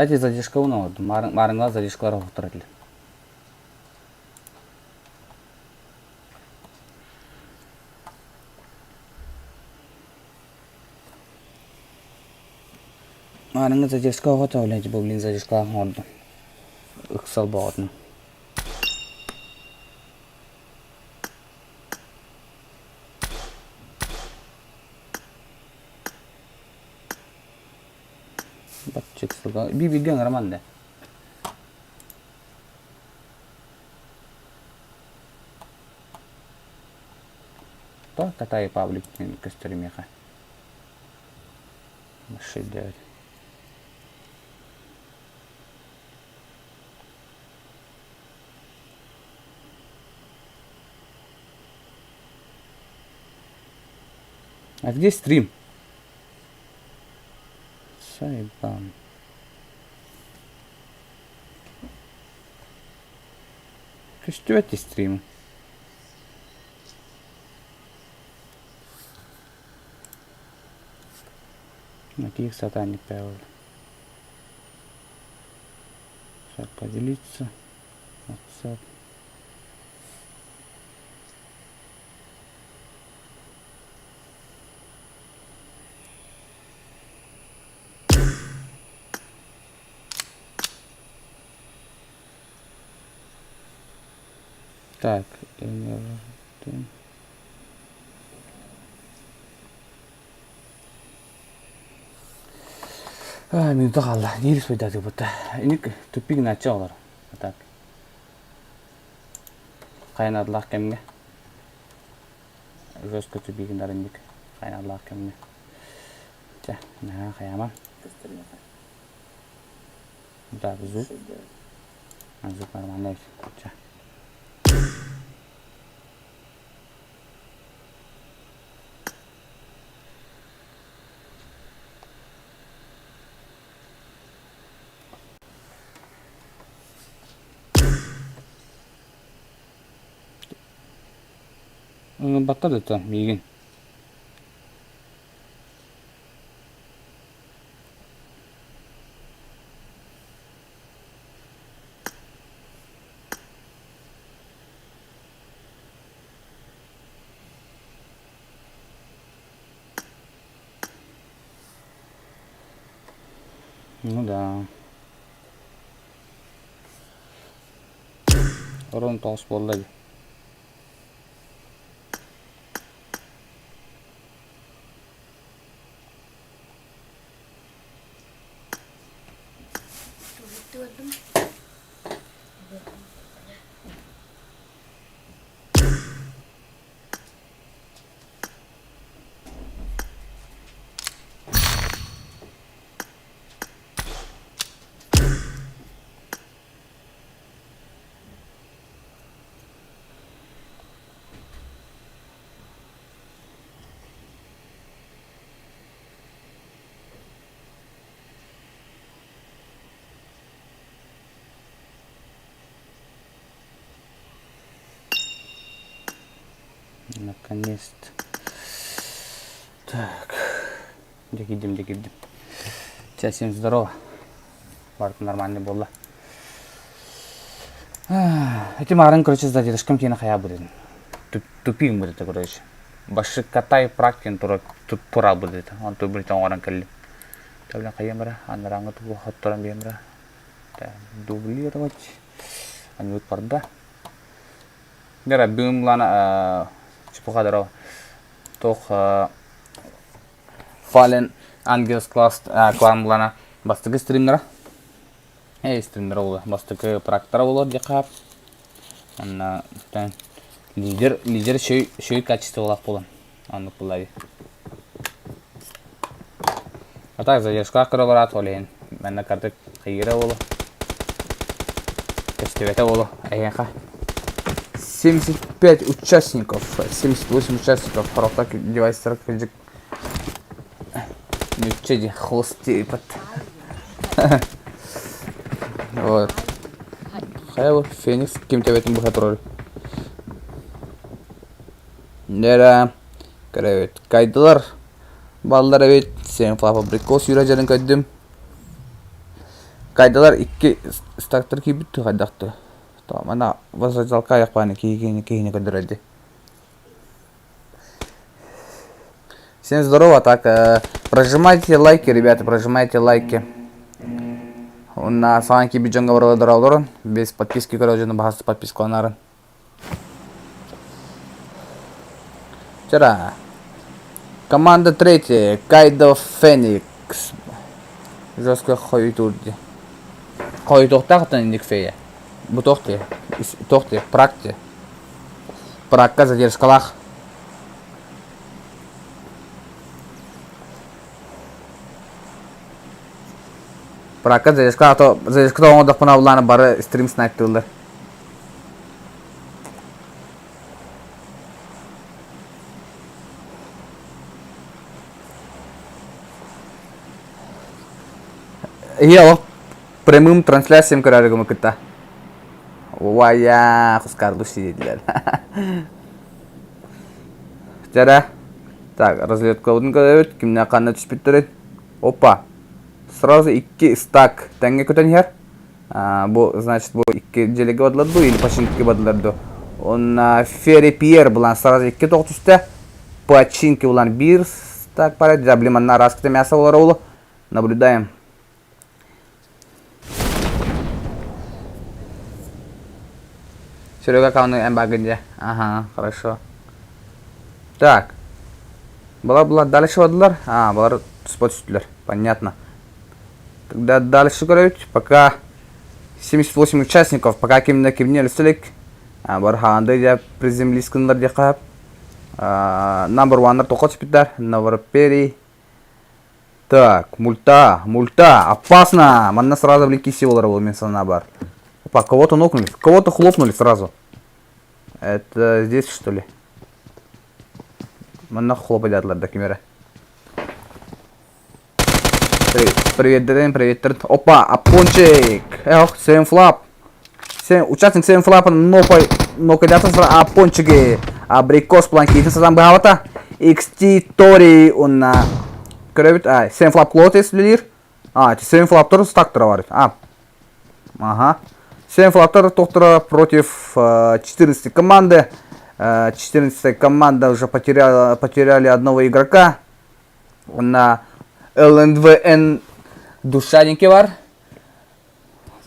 Эти задержкабын оҥордум. Маарыҥҥа задержкалар оһохтор этилэр. Маарыҥҥа задержка оҕото, блядь, блин, задержкалаах оҥордум. Ыксал боҕотун. Баччык сылга биир-бииргэ ыҥыраман да. То Катай Павлик диэн көстөр миэхэ. Шедевр. А где стрим? Сайбан. Көстүбэт стрим. Каких сатаник правил? Так, поделиться. WhatsApp. Так, Минута хаалла. Биир суйдаатыбыт. Иник тупик начча олор. Так. Хайанадлаах кэмҥэ. Жестко тупигин инник. Хайанадлаах кэмҥэ. Чэ, наһаа хайаама. Так, звук. Звук нормальный. Чэ. Ыҥырбакка да миигин. Ну да. Орон тоҕус буолла дии. Наконец-то. Так. Дьэ киирдим, дьэ киирдим. Чэ, всем здорово. Барыта нормальный буолла. Эти марын, короче, за дедушкам тиэнэ хайа будет. Тупим будет, короче. Башикатай практин тура будет. Он тубрит оҥорон кэллим. Тэблен хайыам бара, анарааҥҥы тугу хотторон биэм бара. Дублировать. Анньыбыт барда. Дера бүгүн булана чепуха здорово. Туох Fallen Angels Class клан булана бастакы стримнера. Эй, стримнера була. Бастакы практора болор диэхэ. Онна лидер лидер шөй шөй качестволаах буолан. Оннук булла А так задержкалаах көрө бараат ол иһин манна картык хайыыра буолуо көстүбэтэ буолуо эһиэхэ 75 участников 78 участников хорохто девайстар кырдьык нючча ди холости ипат вот хайа бу феникс ким төбөтүн быһа турар Нера көрөбүт кайдылар Баллар эбит, сен фабрикос сүүрэ дьарын көрдүм. Кайдалар икки стартер киирбит хайдахты. Мана возрождалка аяқпааны киһини киһини көрдөрөр дии. Всем здорово, так, прожимайте лайки, ребята, прожимайте лайки. Уонна саҥа киирбит дьоҥҥо барыларыгар олорон, без подписки көрөр дьону баһаста подпискаланарын. Вчера. Команда третья, Кайдо Феникс. Жестко хойутуур дии. Хойутуохтаах инник фея. Бу туох дии? Туох дии? Прак дии. Пракка задержкалаах. Пракка задержка, а то задержката оҥордохпуна улаана бары стрим снайптыыллар. Ийэ прямым трансляциям көрөрүгүм кытта. Уайа, хускарлы сиэдилэр. Дьэрэ. Так, разведкабытын көрөбүт. Кимнээх ханна түспүттэрин. Опа. Сразу икки стак тэҥҥэ көтөн иһэр. Бу, значит, бу икки дьиэлэргэ бардылар дуу или починкигэ бардылар дуу. Онно Ферри Пьер булан сразу икки тоҕо түстэ. Починки булан биир стак пара. Дьэ, блин, манна араас мясо болар олу. Наблюдаем. Серега аккаунту эн бааргын дьэ. Ага, хорошо. Так. Была-была дальше бардылар. А, балар туспа түстүлэр. Понятно. Тогда дальше көрөбүт. Пока 78 участников, пока кимнэ кимне өлсөлүк. Бар хаанды дьэ приземлись гыннар диэххэ Number one-нар тоққа түспүттэр. Новороперий. Так, мульта, мульта, опасно! Манна сразу блин киси олар ол мен бар. Опа, кого-то нокнули, кого-то хлопнули сразу. Это здесь, что ли? Манна хлопадятлар да кимере. Привет, Дэн, привет, Опа, Апончик! Эх, Сэм Флап. Участник Сэм Флапа нопай, нокадятын Апончиги. Абрикос планкитин сазан быһабата. XT Тори уонна көрөбүт. А, Сэм Флап Клотес үлэлиир. А, Сэм Флаптар стактара бар. А, ага. Сэм Флаптар тохтора против 14 команды. 14 команда уже потеряла, потеряли одного игрока. На ЛНВН Душаники бар.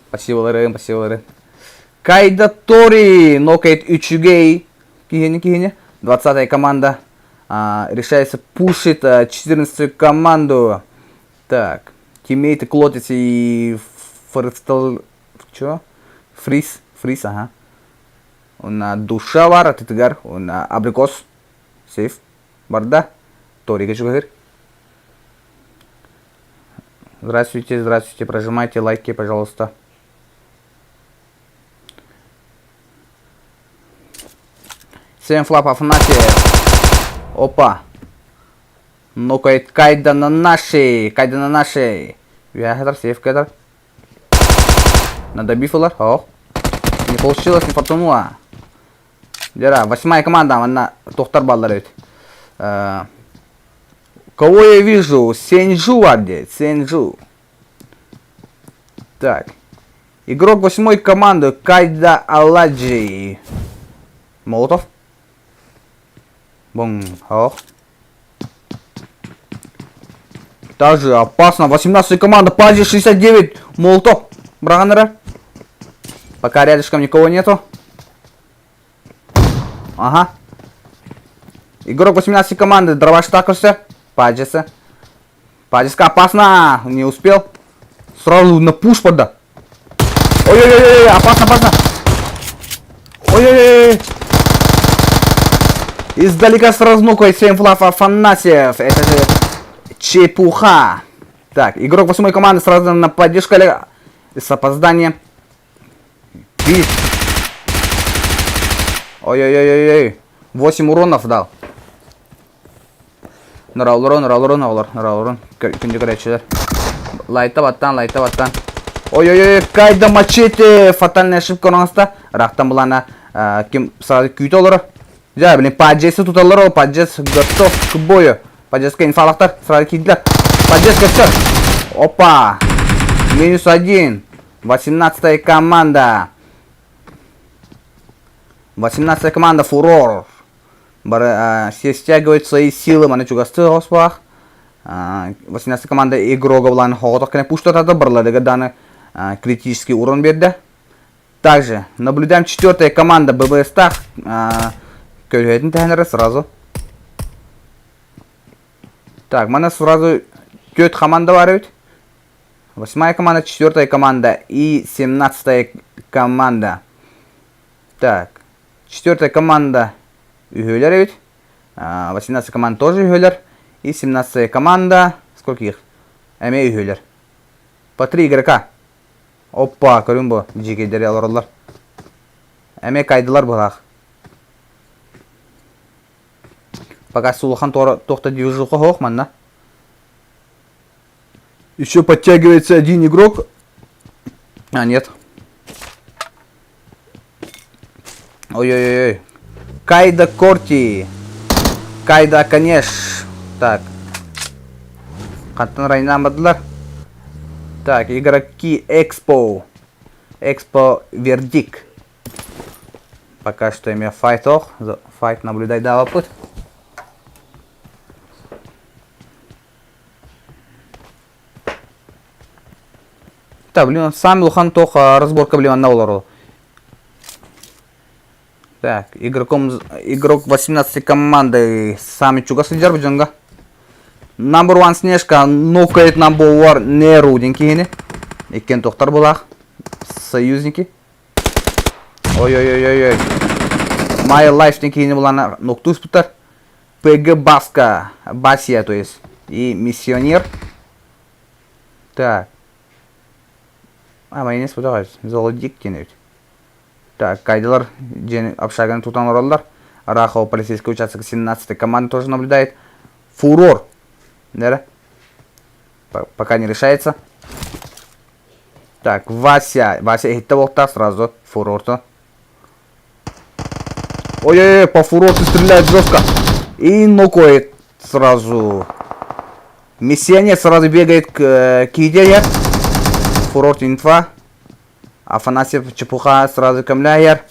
Спасибо, Ларым, спасибо, Ларым. Кайда Тори, нокает үчүгэй. Киһини, киһини. 20-я команда решается пушит 14-ю команду. Так, тиммейты Клотис и Форестал... Чё? Фриз, Фриз, ага. Уонна душа бар, атытыгар, уонна абрикос, сейф барда. Торига чугаһыр. Здравствуйте, здравствуйте, прожимайте лайки, пожалуйста. Семь флап Афанасьев. Опа. Ну-ка, кайда на нашей, кайда на нашей. Вяхатар, сейф кедр. Надо бифулар. Ох. Не получилось, не фортунула. Дера, восьмая команда, она тохтар баллар эбит. Кого я вижу? Сенджу где? Сенджу. Так. Игрок восьмой команды Кайда Аладжи. Молотов. Бум. Ох. Также опасно. 18 команда. Пади 69. Молотов. Браганера. Пока рядышком никого нету. Ага. Игрок 18 команды. Дробаш Такоса. Паджеса. Паджеска опасно. Не успел. Сразу на пуш пода. Ой-ой-ой, опасно, опасно. Ой-ой-ой. Издалека сразу нокает 7 флаф Афанасьев. Это же чепуха. Так, игрок восьмой команды сразу на поддержку с опозданием. Видит. Ой-ой-ой-ой. 8 уронов дал. Нұралурон, нұралурон, оҕолор, нұралурон. Күндү көрөөччүлэр. Лайта баттан, лайта баттан. Ой-ой-ой, кайда мачете! Фатальная ошибка оҥоста. Рахтан булана ким сразу күүтэ олоро. Дьэ, блин, Паджесы туталлар ол, Паджес готов к бою. Паджеска инфалахтар, сразу киирдилэр. Паджеска все. Опа! Минус один. 18 команда. 18 команда Фурор. Бары все стягивают свои силы, маны чугастыы оспах. 18 команда игрога булан хоҕотох кene пуштатады, барладыга даны критический урон берді. Также наблюдаем четвертая команда ББС-тах көлөһөтүн тэһэнэрэ сразу. Так, мана сразу төрт команда бар эбит. Восьмая команда, четвертая команда и 17-я команда. Так, четвертая команда үһүөлэр эбит. 18 команда тоже үһүөлэр. И 17 команда, сколько их? Эмиэ үһүөлэр. По три игрока. Оппа, көрүҥ бу, дьиикэйдэри олороллор. Эмиэ кайдылар быһаах. Пока улахан туох да движуха суох манна. Еще подтягивается один игрок. А, нет. Ой-ой-ой. Кайда Корти. Кайда Канеш. Так. Хантан райнамадылар. Так, игроки Экспо. Экспо Вердик. Пока что имя файт ох. Файт наблюдай да опыт. Так, блин, сам улахан туох разборка блин анна олору. Так, игроком, игрок 18 команды сами чугас сылдьар бу дьоҥҥо. Number one Снежка нокает number one Неру диэн киһини. Иккиэн туохтар булаах. Союзники. Ой-ой-ой-ой-ой. My Life диэн киһини булан ноктуу ыспыттар. ПГ Баска, Басия, то есть. И миссионер. Так. А, майонез бутаҕа Золотик диэн эбит. Так, кайдалар дьиэни общаганы тутан олороллор. Рахова полицейский участок 17 команда тоже наблюдает. Фурор. Да? Пока не решается. Так, Вася. Вася иһиттэ буолта сразу. Фурорто. Ой-ой-ой, по фурорту стреляет жестко. И нокает сразу. Миссионер сразу бегает к киде. Фурорт инфа. Афанасьев чепуха сразу көмләйер.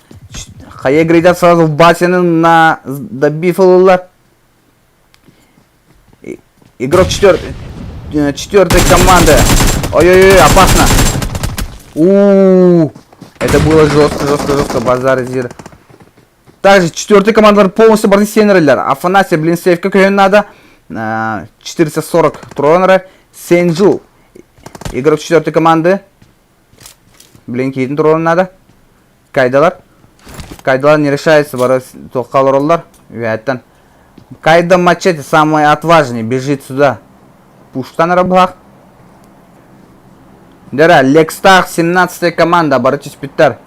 Хайа грейдат сразу в Басины на добив ылылар. Игрок четвертой команды. Ой-ой-ой, опасно. У-у-у. Это было жестко, жестко, жестко. Базар зир. Также четвертый командалар полностью барды сенерлер. Афанасий, блин, сейфка көйөн надо. 440 тронера. Сенджу. Игрок четвертой команды. Блин, киитин турорун надо. Кайдалар. Кайдалар не решается, бары туохха олороллор. Үөһэттэн. Кайда мачете самый отважный, бежит сюда. Пуштан рабах. Дера, Лекстах, 17 команда, бары түспүттэр.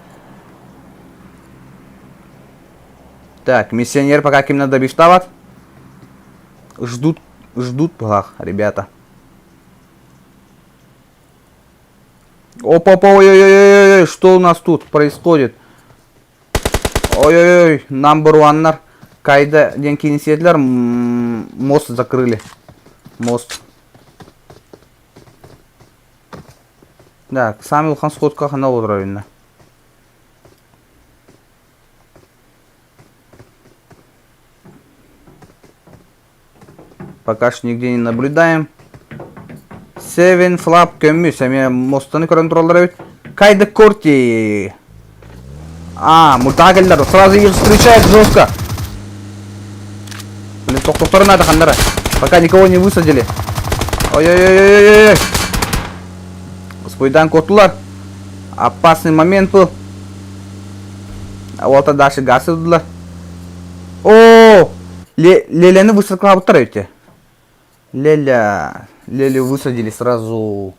Так, миссионер пока ким надо бифтават. Ждут, ждут, плах, ребята. Опа-опа, ой-ой-ой-ой, что у нас тут происходит? Ой-ой-ой, number one Кайда диэн киини сиэтилэр, мост закрыли. Мост. Так, сами улахан сходка хана олорор инна. Пока что нигде не наблюдаем. Seven Flap көмүс эмиэ мостаны көрөн тураллар эбит. Кайда Корти. А, мутагеллер сразу их встречает жестко. Блин, тохтохтору надо ханнара. Пока никого не высадили. Ой-ой-ой-ой-ой. Спойдан куоттулар. Опасный момент был. А вот дальше газ ылдылар. О, Леляны высадкалаабыттар эбит. Леля, Лелю высадили сразу.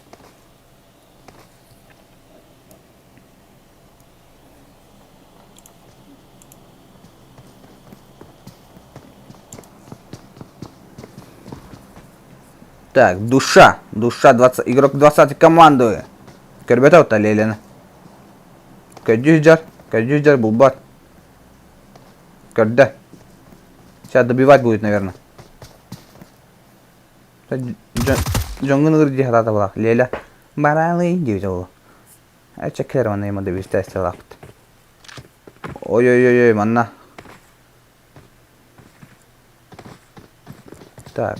Так, душа. Душа 20, игрок 20 команды. Көрбөтө ота Леляны. Көрдүү дьар, көрдүү дьар булбат. Көрдө. Сейчас добивать будет, наверное. Дьоҥҥун ыр дии хатаата булах. Леля. Бараалый диэбитэ буолуо. Эчэ кэр манна има дэбиристээстэлаахпыт. Ой-ой-ой, манна. Так.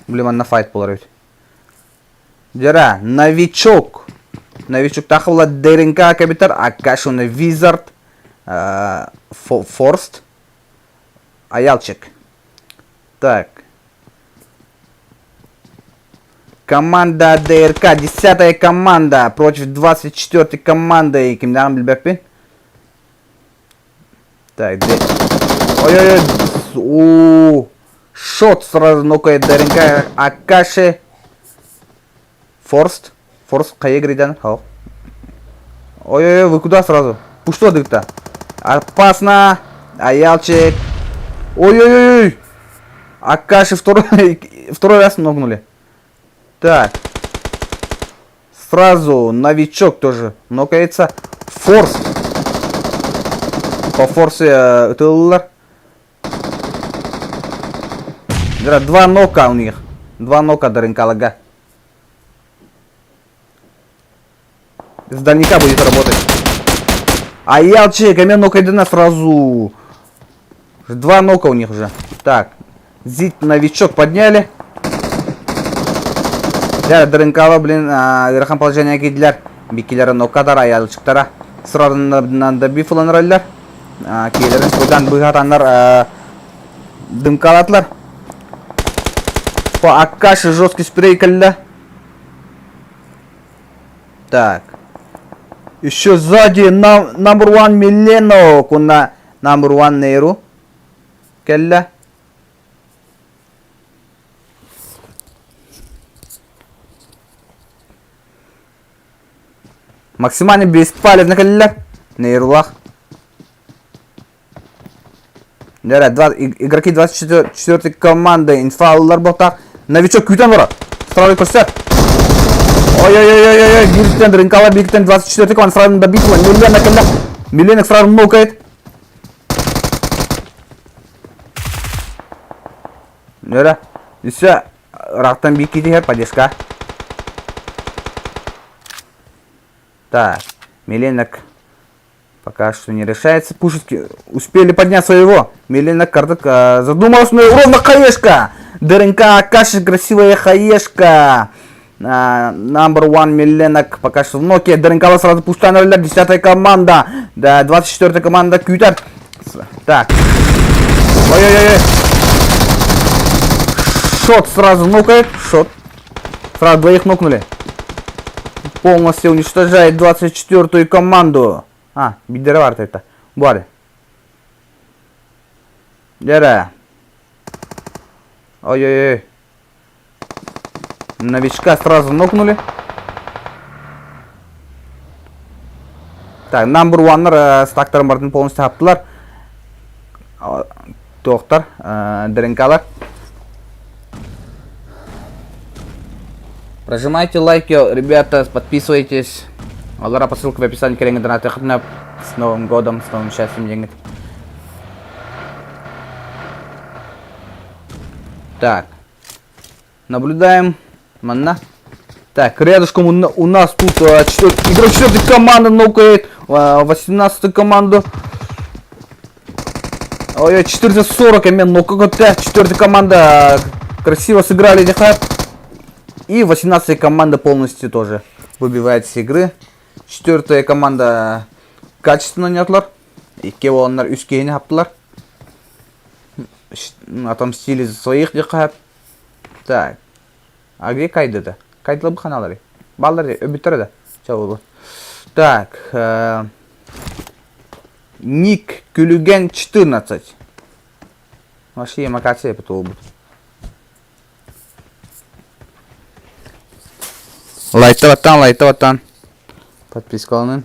Блин, манна файт буолар эбит. Дьара, новичок. Новичоктаах була ДРНК кэбитэр, Акашуна Визард, Форст, Аялчик. Так. Команда ДРК, 10-я команда против 24-й команды. Кимдээҕин билбэппин. Так, ой-ой-ой, у шот сразу нокает ДРНК Акаши. Форст. Форст хайа грейден? Ой-ой-ой, вы куда сразу? Пушто дыкта. Опасно. Аялчик. Ой-ой-ой. Акаши второй, второй раз ногнули. Так. Сразу новичок тоже нокается. Форс. По форсе ытыллар. Два нока у них. Два нока Дарынкалага. С дальника будет работать. А Ялчик, а нокайдена сразу. Два нока у них уже. Так. Зить новичок подняли. Дьэ, Дырыҥкала, блин, ыарахан положение киирдилэр. Биккилэрэ ноккатар, айалчыктара сырарынан добив ылан эрэллэр. Киэлэрин сылдьан быыһатаннар дымкалаатылар. По Акаши жесткий спрей кэллэ. Так. Еще сзади number one Миленок, уонна number one Нейру кэллэ. Максимально беспалевно кэллилэр. Нейрулах. Дьэ, два, игроки 24 команды инфаллар буолтаах. Новичок күүтэн барар. Сразу көрсө. Ой-ой-ой-ой-ой, бииртэн рынкала бииртэн 24 команда сразу добитила. Милена кэллэ. Милена сразу нокает. Нөрө. Үсө ыраахтан биир киһи поддержка. Так, Миленок пока что не решается. Пушечки успели поднять своего. Милена Кардак задумалась, но ровно хаешка. ДРНК Акаши, красивая хаешка. Number one Миленок пока что в ноке. ДРНК сразу пустая 10 команда. Да, 24 команда күүтэр. Так. Ой-ой-ой. Шот сразу нокает. Шот. Сразу двоих нокнули. Полностью уничтожает 24-ю команду. А, биирдэрэ бар это. Бар. Дьэ. Ой-ой-ой. Новичка сразу нокнули. Так, number one стактарын бардын полностью хаптылар. Туохтар, ДРНКлар. Прожимайте лайки, ребята, подписывайтесь. Аллара по ссылке в описании кэлэҥҥэ донатыаххытына. С Новым годом, с новым счастьем, деньги. Так. Наблюдаем. Манна. Так, рядышком у нас тут игрок четвертой команды нокает 18 команду. Ой, 14-40, мен нокает. Четвертая команда красиво сыграли, Дихат. И 18 команда полностью тоже выбивает с игры. Четвертая команда качественно нетЛар. Икки уоланнар үс киһини хаптылар. Отомстили за своих диэххэ. Так. А где Кайда-то? Кайдала буханалары. Баллары өбүттэрэ да. Чабылы. Так. Ник Күлүгэн 14. Вообще макация будет. Лайкта баттан, лайкта баттан. Подпискаланын.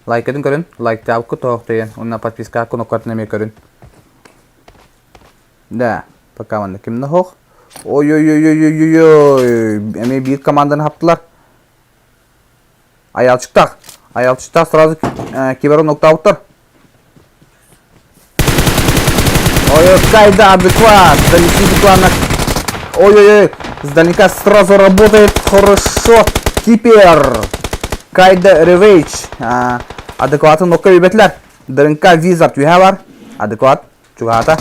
Лайкатын көрүн, лайктаабыкка тоохтуйан, уонна подписка кнопкатын эмиэ көрүн. Да, пока манна ким ноһох. Ой-ой-ой-ой-ой-ой, эмиэ биир команданы хаптылар. Аялчыктаах. Аялчыктаах сразу киберон октаабыттар. Ой, Кайда адекват. Залетит плана. Ой-ой-ой. Издалека сразу работает хорошо. Кипер. Кайда Ревейч. Адекватын нокка үбэтлер. Дырынка Визард үһэ бар. Адекват. Чугаата.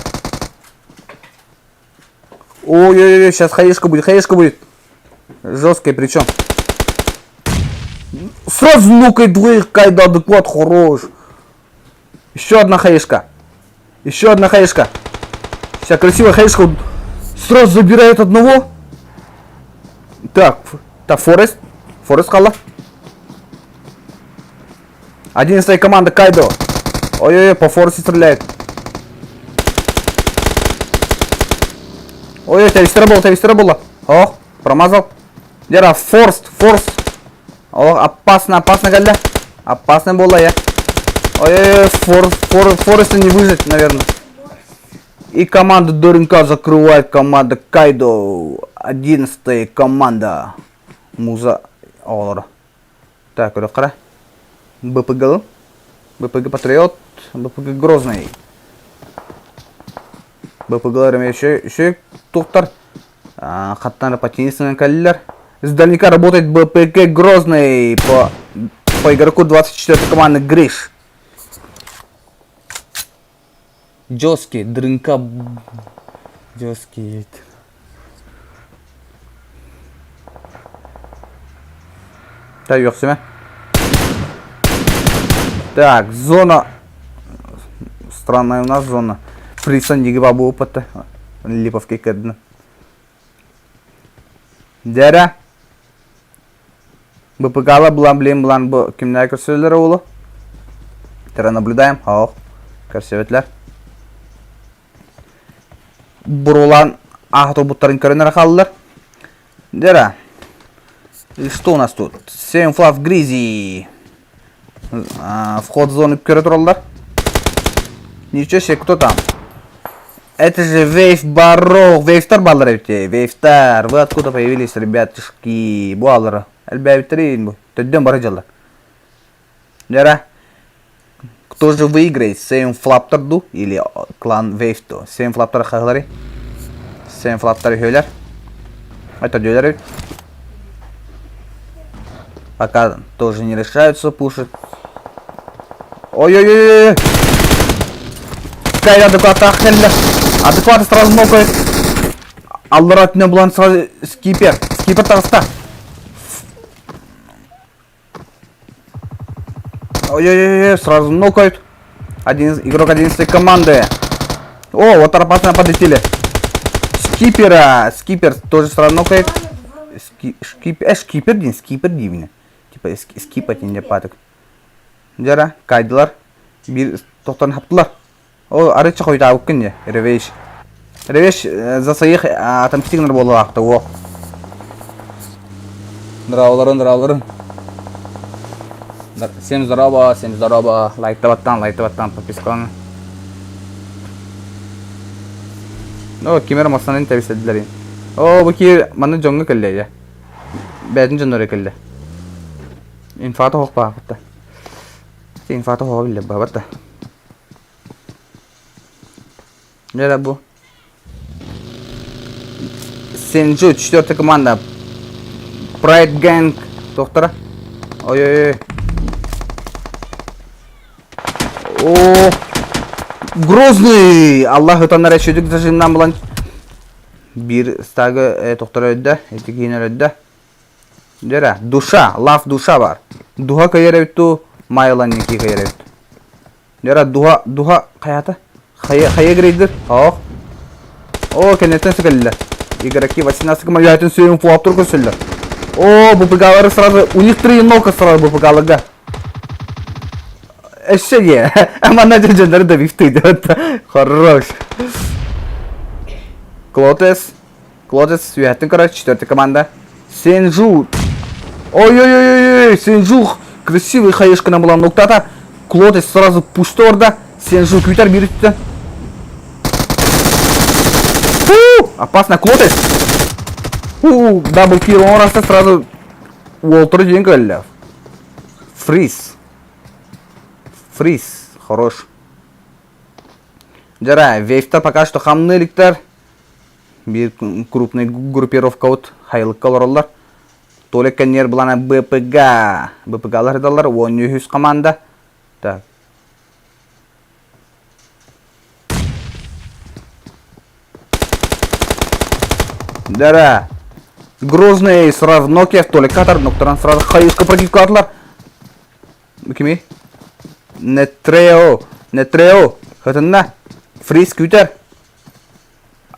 Ой-ой-ой, сейчас хаешка будет, хаешка будет. Жесткая причем. Сразу нокой двоих Кайда адекват хорош. Еще одна хаешка. Еще одна хаешка. Вся красивая хаешка сразу забирает одного. Так, так, Форест. Форест хаалла. 11 команда Кайдо. Ой-ой-ой, по Форесту стреляет. Ой-ой, тэбистэрэ буолла, тэбистэрэ буолла. Ох, промазал. Дера, Форст, Форст. О, опасно, опасно кэллэ. Опасно буолла я. Ой-ой-ой, Фор, Фор, Фореста не выжить, наверное. И команда Доринка закрывает команда Кайдо. 11 команда. Муза оҕолоро. Так, көрүөххэ. БПГ. БПГ Патриот, БПГ Грозный. БПГлар эмиэ үчүгэй туохтар хаттан патинисынан кэллилэр. Издалека работает БПГ Грозный по, по игроку 24 команды Гриш. Жесткий, дрынка жесткий. Так, үөхсүмэ. Так, зона. Странная у нас зона. Присан диги бабу опыта. Липовки кэдна. Дәрә. БПГ-ла булан блин булан бу кимнәр көрсөллөр оҕоло? Тера наблюдаем. Ох, көрсөбөтлөр. Бурулан ааһа турбуттарын көрөн эрэ хааллылар. Дера. И что у нас тут? Семь флав грязи. Вход в зону көрө тураллар. Ничего себе, кто там? Это же Вейв Баро. Вейвтар баллар эбит. Вейвтар. Вы откуда появились, ребятушки? Бу аллара. Элбээбиттерин бу. Төддөн бара дьаллар. Дера. Кто же выиграет? Сейм Флаптер ду или клан Вейв ду? Сейм Флаптер хаһылары. Сейм Флаптер үһүөлэр. Это дөлөр эбит. Пока тоже не решаются пушить. Ой-ой-ой-ой! Кай адекват кэллэ. Адекват сразу нокает. Аллар өттүнэн булан сразу скипер. Скипер таҕыста. Ой-ой-ой, сразу нокают. Один, игрок 11 команды. О, вот опасно подлетели. Скипера. Скипер тоже сразу нокает. Ски, шкип, шкипер дин, скипер дивне. Типа скипать не патык. Дьэ кайдылар. Биир тохтон хаптылар. О, арычча хойутаабыккын дьэ, Ревеш. Ревеш за своих отомстить гынар буоллаахта уо. Здраволарын, здраволарын. Всем здорово, всем здорово. Лайктабаттан, лайктабаттан, подпискалан. О, кимер массанын тэбиседилер. О, бу ки манна дьоҥҥо кэллэ дьэ. Бэйэтин дьонноро кэллэ. Инфата хоқпаахпытта. Инфата хоҕо биллэр бабатта. Дьэ бу. Сенджу, четвертая команда. Pride Gang. Доктора. Ой-ой-ой. О, Грозный! Аллах ытаннар эчүдүк зажимнан булан биир стагы тохтор өйдө, ити киин өйдө. Дьэ душа, лав душа бар. Духа кыйар эбит дуу, Майлан ники кыйар эбит. Дьэ духа, духа хайата? Хайа, хайа грейдер? Ох. О, кэнниттэн сөкөллөр. Игроки 18 үөһэтин сүйүн флоптур көрсөллөр. О, БПГлары сразу, у них три нока сразу БПГларга. Өссө дии. Манна дьоннору да бифтый Хорош. Клотес. Клотес үөһэттэн көрөр, четвертая команда. Сенжу. Ой-ой-ой-ой, Сенжу красивый хаешкана была ноктата. Клотес сразу пусторда. Сенжу күүтэр биир өттүттэн. Опасно, Клотес. Дабл килл оҥорорто сразу Уолтеру диэн кэллэ. Фриз. Фриз. Хорош. Дьэ, Вейвтар пока что хамныы иликтэр. Биир крупный группировкабыт Хайылыкка олороллор. Толя кэннигэр былаана БПГ. БПГ-лар ыдаллар 13 команда. Так. Да-да. Грозный сразу Nokia Толик атар, ноктаран сразу хайыска противкалатылар. Кими? Нетрео. Нетрео. Хытынна. Фриз күтер.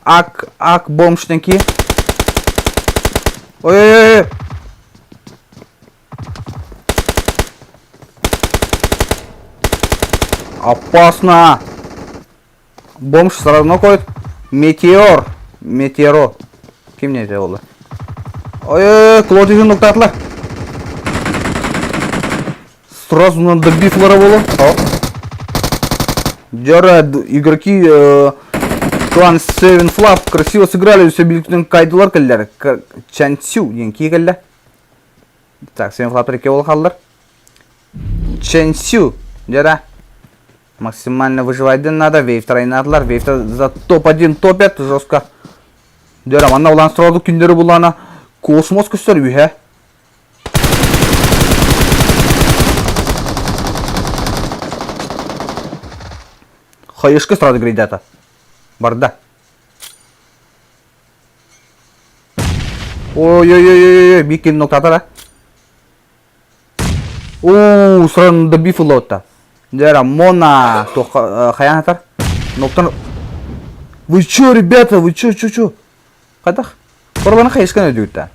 Ак, ак бомжтан ки. Ой-ой-ой. Опасно. Бомж сразу нокает. Метеор. Метеоро. Ким не это Ой-ой-ой, Клод иһин ноктаатылар. Сразу надо добить было. Дьара, игроки э, клан Seven Fluff красиво сыграли, все биліктен кайдылар кэллэр. Чансю диэн кии кэллэ. Так, Seven Fluff икки ол халлар. Чэнсю, дьара. Максимально выживать надо, вейв тройнадылар, вейв за топ-1 топят жестко. Дьара, манна улан сразу күндері булана космос көстөр үһэ. Хайышка сразу грейдата. Барда. Ой-ой-ой-ой-ой, бикин ноктатара. Уу, сразу добив лота. Дера, Мона, то хаянатар. Ноктан. Вы чё, ребята, вы чё, чё, чё? Хайдах? Корбаны хайышкан өдүүтэ.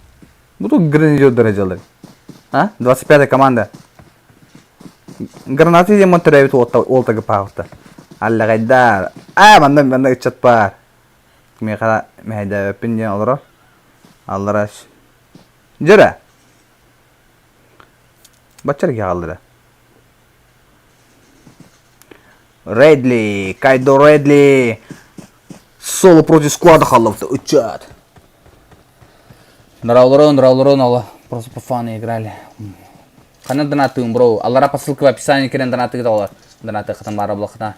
Бу тут гранадердары дьалар. А? 25-я команда. Гранаты диэн төрөөбүт уолтага паахта. Аллаҕайдаар. Аа, манна манна ыччат баар. Миэхэ мэһэйдээбэппин диэн олорор. Аллара Дьэрэ. Бачча эрэ хааллара. Редли, Кайдо Редли. Соло против склада халловта ыччат. Нравлорон, Нравлорон, алла. Просто по фану играли. Хана донатыым, бро. Аллара по ссылке в описании кирен донаты олар. Донаты хатан бара блохна.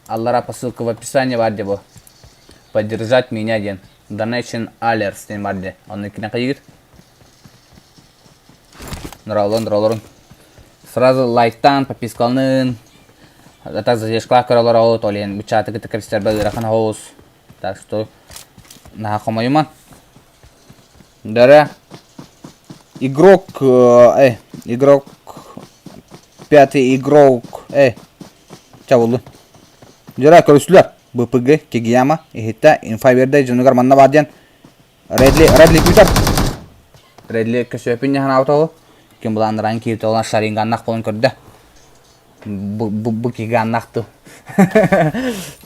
Аллара по ссылке в описании бар бу. Поддержать меня диэн. Donation Alerts диэн бар де. Онно кине кайыгыт. Нравлон, нравлорон. Сразу лайктан, подпискаланын. А так задержкалаах көрөлөр оҕут, ол иһин бычааты кытта кэпсэтэрбэ ыарахан оҕус. Так что наһаа хомойума. Дара игрок, э, игрок, пятый игрок, э, чабылы. Дьара көрүстүлэр. БПГ, Кигияма, иһиттэ, инфа биэрдэ, дьонугар манна баар диэн Редли, Редли күүтэр. Редли көсөпүн ханаабыта Ким булааннаран кииртэ олан шаринганнах болон көрдө. Бу бу киганнахту.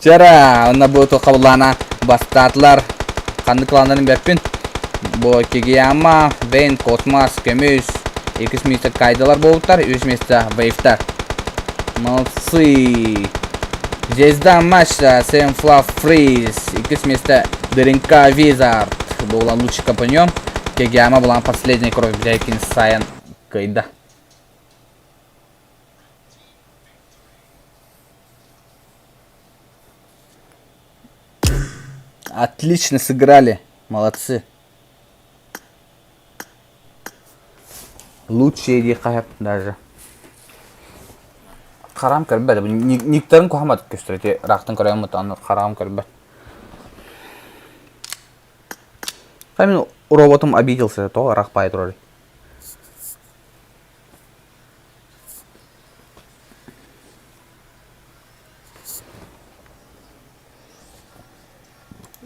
Чара, онна бу тоқабыллаана бастаатылар. Ханнык кланнарын бэппин. Бу Кигияма, Вейн, Космос, Көмүс, иккис место Кайдалар буолбуттар, үс место Вейвтар. Молодцы! Звезда матча Сэм Флав Фриз. Иккис место Дыринка Визард. Буолан лучший компаньон. Кегяма была последняя кровь Бляйкин Сайен Кайда. Отлично сыграли. Молодцы. Лучшие диэххэ сөп даже. Хараам көрбөт. Никтарын куһамат көстөр. Ити ыраахтан көрөммүт аны хараам көрбөт. Мин роботум обиделся, то ыраах баай турар.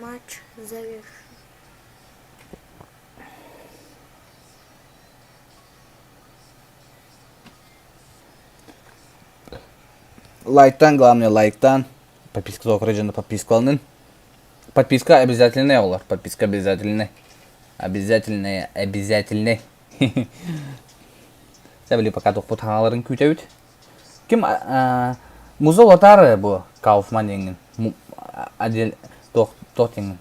Матч завершен. Лайктан, главное лайктан. Подписка дьоно подпискаланын. Подписка обязательная олар. Подписка обязательная. Обязательная, обязательный. Сәбили пока тохпут хааларын күүтэбит. Ким музол атары бу Кауфман деңин. Отдел тох тох деңин.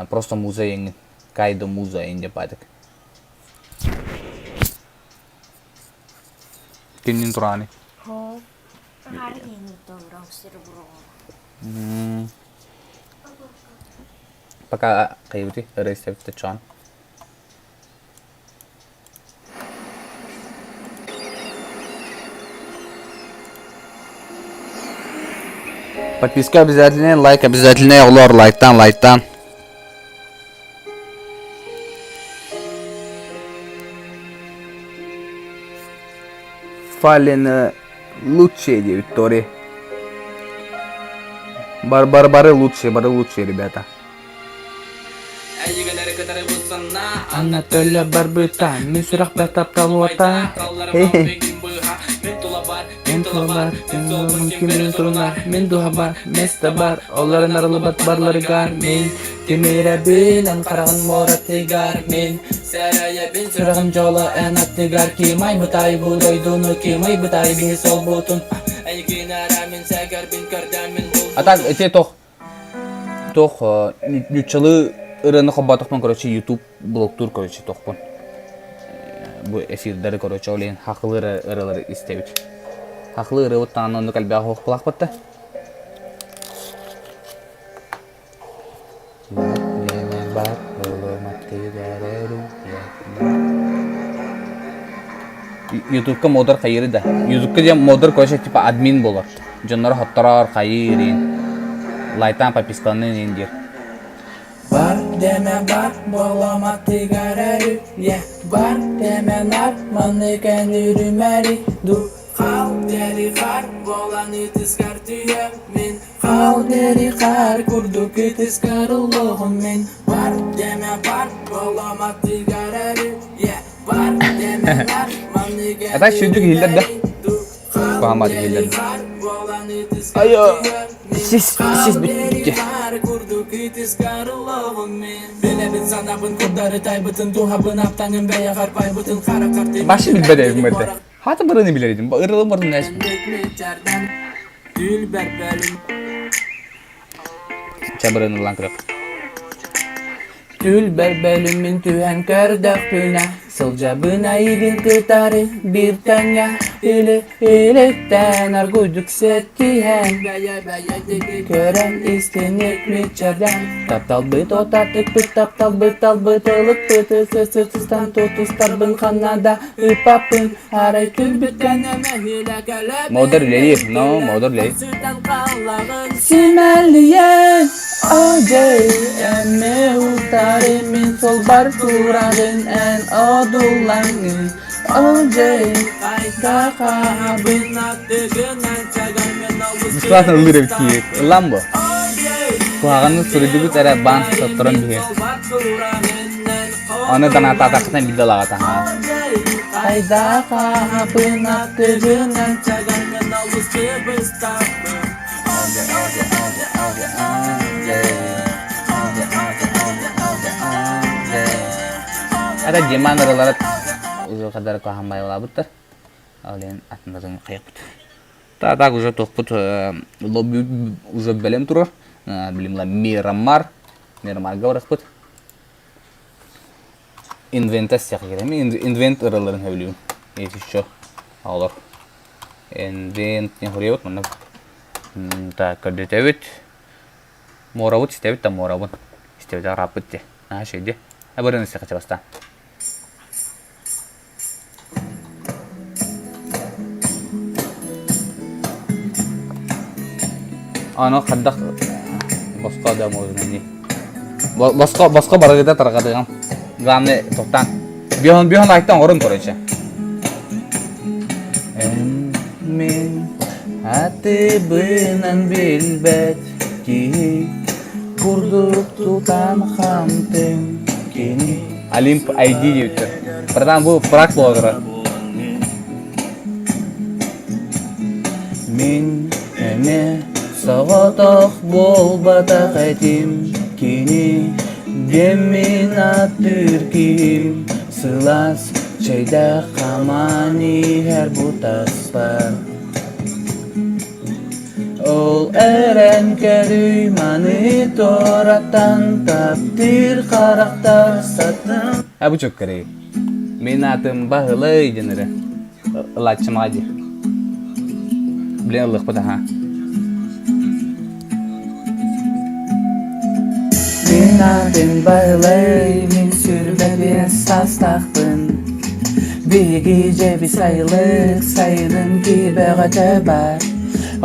Просто музей эҥин. Кайдо музей деп айтык. Киннин турани. Пока хайыбыты ырыа истэбит чоон. Подписка обязательная, лайк обязательный, оҕолор лайктаан, лайктаан. Фален лучшие диэбит Тори. Бар бар бары лучшие, бары лучшие ребята. Анна төлө барбыта, мин сүрэхпэр таптал уота. Мин тулабар, мин суолбун ким билин турунар, мин дууһабар, место бар, олорон арыллыбат барларыгар мин тимирэбин, эн хараҕын муоратыгар мин сэрэйэбин, сүрэҕим дьоло эн аттыгар ким айбытай бу дойдуну, ким ыйбытай биһи суолбутун эйигин эрэ мин сэгэрбин көрдөммүн А так эти тох Туох нууччалыы ырыаны холбоотохпун короче YouTube блоктуур короче туохпун бу эфирдэри короче ол иһин хахылы ырыалары истэбит. Хахылы ырыабыт даҕаны оннук элбэх оһох да. Ютубка модер хайыры да. Ютубка диэн модер короче типа админ болар. Дьоннору хоттороор хайыр иин. Лайтаан подпискаланын иин диир. Бар дэмэ бар буолама тыгар иә бар дэмэ нар маны кэнүрүмэри ду хал дери хар буолан ытыскар түйэм мин хал дери хар курдук ытыскар улуҕум мин бар дэмэ бар буолама тыгар иә бар дэмэ нар маны А так сүүрдүк иһиллэр да. кэнүрүмэри ду Куһаҕан иһиллэр. Айо сис сис бүттэ. Башы билбэт эбим этэ. Хата барыны билэр этим. Ырылым барын эс. Ча барыны ылан көрөх. Түлбэр бөлүмүн түһэн көрдөхпүнэ, сылдьабын эйигин кытары биир тэҥҥэ, или илиттэн аргуйдук сэттиһэн, көрөн истиник мичээрдээн, тапталбыт отатыкпыт, тапталбыт талбыт ылыкпыт, ысыстан тутустарбын ханна да ыппаппын, арай түлбүттэн Модер үлэлиир, но модер үлэлиир. Симэлийэн Одьей, эмэ утары мин суолбар турарын эн одуулаҥҥын Одьей, айта-хаһабын Бесплатно ыллыыр эбит киһи. Ыллаан бу. Куһаҕаны суруйдубут эрэ баан сотторон биһи. Аны данаатаатаххытына биирдэ ылаҕыт аһаа. Айда-хаһабын аттыгынан Это Диман ырылара уже хадары куһаҕан байылаабыттар. Ол иһин атыннарын хайыппыт. Та так уже туохпут лобби уже бэлэм турар. Билим Мирамар. Мирамарга барыспыт. Инвента сиэхэ Инвент ырыларын сөбүлүүбүн. Если еще олор. Инвент не хуруйабыт манна так көрдөтөбүт. Муорабыт истэбит да муорабын. Истэбит арааппыт дии. Наһаа үчүгэй дии. Абырын истэххэ бастаан. Аны хайдах босхо да можно не. Босхо босхо барыгыта тарҕатыгам. Главное тоқтаан. Биһон биһон айтан орун короче. Эн мин атыбынан билбэт киһи курдук тутан хамтым кини. Олимп ID диэбиттэр. Братан бу прак блогера. Мин эмиэ соҕотох буолбатах этим кини диэммин аттыыр киһим сылаас чэйдээх хамаан иһэр бутаспар Ол эрэн көрүй маны туораттан таптыыр харахтар сатын А бу чөккөрүй. Мин атым Баһылай диэн эрэ. Ылааччымаҕа дии. Блин ыллыахпыт аха. Мин Санаатын баһылай, мин сүрбэбин састаахпын. Биһиги дьэби сайылык, сайынын киһи бөҕөтө бар.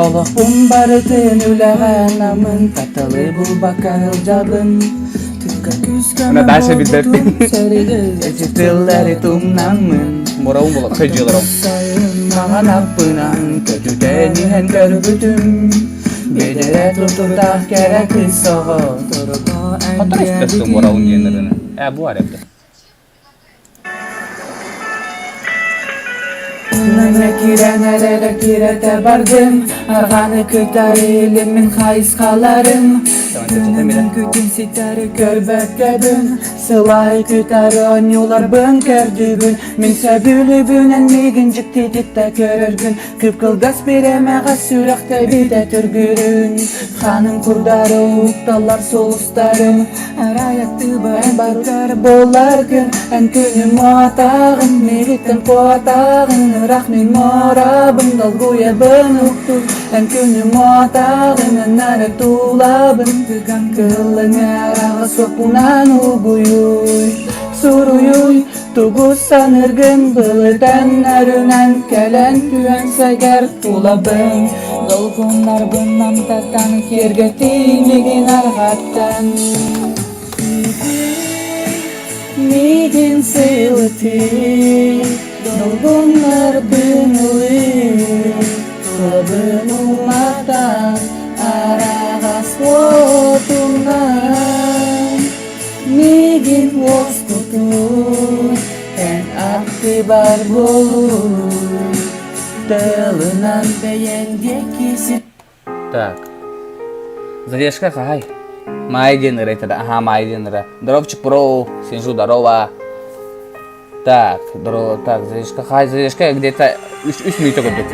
Олохпун барытын үлэҕэ намын, тапталы булбакка сылдьабын. Тыга күүскэ Ана дальше билбэппин. Эти тыллары тумнаммын. Мураун була көдьүлэром. Маҥан аппынан көтүтэн иһэн көрбүтүм. Бэдэрэ тутурдаах кэрэ кыыс оҕо Хотор истэстин мураун диэннэрини. Э бу бар эбит. Күҥҥэ киирэн эрэрэ киирэтэ бардым, арҕааны кытары илиммин хайысхаларым. Күнүмүн күтүн ситэри көрбөккөбүн, сылай кытары оонньууларбын көрдүбүн. Мин сөбүлүүбүнэн миигин дьиктититтэ көрөргүн, кып-кылгас бириэмэҕэ сүрэх тэбиитэ түргүрүн. Ханым курдары укталлар сулустарым, Арай аттыбар баргар буоларгын, эн күнүм атаҕын, миигиттэн куотаҕын, ыраах мин муорабын, долгуйабын уктур, эн күнүм атаҕын, нары тулабын, тыган кыллыҥараҕа суоппунан угуйуй, суруйуй, тугу саныыргын былытан нарынан кэлэн түһэн сэгэр тулабын, долгуннарбын намтатан киэргэтии мигин арҕаттан. Мигин сылытыы, долгуннарбын ылыы, тулабын уматан, араҕас уотунан. Мигин уоскутуу, эн аттыбар буолууй, тылынан бэйэҥ диэки Так. Задержка хай. Май диэн ырайтада. Аха, май диэн ыра. Здоровчик, бро. Сижу, здорово. Так, здорово. Так, задержка хай, задержка где-то үс мүнүүтэ курдук.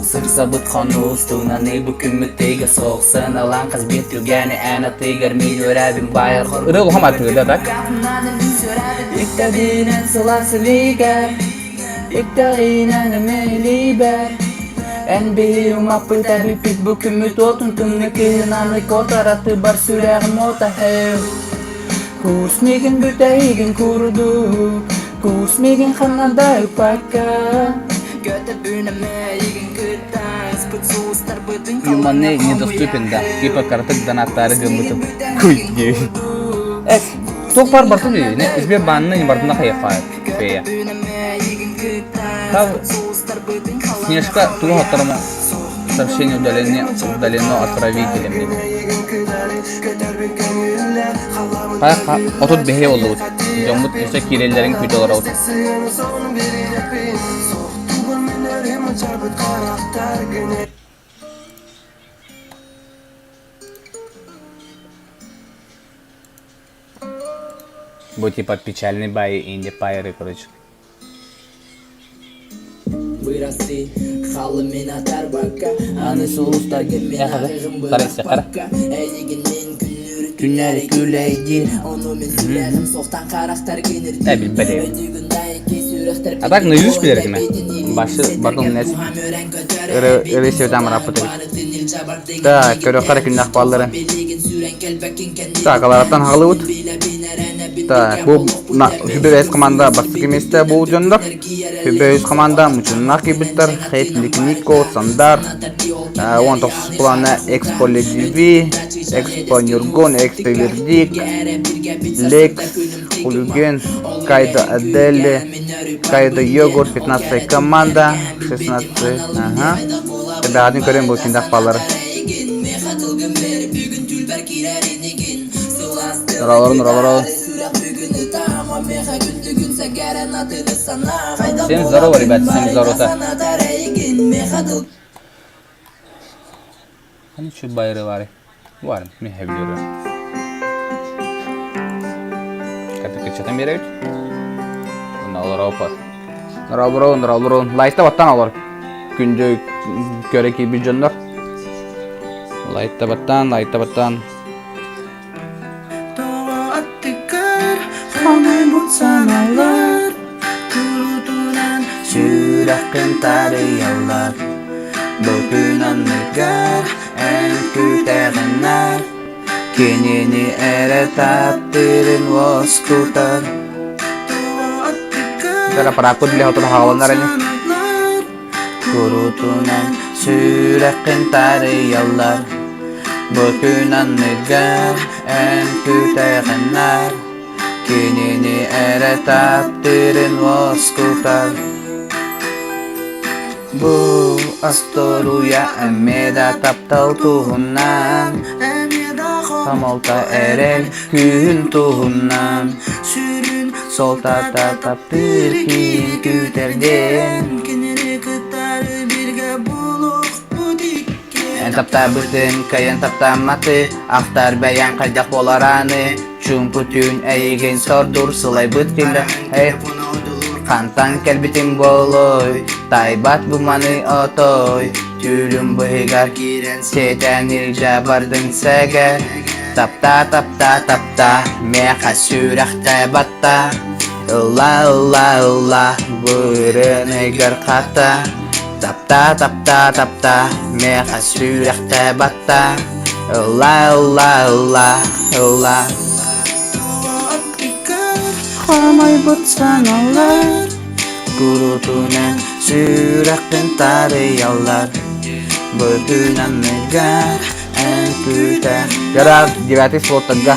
Сырсабыт хонуустунаны бу күммүт тыйга соқсын алан қыз бет түгәні ән атыгар мен өрәбін байыр Ыры улахан атыгыда так. Иктагинен сыласы лигер Иктагинен мелибер Эн биһиум аппыта бүппүт бу күммүт уотун тымны кыһын аны котараты бар сүрэҕим уота һэу Куус миигин бүтэһигин курдук Куус миигин ханна да ыппакка Юманы недоступен да. Типа картык донаттары гыммытым. Куй диэбит. Эс, туох бар бартын үһү. Не, Сбербанны не бартына хайахаа. Фея. Тав Снежка тугу хотторомо сообщение удаление удалено отправителем диэн. 35 боллубут. Дьоммут өссө киирэллэрин күүтэ олоробут. Бу типа печальный бай инди пайры, короче. Бырастыы, халым атарбакка, аны сулустаргын мен бырахпакка, эйигин мен күннүрү түннэри күлэйдиир, ону мен сүрэҕим суохтан харахтаргын Э, билбэт А так наизусть билэр этим. Башы бартын нэс ыры севдам раппыт эбит. Так, көрөххө күннэх баллары. Так, алараттан хаҕылыбыт. Так, бу Хүбэ бэс команда бастакы миэстэ бу дьоннор. Хүбэ үс команда Мучуннах киирбиттэр. Хейт Ликнико, Сандар, 19 плана Экспо Ледиви, Экспо Нюргун, Экспо Вердик, Лекс, Хулюген, Кайда Адели, Кайда Йогурт, 15 команда, 16, ага. Бэҕэтин көрөн бу киндах баллары. Нуралорун, нуралорун. Всем здорово, ребят, всем здорово. Hani şu bayrağı var? Var mı? Biliyorum. Качатан беребит. Онно олороппут. Нуралорун, нуралорун. Лайкта баттан олор. Күндү көрө киирбит дьоннор. Лайкта баттан, лайкта баттан. Хонойбут саналар Турутунан сүрэххин тарыйаллар Бу күн анныгар эн күүтэҕиннэр. Кинини эрэ таптыырын уоскутар. Дара параакпыт билэ хотун хааланар ини. Курутунан сүрэххин тарыйаллар. Бу күн анныгар эн күтэҕиннэр. Кинини эрэ таптыырын уоскутар. Бу остуоруйа эмиэ да таптал туһунан, хомолто эрэл күүһүн туһунан, суолтата таптыыр киин күүтэргин. Эн таптаабытын кыайан таптаамматы, ахтар бэйэҥ хайдах буоларааны, чуумпу түүн эйигин сордуур сылайбыт күндэ Хантан кэлбитим буолуой, тайбат бу маны отой, түүлүм быһыгар киирэн сиэтэн илдьэ бардыҥ сэгэр. Тапта, тапта, тапта, миэхэ сүрэхтэ батта, ылла, ылла, ылла, бырыныгар хата. Тапта, тапта, тапта, миэхэ сүрэхтэ батта, ылла, ылла, ылла, ылла. Хомойбут саналар Курутунан сүрэхпин тарыйаллар Бытын анныгар эн күүтэ Кэрэ девятый слоттарга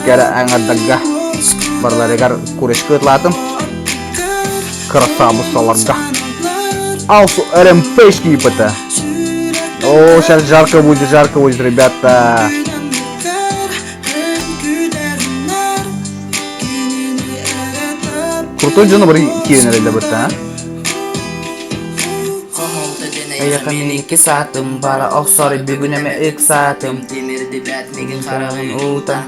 кэрэ аҥардарга барыларыгар курочка ытлаатым красавицаларга Алсу РМПшки ИПТ. О, сейчас жарко будет, жарко будет, ребята. Крутой дьоно бары киирэн эрэллэр бытта, Эйиэхэ мин икки саатым бара охсор бүгүн эмэ ыксаатым хараҕын уута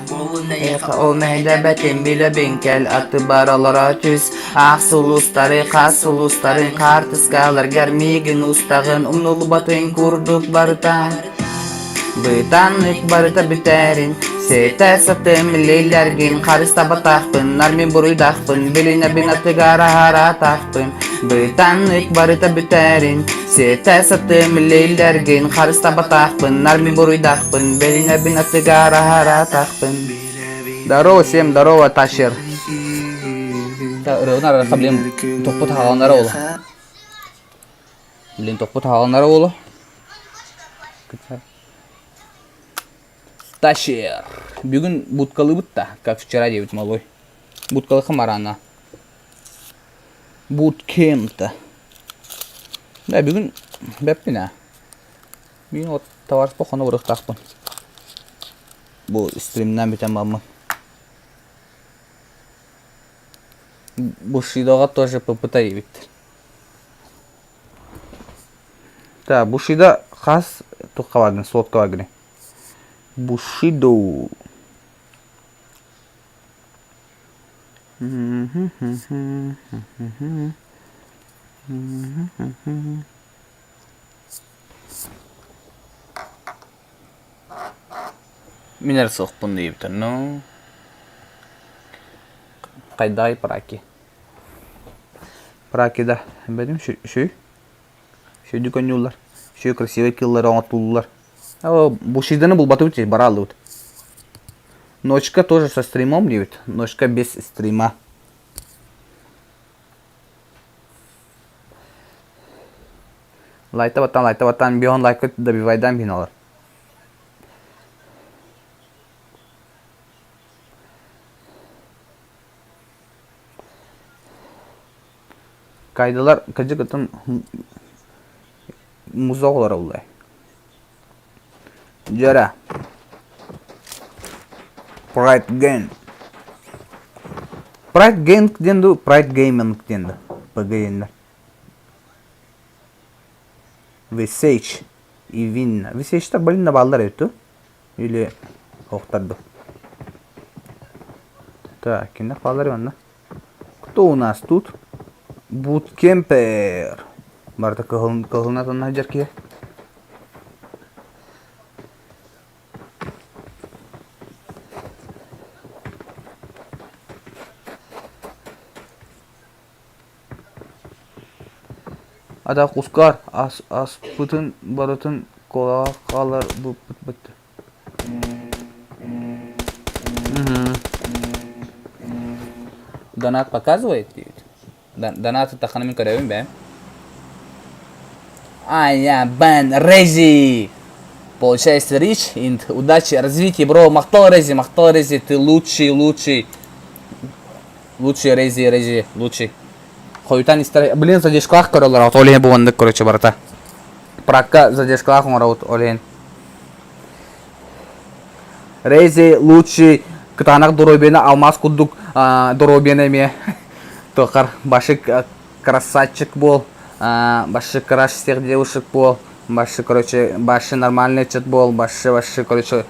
Эйиэхэ ол мэһэйдээбэтим билэбин кэл аттыбар олоро түс Аах сулустары хас сулустарын хаартыскаларгар миигин устаҕын умнуллубатын курдук барыта Бытаннык барыта бүтэрин, сэтэ сатым лилэргин харыстабатахпын, нар мин буруйдаахпын, билинэбин атыгар аһаратахпын. Бытаннык барыта бүтэрин, сэтэ сатым лилэргин харыстабатахпын, нар мин буруйдаахпын, билинэбин атыгар аһаратахпын. Здорово всем, здорово, Тащер. Ырыын арарха блин, тохпут хааланара ол. Блин, тохпут хааланара уолу. Тащер. Бүгүн будкалыыбыт да, как вчера диэбит малой. Будкалыха марана. Буткемта. Да, бүгүн бэппин а. Бүгүн вот товарищ похоно барыахтаахпын. Бу стримнан бүтэн баммын. Бушидоҕа тоже попытай эбит. Так, Бушидо хас туохха бардын, сотка баргыный? Бушидо. Мин эрэ суохпун диэбитэ. Ну, хайдай праки. Праки да, бэдим шүй. Шүйдү көнньүүллэр. Шүй красивый киллары оҥотуллар. Бушиданы булбатыбыт бара аллыбыт. Ночка тоже со стримом диэбит. Ночка без стрима. Лайта баттан, лайта баттан, бион лайка добивайдан биналар. Кайдылар кырдьык ытын муза оҕолоро Дьөрө. Pride Gang. Pride Gang диэн дуу, Pride Gaming диэн дуу. ПГ Весейч и Винна. Весейчтар блин бааллар эбит дуу? Или охтар дуу? Так, кимнэх бааллар манна? Кто у нас тут? Буткемпер. Барыта кыһылына тонна сылдьар киһи. Ата кускар ас аспытын барытын колаҕа хаалар быппыт. Донат показывает диэбит. Донат ыттаххына мин көрөбүн бэйэм. Ая, Бен, Рези! Получается, Рич, инт, удачи, развитие, бро, махтал Рези, махтал Рези, ты лучший, лучший. Лучший Рези, Рези, лучший. Хойутан истер, блин, задержкалаах көрөлөр, ол иһин бу короче, барыта. Пракка задержкалаах оҥоробут, ол иһин. Рези лучший кытаанах доруобуйаны алмаас курдук доруобуйаны эмиэ туоххар башик красавчик буол, баши краш всех девушек буол, баши короче баши нормальный чат буол, баши баши короче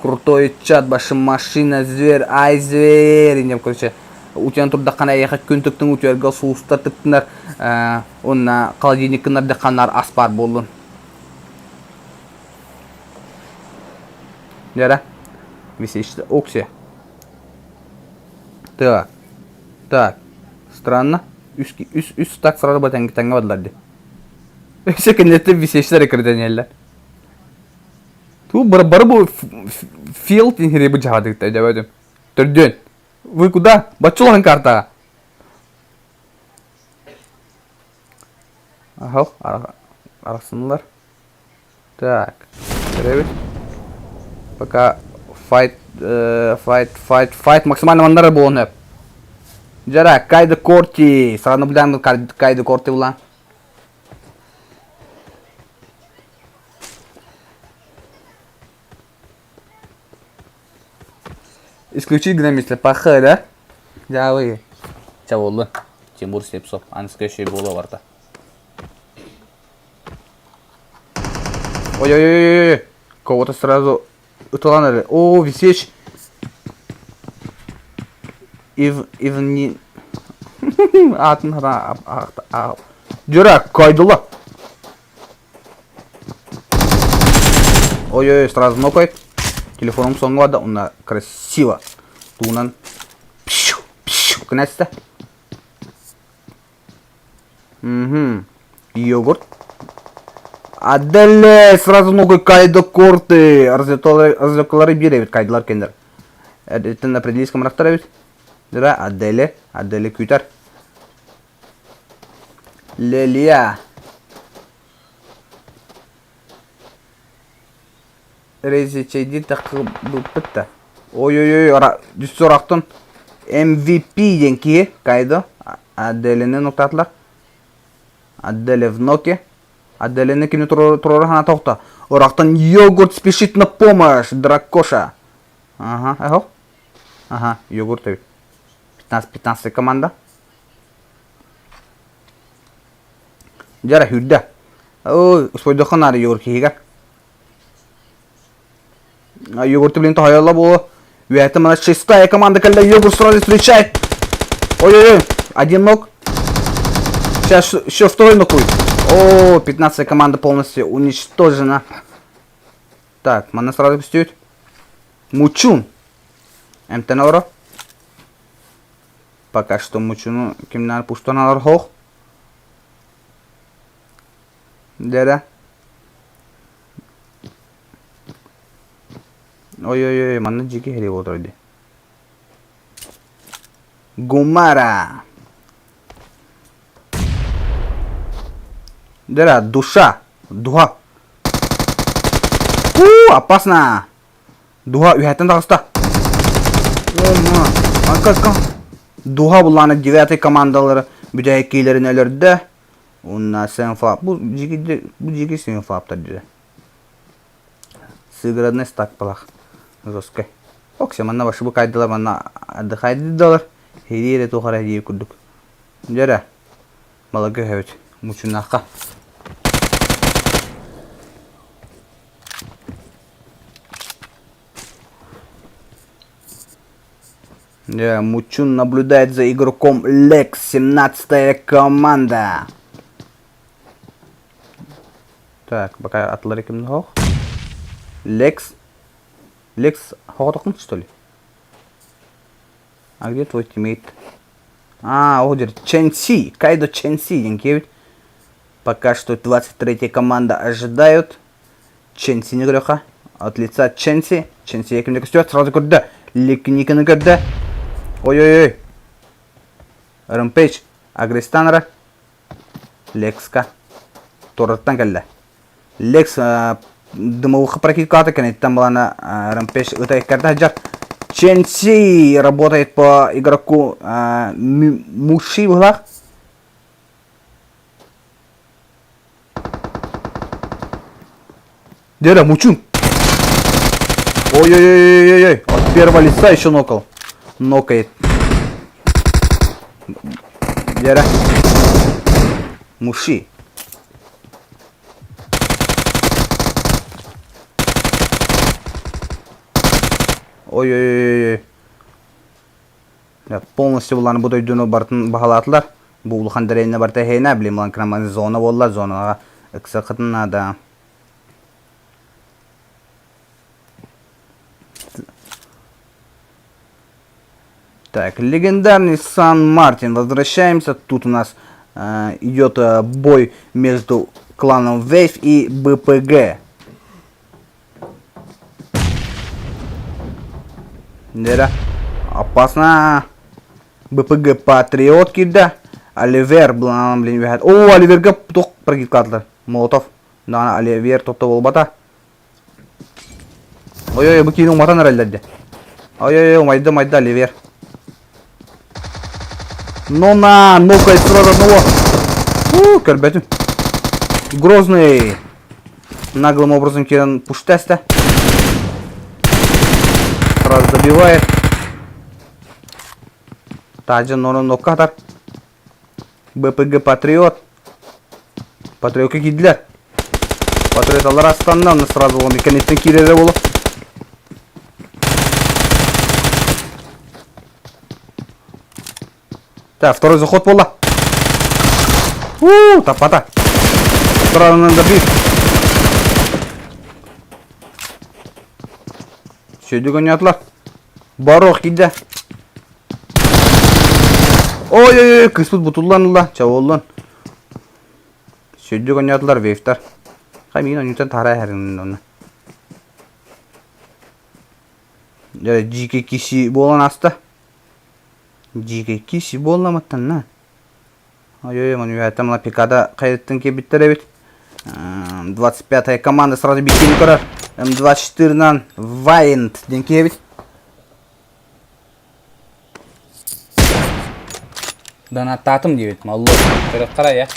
крутой чат, баши машина зверь, ай зверь инем короче утуйан турдаххына эйиэхэ күн тыктын утуйарга сулустар тыктынар уонна холодильниккынар дахханнар ас баар буоллун. Дьэ висишь окси. Так. Так. Странно. Үс, үс, үс так сразу бы тэҥҥэ бардылар дии. Өссө кинилэртэн висечтэр экирдэнэллэр. Ту бары бары бу филд иһири бу дьаһадыктар дьэбэдим. Төрдүөн. Вы куда? Баччулаһын картаҕа. Аһал, арахсыннылар. Так, көрөбүт. Пока файт, файт, файт, файт максимально маннары буолуон сөп. Дьара, Кайда Корти. Сразу наблюдаем Кайда Корти була. Исключить гномисля паха, да? Дьаабы. Ча буоллун. Тимур Слепцов. Аныска еще буола барда. Ой-ой-ой-ой-ой. Кого-то сразу ытылан эрэ. О, висечь. Ив, ивни... Аатын Дюра, кайдыла. Ой-ой-ой, сразу нокает. Телефоным соңго да, онна красиво. Туунан пшу, пшу, кынасты. Угу. Йогурт. Аделе, сразу ногой кайда корты. Развлекалары бире бит кайдылар кендер. Эрдеттен определись камрактар бит. Да, Аделе, Аделе күтер. Лелия. Рези чэйдиир таххыбыппыт да. Ой-ой-ой, дьүссү MVP диэн киһи Кайдо Аделины нуктаатылар. Аделе в ноке. Аделины кини туруора хана тохто. Орахтан йогурт спешит на помощь, дракоша. Ага, эхо. Ага, йогурт эбит. 15-15 команда. Дьэ хүрдэ. Ой, успойдоххо наада йогурт киһигэ. Йогурт блин тоһойолло буолуо. Үөһэттэн мана шестая команда кэллэ. Йогурт сразу встречает. Ой-ой-ой, один ног. Сейчас еще второй ног будет. О, 15 команда полностью уничтожена. Так, мана сразу пустит. Мучун. Эмтэн Пока что мучуну кимнэр пуштаналар хоох. Дэрэ. Ой-ой-ой, манна дьики хери буолар дии. Гумара. Дэрэ, душа. Духа. У, опасно. Духа үһэттэн таҕыста. Духа буллааны девятый командалары бүтэһиккиилэрин өлөрдө. Уонна Сенфа бу дьиги бу дьиги Сенфаптар дире. Сыгранный стак балах жесткой. Оксе манна башы бу кайдылар манна отдыхайдылар. Хирире тухара дии курдук. Дьэрэ малага өһөбүт мучуннаахха. Мучун наблюдает за игроком Лекс, 17-я команда. Так, пока атлары кимни хоох. Лекс. Лекс хоҕотоххун что ли? А где твой тиммейт? А, ол дер Ченси, Кайдо Ченси диэн киэбит. Пока что 23-я команда ожидают. Ченсини көрүөххэ. От лица Ченси. Ченси кимде көстүбэт сразу көрдө. Ликниканы көрдө. Ой-ой-ой. Rampage агрестан эрэ. Лекска туораттан кэллэ. Лекс дымовуха прокидката кэнниттэн балана Rampage ыта иккэрдэ сылдьар. Ченси работает по игроку Муши быһылаах. Дера, мучун! Ой-ой-ой-ой-ой! От первого лица еще нокал. Нокает. Дера. Муши. Ой-ой-ой-ой. Полностью булан бу дойдуну бартын баһалаатылар. Бу улахан дэриэбинэ барыта эһиэнэ, блин, булан зона буолла, зонаҕа ыксыаххытын наада. Так, легендарный Сан-Мартин. Возвращаемся. Тут у нас идет бой между кланом Вейв и БПГ. Дера. Опасно. БПГ Патриот киирдэ. Оливер блин үһэт. О, Оливерга туох прокидкаатылар. Молотов. Даҕаны Оливер тотто буолбата. Ой-ой, бу киини уматан эрэллэр дии. Ой-ой, умайда, умайда Оливер. Ну на, ну-ка, сразу одного. У, көрбөтүм. Грозный. Наглым образом киирэн пуштаста. Сразу добивает. Таджин норун ноккатар. БПГ Патриот. Патриотка киирдилэр. Патриот алар астанна, онно сразу он кэнниттэн киирэрэ буолуо. Так, второй заход буолла. У, таппата. Сразу добив. Сөйдүк ойнотулар. Барох киирдэ. Ой-ой-ой, кыыспыт бутуллан ылла, чабыллан. Сүрдүк ойнотулар вейфтар. Хай миигин ойнутан таһара эһэрин онно. Дьэ, дьиикэй киси буолан ааста. Дьиикэй киси буолла маттанна. Ой-ой, маны мына пикада хайыттан киирбиттэр эбит. 25-я команда сразу бикини көрөр. М24-нан Вайнт диэн киһи эбит. Донаттаатым диэбит маллой. Көрөххө я.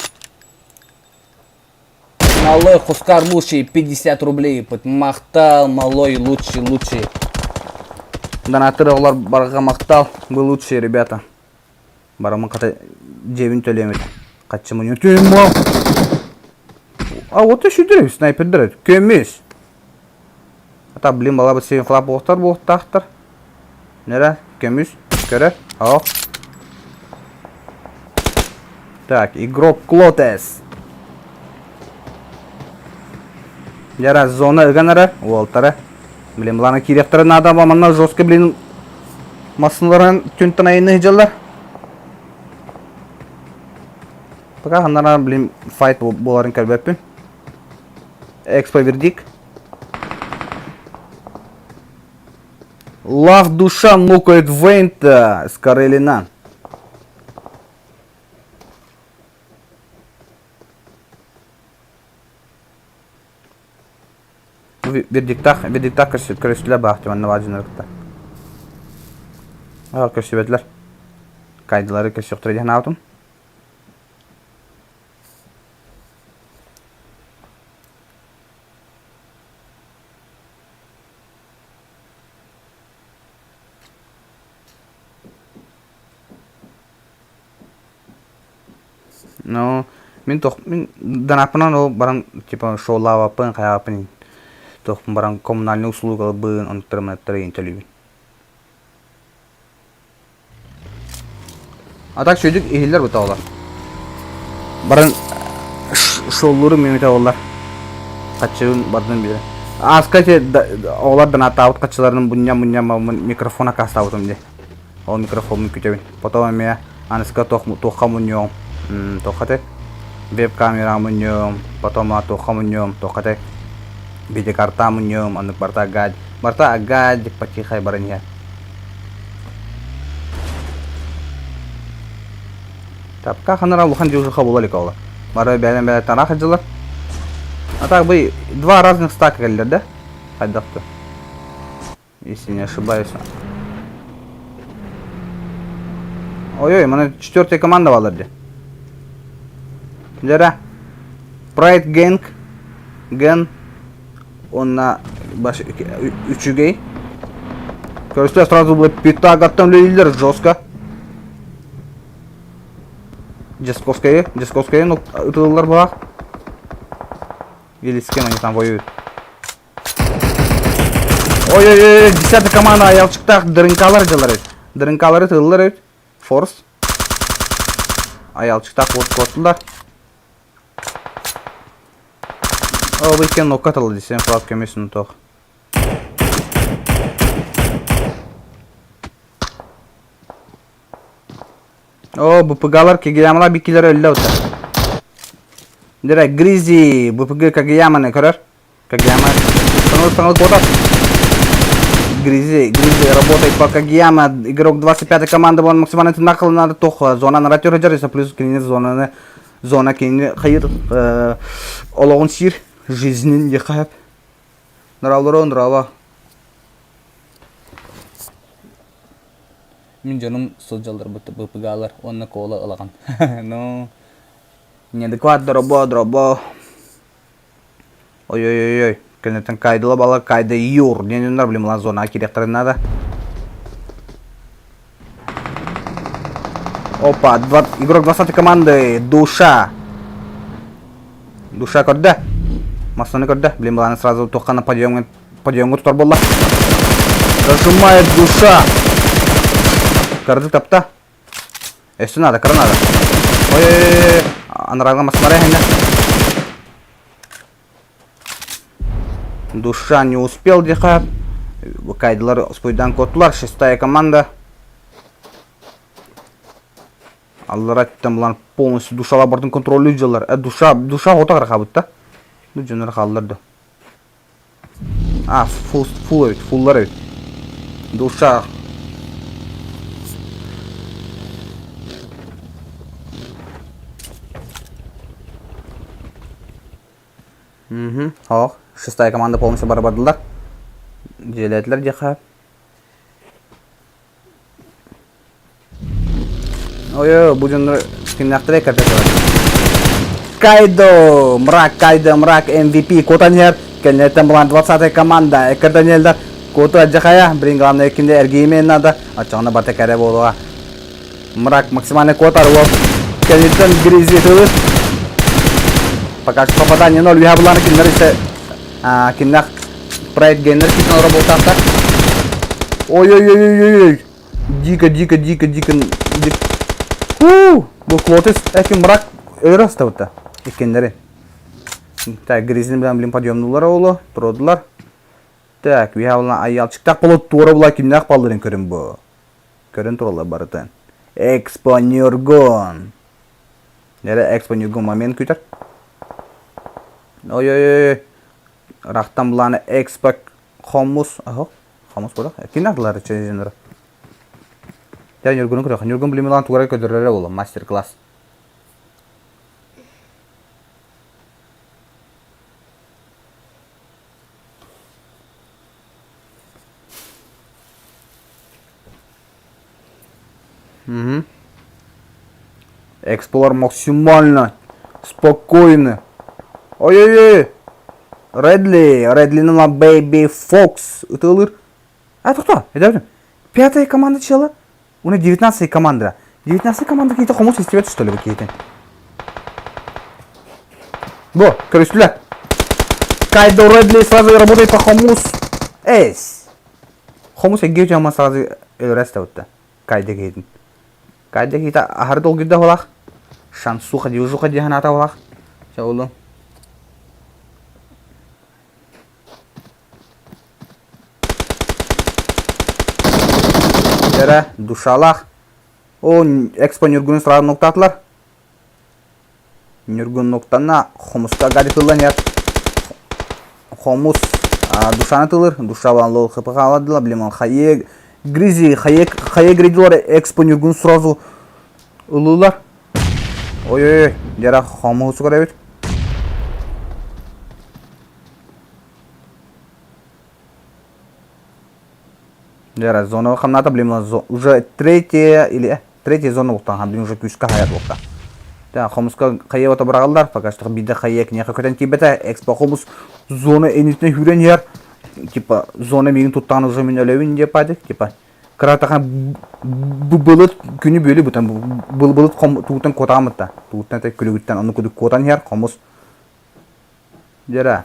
Малой Хускар лучший 50 рублей. Махтал, малой лучший, лучший. Донаторы олар барга махтал. Вы лучшие, ребята. Барамын хата дьиэбин төлүөм этэ. Хаччы мунньу А вот еще снайпердер көмүс. Ата блин балабыт сен флап буохтар буохтаахтар. Нера көмүс көрөр. Ох. Так, игрок Клотес. Яра зона ыган эрэ, уолтара. Блин, былаана киириэхтэрэ наада, манна жестко, блин, массыналарын түнтэн айынны сылдьаллар. Пока ханнара, блин, файт буоларын көрбөппүн. Экспо вердикт. Лав душа нокает Вейнта с Карелина. Вердиктах, вердиктах көрүстүлэр баахты манна баадьынары кытта. Көрсүбэтилэр. Кайдылары көрсүөхтэрэ диэн аабытым. Ну, мин тох мин данааппынан ол баран типа шоулаабаппын, хайаабаппын туохпун баран коммунальный услугаларбын оннуктары-манныктары иһин төлүүбүн. А так сүйдүк иһиллэр бу тоҕолор. Баран шоулууру мүмүтэ оллар. Хаччыбын бардын билэр. Ааска те оҕолор данааттаабыт хаччыларын мунньам-мунньам микрофон акаастаабытым дии. Ол микрофоммун күтэбин. Потом эмиэ аныска туохха мунньуом, туохха этэй? Веб-камера мунньуом, потом туохха мунньуом, туохха этэй? Видеокарта мунньуом, оннук барыта гадь, барыта гадик потихай баран иһэр. Тапка ханара улахан дьылҕа була илик ол. Бары бэйэн бэйэ тараах дьылар. А так бы два разных стака кэллэр да? Хайдах да. Если не ошибаюсь. Ой-ой, мана четвертая команда балар дии. Дьэрэ. Pride Gang Ген уонна үчүгэй. Көрүстэ сразу было пятак үлэлииллэр жестко. Десковская, Десковская, ну, ытыллар была. Или с кем они там воюют. Ой-ой-ой, десятая команда аялчыктаах дырынкалар дьылар эбит. Дырынкалары тыллар эбит. Форс. Аялчыктаах куоттулар. Ол иккен нокка тылы десем, флаг көмөсүн тох. О, БПГ-лар Кигиямалар биккилер өллө ута. Дирэ Гризи БПГ Кагияманы көрөр. Кагияма саңыл куотар. Гризи, Гризи работает по Кагияма. Игрок 25 команды буолан максимально тынакылынады тох зона наратер жарыса плюс кинини зонаны зона кинини хайыр олоҕун сир жизнин дихап. Ныраллары нырала. Мин дьонум сылдьаллар БПГ-лар уонна кола ылаҕын. Ну, неадекват дробо, дробо. Ой-ой-ой-ой, кэнниттэн Кайдыла бала Кайда Юр диэн блин мала зона кириэхтэрин наада. Опа, два, игрок 20 команды, Душа. Душа көрдө. Массаны көрдө. Блин, баланы сразу туоххана подъемҥа подъемҥа тутар буолла. Зажимает душа. Кырдык тапта. Өссө надо, кыра надо. Ой-ой-ой, анарааҕа масмара иһиннэ. Душа не успел диха. Кайдылар спойдан коттулар. Шестая команда. Аллара өттүн булан полностью душалар бардын контроллуу дьыллар. Э, душа, душа хото карахабытта. Ну, дьоннор хааллар да. А, фул, фул эбит, фуллар эбит. Душа. Угу. Ох, шестая команда полностью бара бардылар. Дьиэлээтилэр диэхэ. Ой, бу дьоннор кимнээхтэрэй кэрдэтэлэр. Кайдо, мрак, Кайдо, мрак, MVP, Котанер, кэнниттэн булан 20 команда, Эккерданеллер, Кото Аджахая, блин, главное, кинде эргийме надо, очоҕуна барта кэрэ буолуоҕа. Мрак максимальный котар уол, кэнниттэн Гризи тылы. Пока что попадание ноль, үһэ буланы кинилэр ise киннэх проект геннер китин работаахтар. Ой-ой-ой-ой-ой. Дико, дико, дико, дико, дико. Фу! Бу Клотис эки мрак өлөр астабыта. Иккеннери. Так, Гризин билэн блин подъемнулар оолу, туродулар. Так, үһэ айалчыктаах болот туора була кимнээх балларын көрүн бу. Көрөн туралар барытын. Экспо Нюргон. Нere Экспо Нюргон момент күтэр. Ой-ой-ой. Рахтан буланы Экспо Хомус. Ахо. Хомус буолар. Ким ардылар чэйдэнэр? Дьэ Ньургуну көрүөх. Ньургун билимилаан тугара көрдөрөрө буолла мастер-класс. Угу. Эксплор максимально спокойно. Ой-ой-ой. Редли, Редли на Baby Fox. Ытылыр. А это кто? Это пятая команда чела? У них 19 команда. 19 команда какие-то хомус истебет, что ли, какие-то? Бо, көрүстүлэр. Кайдо Редли сразу работает по хомус. Эс. Хомус эгге жама сразу өлөрөстө Кайда киһитин. Кайда киһитэ аһары долгуйда буолах. Шансуха дивжуха диэн аата буолах. Чэ улун. Эрэ душалаах. О, экспо Ньургуну сразу нуктаатылар. Ньургун нуктанна хомуска гадитыллан ят. Хомус душаны тылыр, душа лол хпхаладыла, блин, хайе гризи, хайе хайе гридилар экспо Ньургун сразу ылылар. Ой-ой-ой, дьара хомуһу эбит. Дьара зона хамната, блин, уже третья или третья зона уктан, блин, уже күүскэ хайат уокта. Та хомуска хайа ото быраҕаллар, пока что биирдэ хайа киниэхэ көтөн тиийбэтэ, экспо хомус зона иннитинэ хүрэн иһэр, типа зона миигин туттаҕын уже мин өлөбүн диэп баадык, типа кыратахан былыт күнү бүөлү бутан былыт туутан куотаамытта туутан күлүгүттэн ону кудук куотан иһэр хомус дьара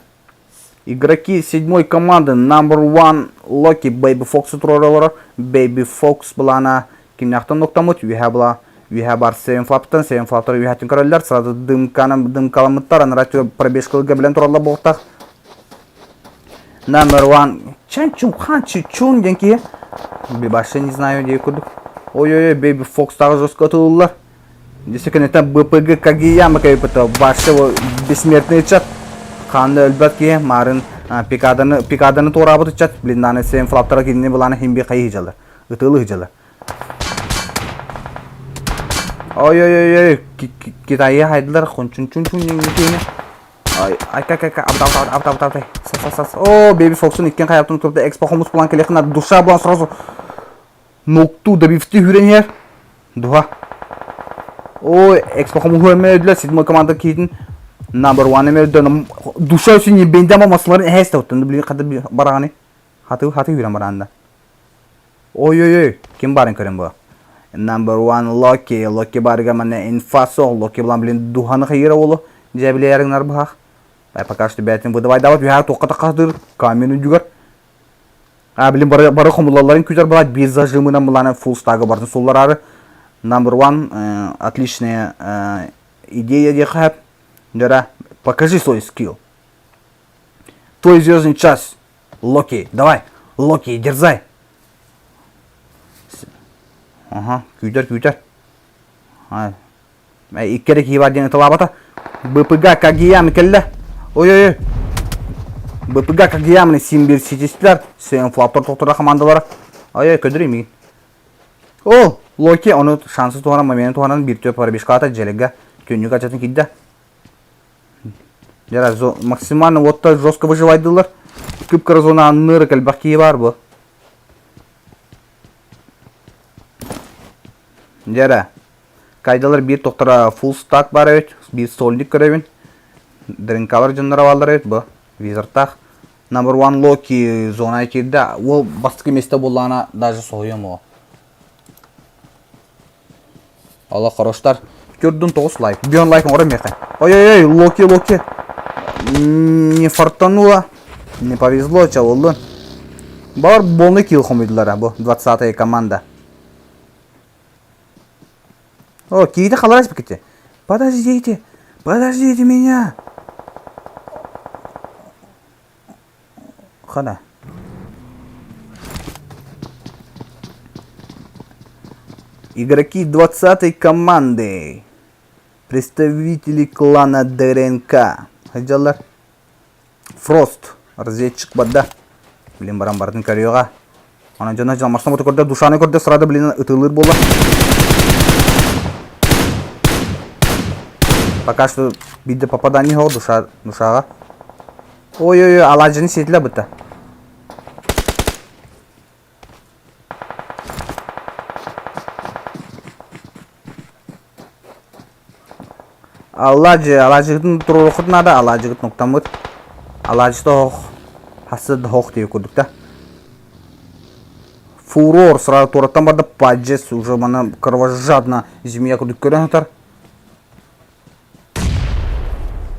Игроки седьмой команды number one Локи Baby Fox туруоралара. Baby Fox былаана кимнээхтэн нуктаммыт үөһэ была үөһэ бар Seven Flap-тан Seven Flap-тар үөһэттэн көрөллөр сразу дымканан дымкаламмыттар анараа пробежкаларга билэн тураллар буолуохтаах Number one Чан Чун Хан Чи Чун диэн киһи вообще не знаю диye курдук ой-ой-ой Baby Fox тағы жестко атылылар Действительно, это БПГ Кагияма кайпыта вообще бессмертный чат. Ханна өлбөт киһи марын пикаданы пикаданы туораабыт чат блин сен флаптара кинини былаана химби хайы жалар. Ытылы жалар. Ой-ой-ой, Китайы хайдылар хончун чун чун киһини. Ай, ай, кай, кай, кай, абда, абда, абда, абда, абда, сас, сас, сас. О, Бэби Фоксун иккен хайаптын турда экспо хомус булан келехина душа булан сразу нокту добивти хүрэн иһэр. Духа. Ой, экспо хомуһу эмэ өдүлэр седьмой команда киһитин number one эмэ өдө душа үсүн ебендем масларын эһэстэ оттон блин хата бараҕаны хаты хаты хүрэн бараанда. Ой-ой-ой, ким барын көрөн бу. Number one Локи, Локи барыга манна инфа суох, Локи булан блин духаны хайыра олу. Дьэ билээрин быһах. Пока что бээтин выдавай дават үһэ туохха таххатыр камень үдүгэр. А, блин, бары, бары хомулалларын күтэр была биир зажимынан булана фулл стага бартын сулларары. Number one, отличная идея диэхэ. Дара, покажи свой скилл. Твой звездный час. Локи, давай. Локи, дерзай. Ага, күүтэр, күүтэр. Икки эрэ киһи бар диэн ыталаабата. БПГ Кагиями кэллэ. Ой-ой-ой. БПГ Кагиямны син ситистилэр. Сен флаптор тохтора командалара. Ой-ой, көдүрүй мигин. О, Локи ону шансы туһанан, момент туһанан биир төп пробежката дьэлэгэ түннүк ачатын киирдэ. Дьара максимально уотта жестко выживайдылар. Кып-кыра зона анныыр элбэх киһи бар бу. Дьара Кайдалар биир тохтора full stack бар эбит, биир стольник көрөбүн. Дринкалар дьонноро бааллар эбит бу. Визортаах. Number one Локи зона киирдэ. Ол бастакы месте буоллаҕына даже соһуйуом о. Алла хороштар. Көрдүн тоҕус лайк. Бион лайк оҥоро миэхэ. Ой-ой-ой, Локи, Локи. Не фартануло. Не повезло, чалыллын. Балар полный килл хомуйдулар бу 20-я команда. О, киһитэ халарас бикити. Подождите, подождите меня. Хана. Игроки 20-й команды. Представители клана ДРНК. Хайдалар. Фрост. Разведчик бада. Блин, баран бардын көрүөҕэ. Онон дьоно дьалмарсан оту көрдө, душаны көрдө, сразу блин ытылыр буолла. Пока что биирдэ попадание суох душа, душаҕа. Ой-ой-ой, алаадьыны сиэтилэ бытта. Алаадьы, алаадьыгытын туруоруккут наада, алаадьыгыт нуктаммыт. Алаадьыта оһох, хассы да оһох диye курдук да. Фурор сразу туораттан барда, паджес уже мана кровожадно змея курдук көрөн сытар.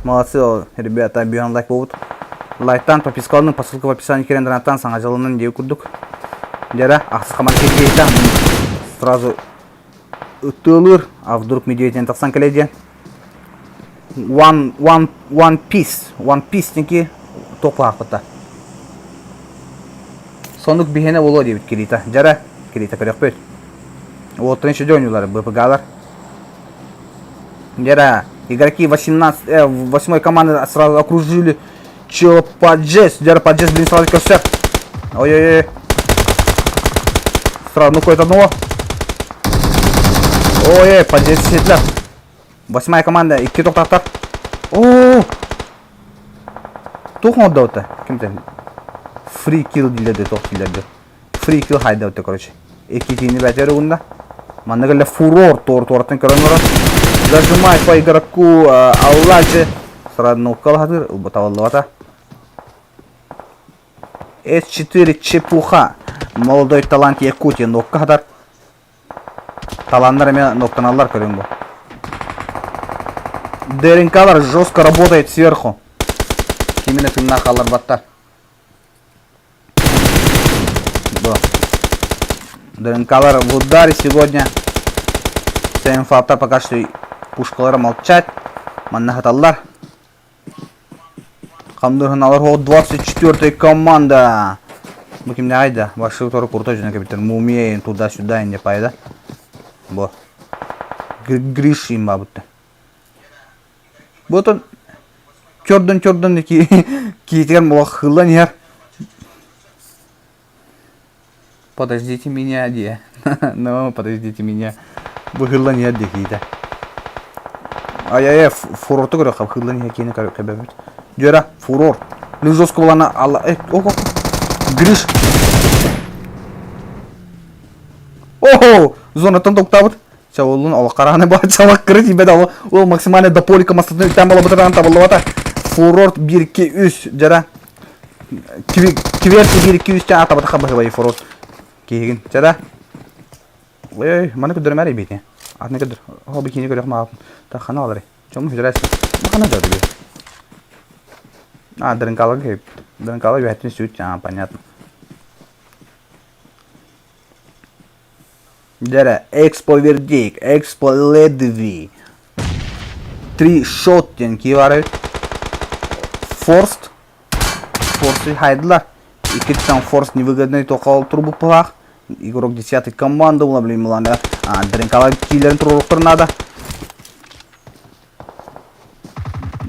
Молодцы, ребята, объем лайк болбут. Лайктан, подпискаланын, по ссылке в описании кирен донаттан саҥа дьылынан диye курдук. Дьара, ахсыс хаман киирбиэйтэ сразу ытыалыыр, а вдруг медведь тахсан кэлэ диэн. One, one, one piece, one piece диэн туох Сонук биһиэнэ буолуо диэбит Кирита. Дьара, Кирита көрөхпүт. Уоттарын еще оонньуулар, БПГ-лар. Дьара, игроки 18, 8 команды сразу окружили Чё, Паджес, Дьара, Паджес, блин, сразу көрсө. Ой-ой-ой. Сразу, ну какой-то одного. Ой-ой, Паджес сиэтлэр. Восьмая команда икки тохтоохтор. Оо! Туох оҥордо Кимтэн? Free kill дииллэр туох дииллэр Free kill хайдабыта короче. Иккитиини бэтэр угунна. Манна кэллэ фурор туор туораттан көрөн олорор. Зажимай по игроку Аллачы. Сразу ноккалаһатыр, ылбаталлыбата. С4 чепуха. Молодой талант Якутии нокка хатар. Таланнар эмиэ ноктаналлар көрүҥ бу. ДРНКлар жестко работает сверху. Кимини тыыннаах хаалларбаттар. Бу. ДРНКлар в ударе сегодня. Сенфата пока что пушкалара молчать. Манна хаталлар. Хамдырһыналар 24 команда. Бу кимнээҕий да? Башыы тору курта дьоно кэбиттэр. Мумия туда-сюда инде пайда. Бу. Гриш им бабытта. Бутун чордун-чордун киитигэр хыллан иһэр. Подождите меня диэ. Ну, подождите меня. Быһыллан иһэр диэ киитэ. Ай-ай-ай, фурорту көрөххө, хыллан иһэр киини көрбөппүт. Дьүөрэ, фурор. Лизовска булана алла... Э, ох, ох. Гриш. Охо! Зонаттан токтаабыт. Чавуллун ол харааны ба чалак кыры тиибэт ол ол максимально до полика мастатын үктэн балабытыран табыллыбата. Фурорт 1 2 3 жара Кверти 1 2 3 тэн атабатаха баһыбай фурорт киһигин. Жара Ой, маны көдөрмөр бити. Атны көдөр. О бикини көрөх маапын. Та хана алары. Чому хүдәрәсин. Хана жады би. А, дырынкалы кеп. Дырынкалы үһәтин сүт, а, понятно. Дьэрэ, Экспо Вердик, Экспо Ледви, Три Шот диэн кии баар эбит. Форст, Форсты хайдылар. Иккиттэн Форст невыгодный тоқал турбуппалаах. Игрок десятый команда була, блин, мыланда. Дринкалар киилерин туруруктар надо.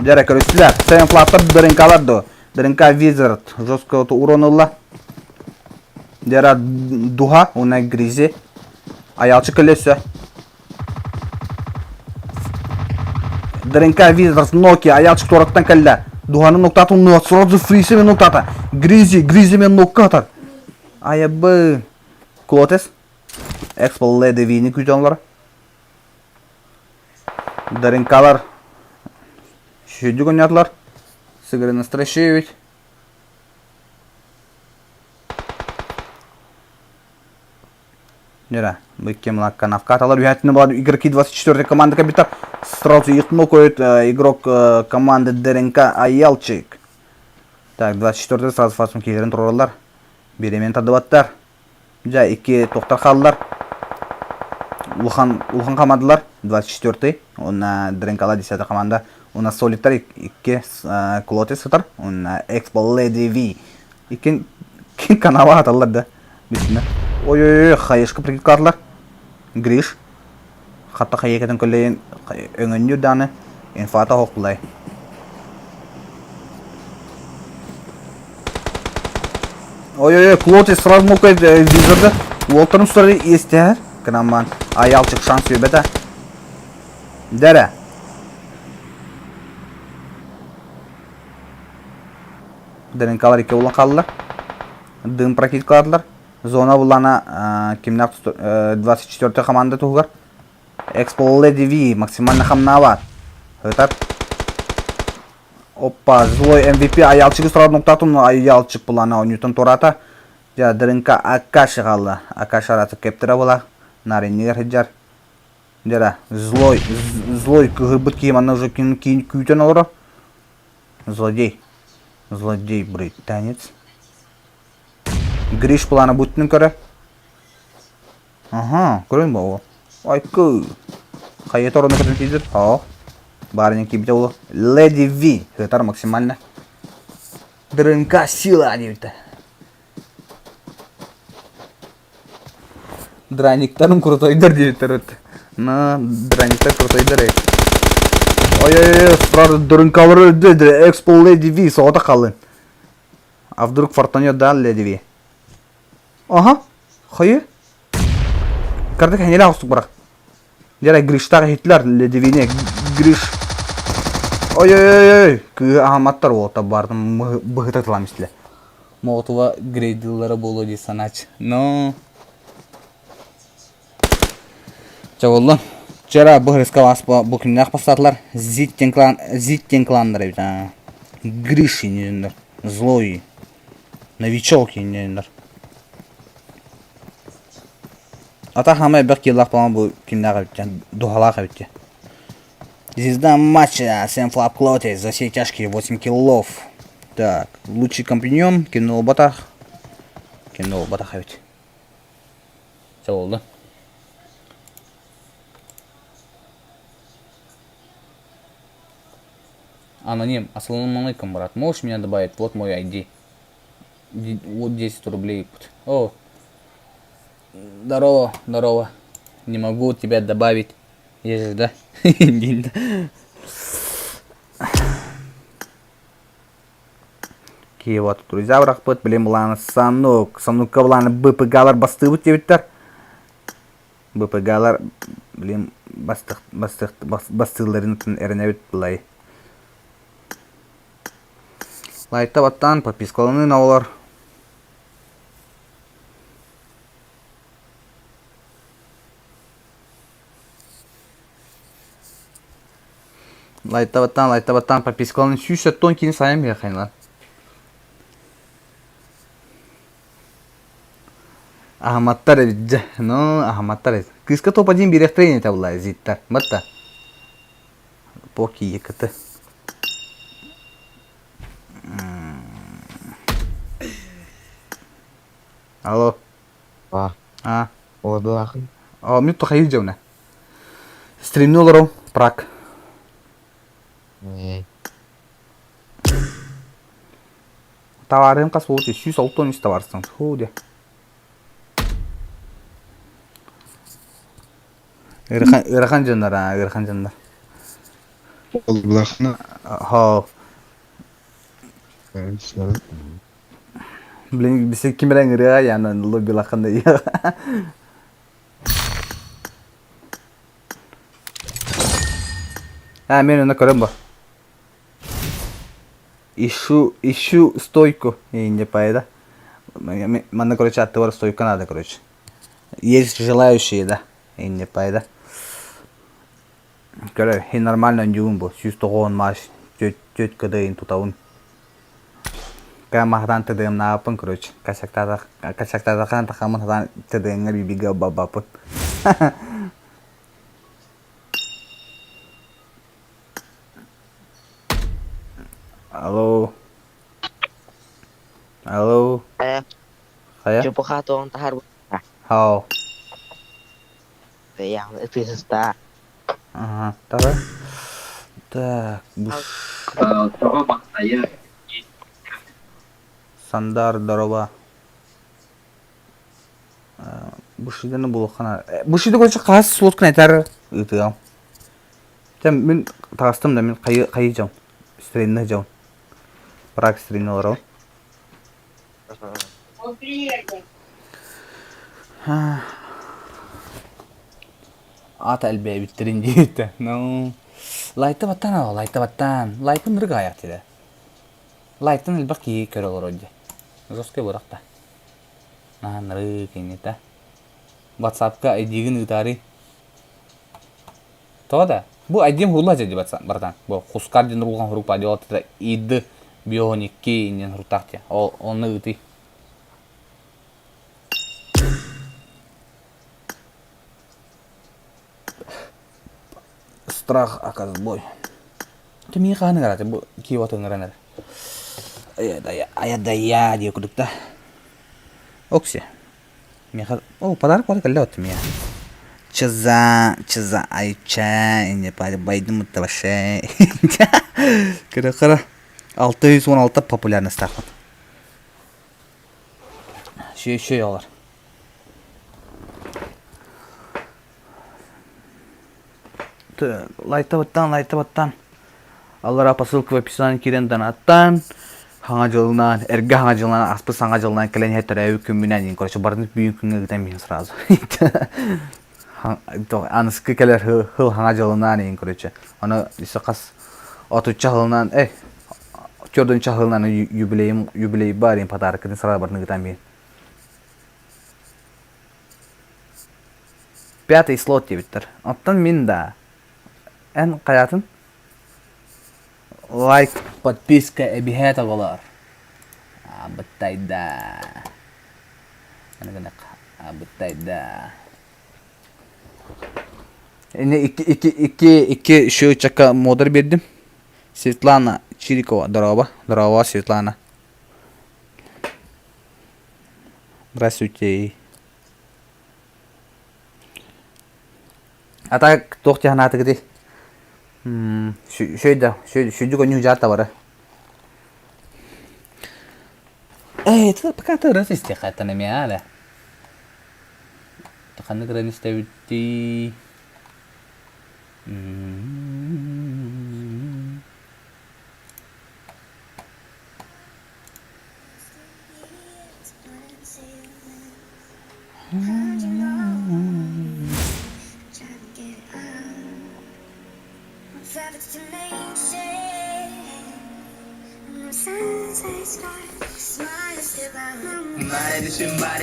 Дьэрэ, көрүстүлэр. Сайын флаттар дринкалар до. Дринка Визард жестко урон ылла. Дьэрэ духа, уна гризи. Аялчы көлөсө. Дринка Визард Nokia аялчы туораттан кэллэ. Дуһаны нуктатын нуот сразу фрисемен нуктата. Гризи, гризимен нукка атар. Айабы. Клотес. Экспо Ледевини күтөнлөр. Даринкалар сүдү гонятылар. Сыгырын Страшевич. Нера, быккем канавка аталар үһәтіне болады игроки 24 команда капитан. Сразу их нокает игрок команды ДРНК Аялчик. Так, 24 сразу фасым кейлерин туралар. Беремен тадыбаттар. Дьэ, икки тохтор хааллар. Улахан, улахан хамадылар 24-й, уонна Дренкала 10 команда. Уонна Солиттар икки Клотис сытар, уонна Экспо Леди Ви. Икки канала аталлар да. Бисмилlah. Ой-ой-ой, хайышка прикладлар. Гриш. Хатта хайыкатын көллейин өҥөннүүр дааны инфата хоқпулай. Ой-ой-ой, Клотис сразу мукает визорды. Уолтарын устары иестээр. Кынамман аялчык шанс үбэтэ. Дәрә. Дэринкалар икки улан қалдылар. Дым прокидкаладылар. Зона булана кимнәк 24 команда туһугар. Экспо Lady V максимально хамнаабат. Ытар. Опа, злой MVP аялчыгы сразу нуктатын аялчык булана Ньютон турата. Жа дырынка Акаши қалды. Акаши араты кептіре була. Нариннигер хиджар. Дера, злой, злой кыһырбыт киһи манна уже күүтэн олорор. Злодей. Злодей британец. Гриш плана бүттүн көрө. Аха, көрөн бу. Айкы. Хайа торону көтөн тиздер. О. Барыня кибите олу. Леди Ви. Хытар максимально. ДРНК сила диэбитэ. Драниктарым крутойдар диэбиттэр На, драниктар крутойдар Ой-ой-ой, сразу ДРНКлар өлдү. Экспо Леди Ви соҕото халын. А вдруг фортанет да Леди Ви? Ага, хайы. Кардык хенеле охсук барах. Дьэ Гриштаах иһиттилэр Ледивини. Гриш. Ой-ой-ой, кыыһы аһамматтар уолта баартын быһыта тылам истилэ. Молотова грейдыллара буолуо дии санаач. Но... Чэ буоллун. Вчера бу рисковас бу күннээх бастаатылар. Зиттен клан, Зиттен кланнар эбит. Гриш инниннэр. Злой. Новичок инниннэр. Ата хаама элбэх киилаах буолан бу кимнээх эбит дуһалаах эбит Звезда матча Сэм Флап Клоти за все тяжкие 8 киллов. Так, лучший компаньон кинул батах. Кинул батах эбит. Чэ буолду. Аноним. Ассаламу алейкум, брат. Можешь меня добавить? Вот мой ID. Вот 10 рублей. О, здорово, здорово. Не могу тебя добавить. Есть же, да? Киев друзья бырахпыт, блин, былааны Санук, Санукка былааны БПГ-лар бастыыбыт диэбиттэр. БПГ-лар, блин, бастых, бастых, бастыылларын эрэнэбит былай. Лайкта баттаан, подпискаланыы оҕолор. Лайтабаттан, лайтабаттан подпискаланын 170 кини сайын биэхайнылар. Аһаматтар эбит дьэ. Ну, аһаматтар эбит. Кыыска топ-1 биэриэхтэрэ ини табыллар зиттар. Батта. Поки екіті. Алло. А, А. Олодулаахын. О, мен тухайы дьэуна. Стримни олору, прак. Э, Товарым хас буолуо 163 товарсың. Хуу де. Ыарахан ыарахан дьоннор аа, ыарахан дьоннор. Олодулаахына. Хоо. Блин, бисик ким эрэ ыҥырыа яна лобилахан А, мен оны көрөн бо. Ищу, ищу стойку. И не поеда. Манна, короче, аттыбар стойка надо, короче. Есть желающие, да. И не поеда. Көрө, хин нормально үндүгүн бу. 190 маш, төт кыдыйын тутабын. Кэ маһатан тыдыымнааппын, короче. Косяктаатах, косяктаатахан тахамын хатан тыдыыңҥа бибигэ бабаппын. Алло. Алло. Э, Хайа? чупуха туон таһар Хау. Бэйэҕин ытыһыста. Ага, давай. Так, буш. Тоҕо бахтайа Сандар, здорово. Бушиданы булуххана. Бушида короче хас суоткун этэр ыытыам. Тем мин таҕыстым да мин хайы хайы дьон. Стримна дьон. Прак стримна олорон. Аата элбээбиттэрин диэбиттэ. Ну, лайта баттаан аҕа, лайта баттаан. Лайкын нырык аайах диэтэ. Лайтан элбэх киһи көрө олорор дии. Жесткай бырах да. Наһаа нырык иннитэ. Ватсапка айдигин ыытаарый. Тоҕо да? Бу айдим хурула дии братан. Бу хускар диэн рулган хурук падиола ид бионикки иннин хуруктаах дии. Ол онно ыытый. Страх оказбой. Ты миигин хаһан ыҥыраатый бу киеваты ыҥыран эрэ. Айа-дайа диye курдук да. Окси. Миэхэ о подарок бар кэллэ от миэхэ. Чыза, чыза, айча, инне байдым мутта вообще. Кыра-кыра. 616 популярностаахпын. Шүй-шүй олар. Лайтабыттан, лайтабыттан. Аллара по ссылке в описании киирэн донаттан. Хаҥа дьылынан, эргэ хаҥа дьылынан, аспыт саҥа дьылынан кэлэн иһэр төрөөбүт күммүнэн, короче, барытын бүгүн күҥҥэ ыытан биһин сразу. Аныскы кэлэр хыл хаҥа дьылынаан иһин короче. Аны хас отучча хылынан, э, төрдүнчэ хылынан юбилейым юбилей бар им подаркын сразу барныгытан биин. Пятый слот диэбиттэр. Оттон мин да. Эн хайатын? Лайк, подписка эбиһээт оҕолор. Абыттайда. Абыттайда. Ини икки икки икки икки счетчикка модер бердим. Светлана Чирикова. Здорово. Здорово, Светлана. Здравствуйте. А так туох дии санаатыгытый? Үчүгэй да, сүдү көнньү дьаата бары. Эй, это пока ты раз истиэхэ эмиэ да. Ханнык ырыаны истэбиттий?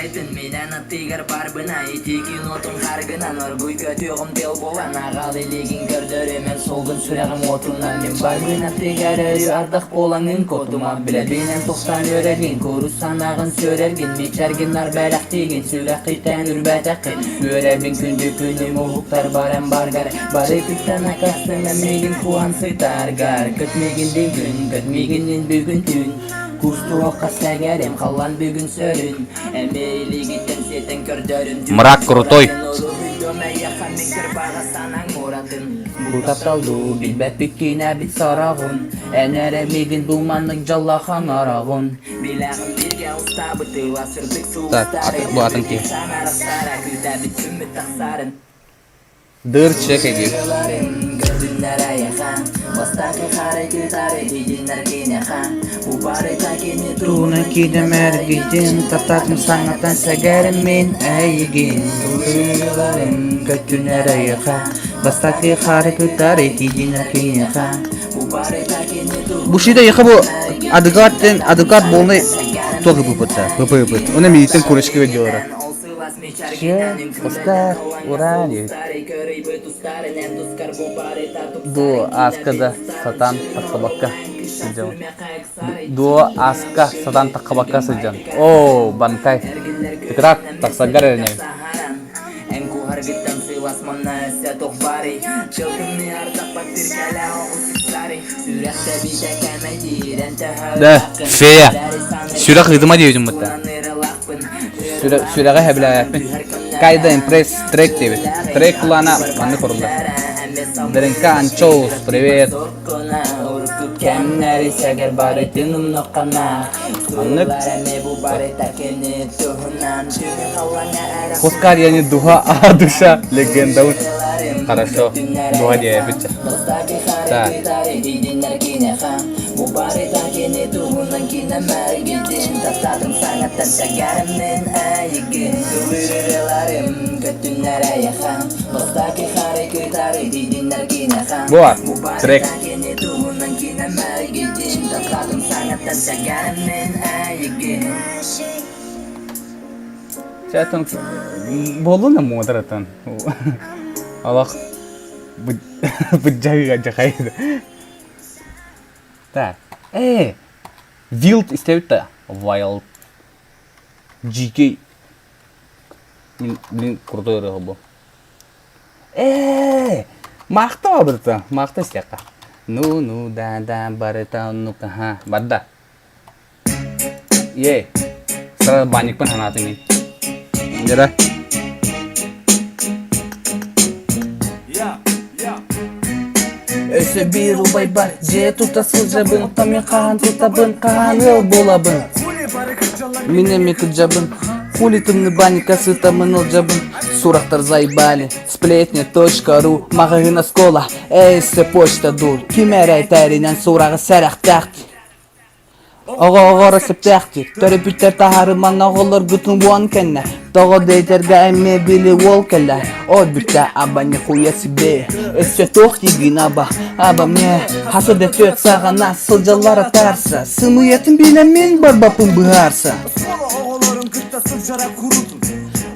Барытын минэн аттыгар барбына ити кинотун харгынан оргуй көтүөҕүм тел буолан аҕал илигин көрдөрүмэн солгун сүрэҕим уотунан мин барбын аттыгар өрүү ардах буолаҥын куотума билэбинэн тохтоон үөрэргин курус санааҕын сүөрэргин мичэргин арбэлэхтиигин сүрэххиттэн үрбэтэххин үөрэбин күндү күнүм уһуктар баран баргар бары күттэн акастына миигин куһан сытаргар көт миигин бүгүн көт миигин бүгүн түүн Кустуохха сэгэрим, халлан бүгүн сөрүн, Эмиэ илиигиттэн сиэтэн көрдөрүн Мрак крутой. Бу тапталдуу билбэппит киинэбит сороҕун, Эн эрэ миигин бу маннык дьоллоох оҥороҕун. Билэҕин бииргэ устаабыт ыла сырдык Так, сулустары, бу атын киһи. Күүтэбит күммүт тахсарын. Дыр чек эдиир. Тууна киидем эргитин, таптаатым саҥатан сэгэрим мин эйигин. Көттүн эрэйэхэ, бастакы хаары кытары тиийдин киниэхэ. Бу шида яха бу адекват адекват полный тоже выпыта, ПП Он имеет курочки делала. Оскар, ура диэбит. Дуо ааска да сатаан тахсыбакка сылдьабын. Дуо ааска сатаан таххабакка сылдьан. Оо, банкай. Тыкыраат тахсаргар эрэнэбин. Да, фея. Сүрэх ыытыма диэбитим бытта. Сүрэҕи сөбүлээбэппин. Кайда импресс трек диэбит. Трек плана маннык куруллар. Дэринка Анчоус, привет. Маннык. Хускар я не духа, а душа легенда. Хорошо. Духа диэбит. Так. Буа, трек. Чатан буоллун муодаратан. Алах быдьаһыга дьахайда. Так. Э, Wild истэбит да. Wild. GK. Мин мин крутой ырыа бу. Э, маахта барыта, маахта истиэххэ. Ну ну да да барыта оннук аха барда. Е, сразу банникпын санаатым мин. Дьэ Өссө биир убайбар дьиэ тута сылдьабын, оттон мин хаһан тутабын, хаһан ыал буолабын. Мин эмиэ кырдьабын, хули тымныы банника сытамын ылдьабын. Сурахтар заебали, сплетня.ру, маҕаһыын оскуола, эссе почта дуу, ким эрэ этэринэн сураҕы сэрэхтээх. Оҕо-оҕо сөптөөхтүк, төрөппүттэр таһаарыман оҕолоргутун уон кэннэ, тоҕо дэтэргэ эмиэ били уол кэллэ, ол бүттэ аба нихуя себе, өссө туох диигин аба, аба мне, хаса да түөт саҕана сылдьаллар атаарса, сымыйатын билэммин барбаппын быһаарса.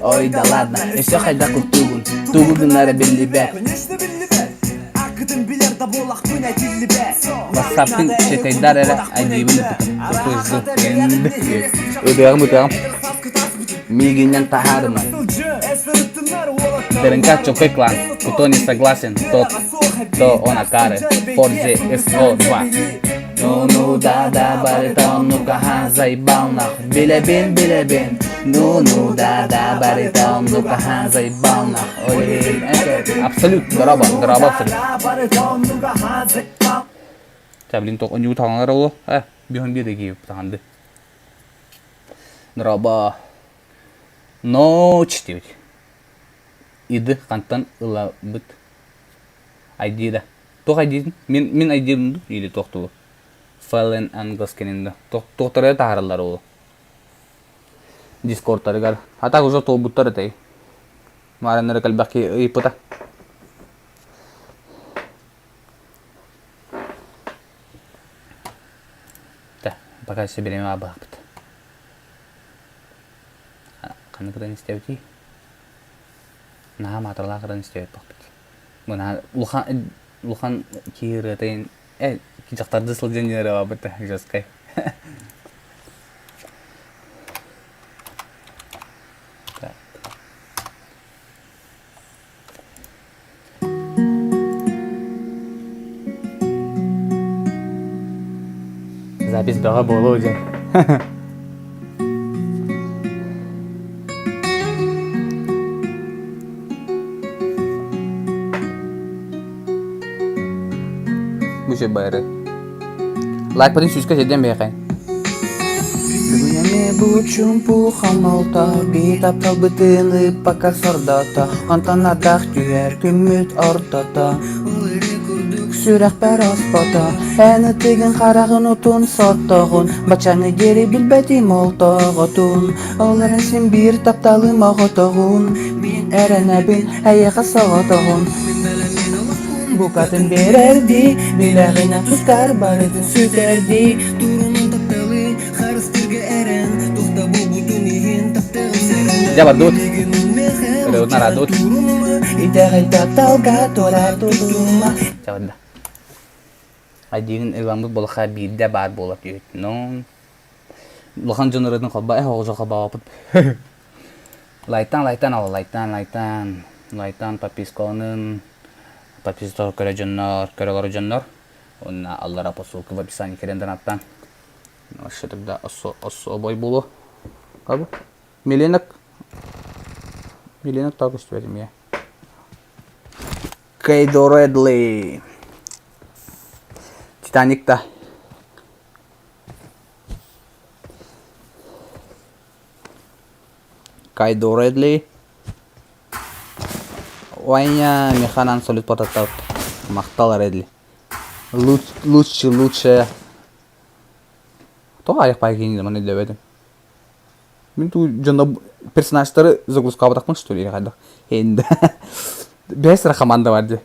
Ой да ладно, өссө хайдах куттуугун, тугу гынара биллибэт. Ватсаппын чекайдар эрэ айдиибин ыппытым. Ытыаҕым ытыаҕым. Миигиннэн таһаарыма. ДРНК чокой клан. Кто не согласен, тот, то он акары. Форзе СО2. Ну ну да да барыта ну-ка заебал нах Билэбин билэбин Ну ну да да барыта ну-ка заебал нах Ой, абсолют, дороба, дороба абсолют. Та, блин, тоқ оню тағанар олу. Э, бихон би деги тағанды. Дороба. Ночь дейбит. Иды хантан ылабыт. Айдида. Туох айдиитин? Мин мин айдиибин дуу или туох тугу? Fallen Angles кэнин да. Туохтары таһаараллар ол. Дискордтарыгар. А так уже туолбуттар этэй. Маарыннары кэлбэх киһи ыйыппыта. Да, пока все время абаахпыт. Ханнык ыран истэбитий? Наһаа маатыралаах ыран истэбит бахпыт. Бу улахан улахан киһи ырыатын э дьахтардыы сылдьан диэн ырыалаабыт да жесткай. Так. Запись бөҕө буолуо диэн. Бу şey байры. Лайк сүүскэ сирдэн биэхэ. Бүгүн эмиэ бу чуумпу хомолто Биир тапталбытын ыыппакка сордото Онтон ардах түһэр күммүт ортото Сүрэхпэр оспото Эн ытыгын хараҕын утун соттоҕун Баччаны диэри билбэтим ол тоҕотун Ол эрэн син биир тапталым оҕотоҕун Мин эрэнэбин эйиэхэ соҕотоҕун Букатын биэрэрдии Билэҕинэн тускар барытын сүтэрдии Турунун тапталы харыстыырга эрэн Туох да буолбутун иһин таптыгым сэрэн Дьэ бардыбыт. Ырыабытын араадыбыт. Итэҕэй тапталга туора тутума Чэ барда. Айдиигин ылламмыт буоллахха биирдэ баар буолар диэбит. Ну, улахан дьон ырыатын холбоо, э оҕо холбообоппут. Лайтан, лайтан ол, лайтан, лайтан, лайтан подпискаланын, подписка көрө дьоннор, көрө олорор дьоннор. Уонна аллара по ссылке в описании кэлэн донаттан. Вообще тогда особой буолуо. Как Миленок Миленок так көстүбэтим я. Кейдо Редли. Титаник да. Кайдо Редли. Ваня Механан салют потаттабыт. Махтал Редли. Лучше, лучше. Тоҕо айах пай киһини маны өйдөөбөтүм. Мин туу дьоно персонажтары загрузкаабатахпын что ли хайдах. Енді. Бэс эрэ команда бар дии.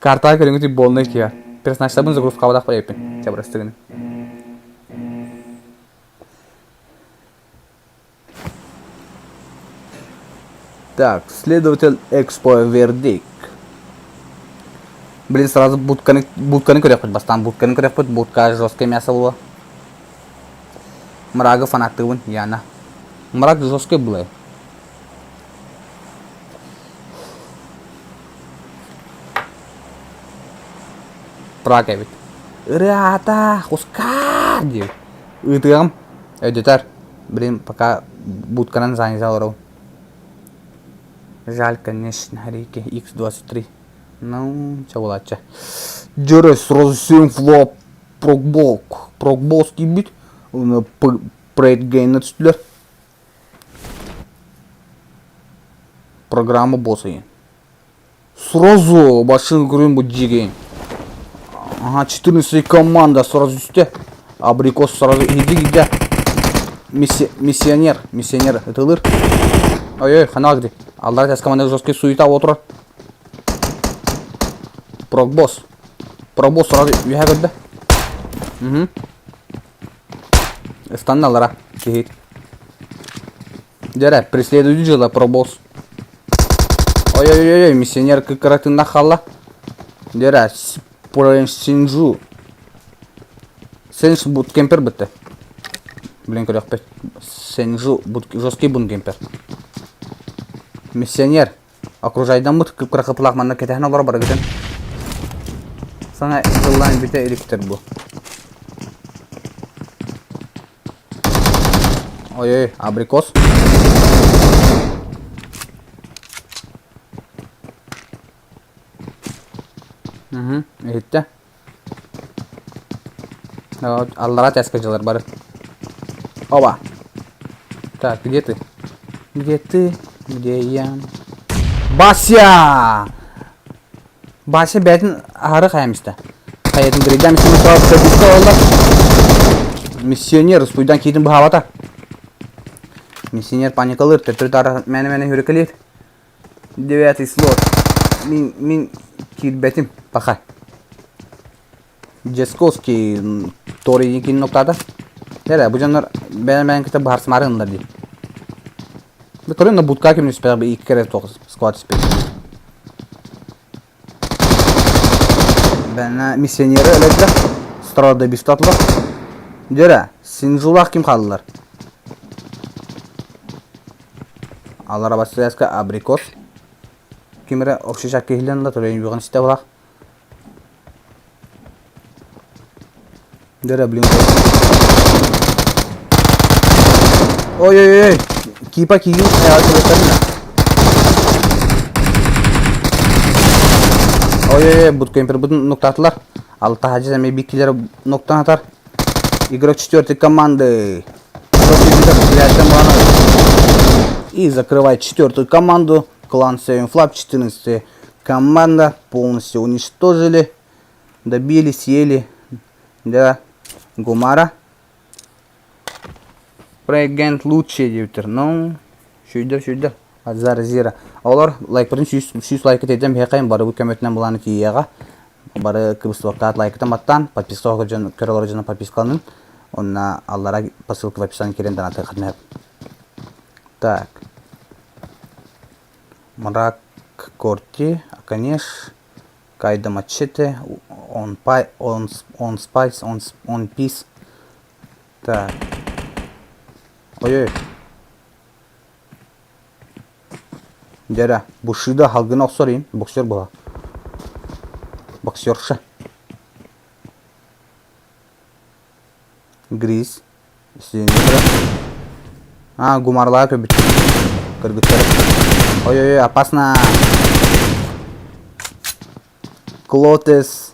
Картаҕа көрүҥүт буолнай киһи. Персонажтарбын загрузкаабатахпын эбиппин. Чэ бырастыгын. Так, следователь Экспо Вердик. Блин, сразу будканы, будканы көрүөхпүт бастаан будканы көрүөхпүт, будка жесткое мясо было. Мрагы фанаттыыбын, Яна. Мраг жесткий было. Праг эбит. Ырыата, хускаа диир. Ыытыаҕым, өйдөтөр. Блин, пока будканан занята олоробун. Жаль, конечно, Рики X23. Ну, чэ буолааччы. Дьөрө сразу 7 флоп прокбок. Прокбос киирбит. Уонна Предгейна түстүлэр. Программа босс Сразу башын көрөн бу дьиэгин. Ага, 14 команда сразу түстэ. Абрикос сразу иһирдьи киирдэ. Миссионер, миссионер ытылыр. Ой-ой, хана где? Аллар тас команда жесткий суета отырар. Прогбос. Прогбос сразу үһэ көрдө. Угу. Ыстанналара киһит. Дьэрэ, преследует дьыла пробос. Ой-ой-ой, миссионер кыккыратынна халла. Дьэрэ, Синжу. Сенж буткемпер бытты. Блин, көрөхпөт. Сенжу жесткий буткемпер. Миссионер. Окружайдаммыт кып-кыра кыпылаах манна кэтэһэн олоро барыгытын. Саҥа ыллаан бүтэ иликтэр бу. Ой-ой, абрикос. Угу, иһиттэ. Аллара тэскэ дьылар бары. Оба. Так, где ты? Где ты? Где я? Бася! Бася бэйэтин аһары хайам истэ. Хайатын грейдам истэ Миссионер успуйдан киитин быһаабата. Миссионер паникалыыр, төттөрү-таары мээнэ-мээнэ хүрүкэлиир. Девятый слот. Мин, мин киирбэтим, пока. Десковский Торини кин ноктаата. Эрэ, бу дьоннор бэйэн-бэйэн кытта быһаарсымаары гыннар дии. Көрүн да будка ким түспэх икки кэрэ туох сквад түспэт. Бэна миссионеры өлөрдө. Стройда бистатлар. Дөрө, Синжулах ким хааллар? Аллара бассыаска абрикос. Ким эрэ окшишак киһилэн да төлөйүн үөҕүн истэ булах. Дөрө, блин. Ой-ой-ой, кипа киин Ой-ой-ой, буткемпербытын нуктаатылар. Алта хадьы эмиэ биккилер нуктан атар. Игрок четвертой команды. И закрывает четвертую команду. Клан Seven Flap 14 команда. Полностью уничтожили. Добили, съели. Да, Гумара. Проект лучший диэбиттэр. Ну, сүйдэр, сүйдэр. Азар Зира. Олор лайкпытын 100 лайкы тейден биһиэхэ барыбыт көмөтүнэн булааны тиийиэҕэ. Бары кыбыстыбаккаат лайкытын баттаан, подписка дьон көрө олорор дьоно подпискаланын. Онна аллара по ссылке в описании киирэн донатыаххытын сөп. Так. Мрак Корти, Аканеш, Кайда Мачете, Он Пай, Он, Он Спайс, Он, Он Пис. Так. Ой-ой. Дьэ Бушида халгына охсор иин, боксер була. Боксерша. Грис. А, гумарлаа көбүт. Кыргыттары. Ой-ой-ой, опасно. Клотес.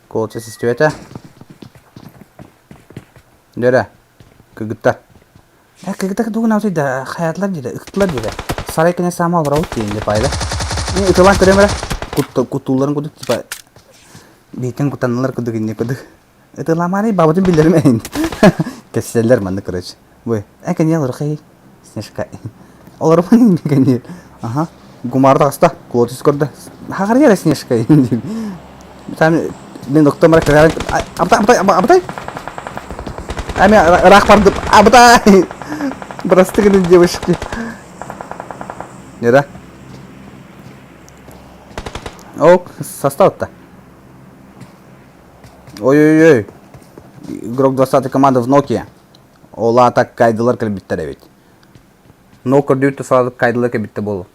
Клотес истибэтэ. Дөрө. Кыргыттар. Э, кыргыттар тугун да хаятылар диде, ыктылар диде. Сарай кене сама олорабыт диэн деп айда. Ытылан көрөм эрэ. Куттууларын кудук типа биитин кутанылар кудук инне кудук. Ытыламаары бабытын биллэрим эһин. Кэпсэллэр маннык короче. Бу э кэньэ олорхай Снежка. Олорбун кэньэ. Аха. Гумар таҕыста. Клотис көрдө. Хаҕарыйар Снежка. Там мен доктор мара кырарын абытай абытай абытай. Ами ыраах бардым. Абытай. Просты гына девушки. Не да? Ок, состав-то. Ой-ой-ой. Игрок 20 команды в Nokia. Ол аата кайдылар кэлбиттэр эбит. Но көрдүүр сразу кайдылар кэлбиттэ буолуо.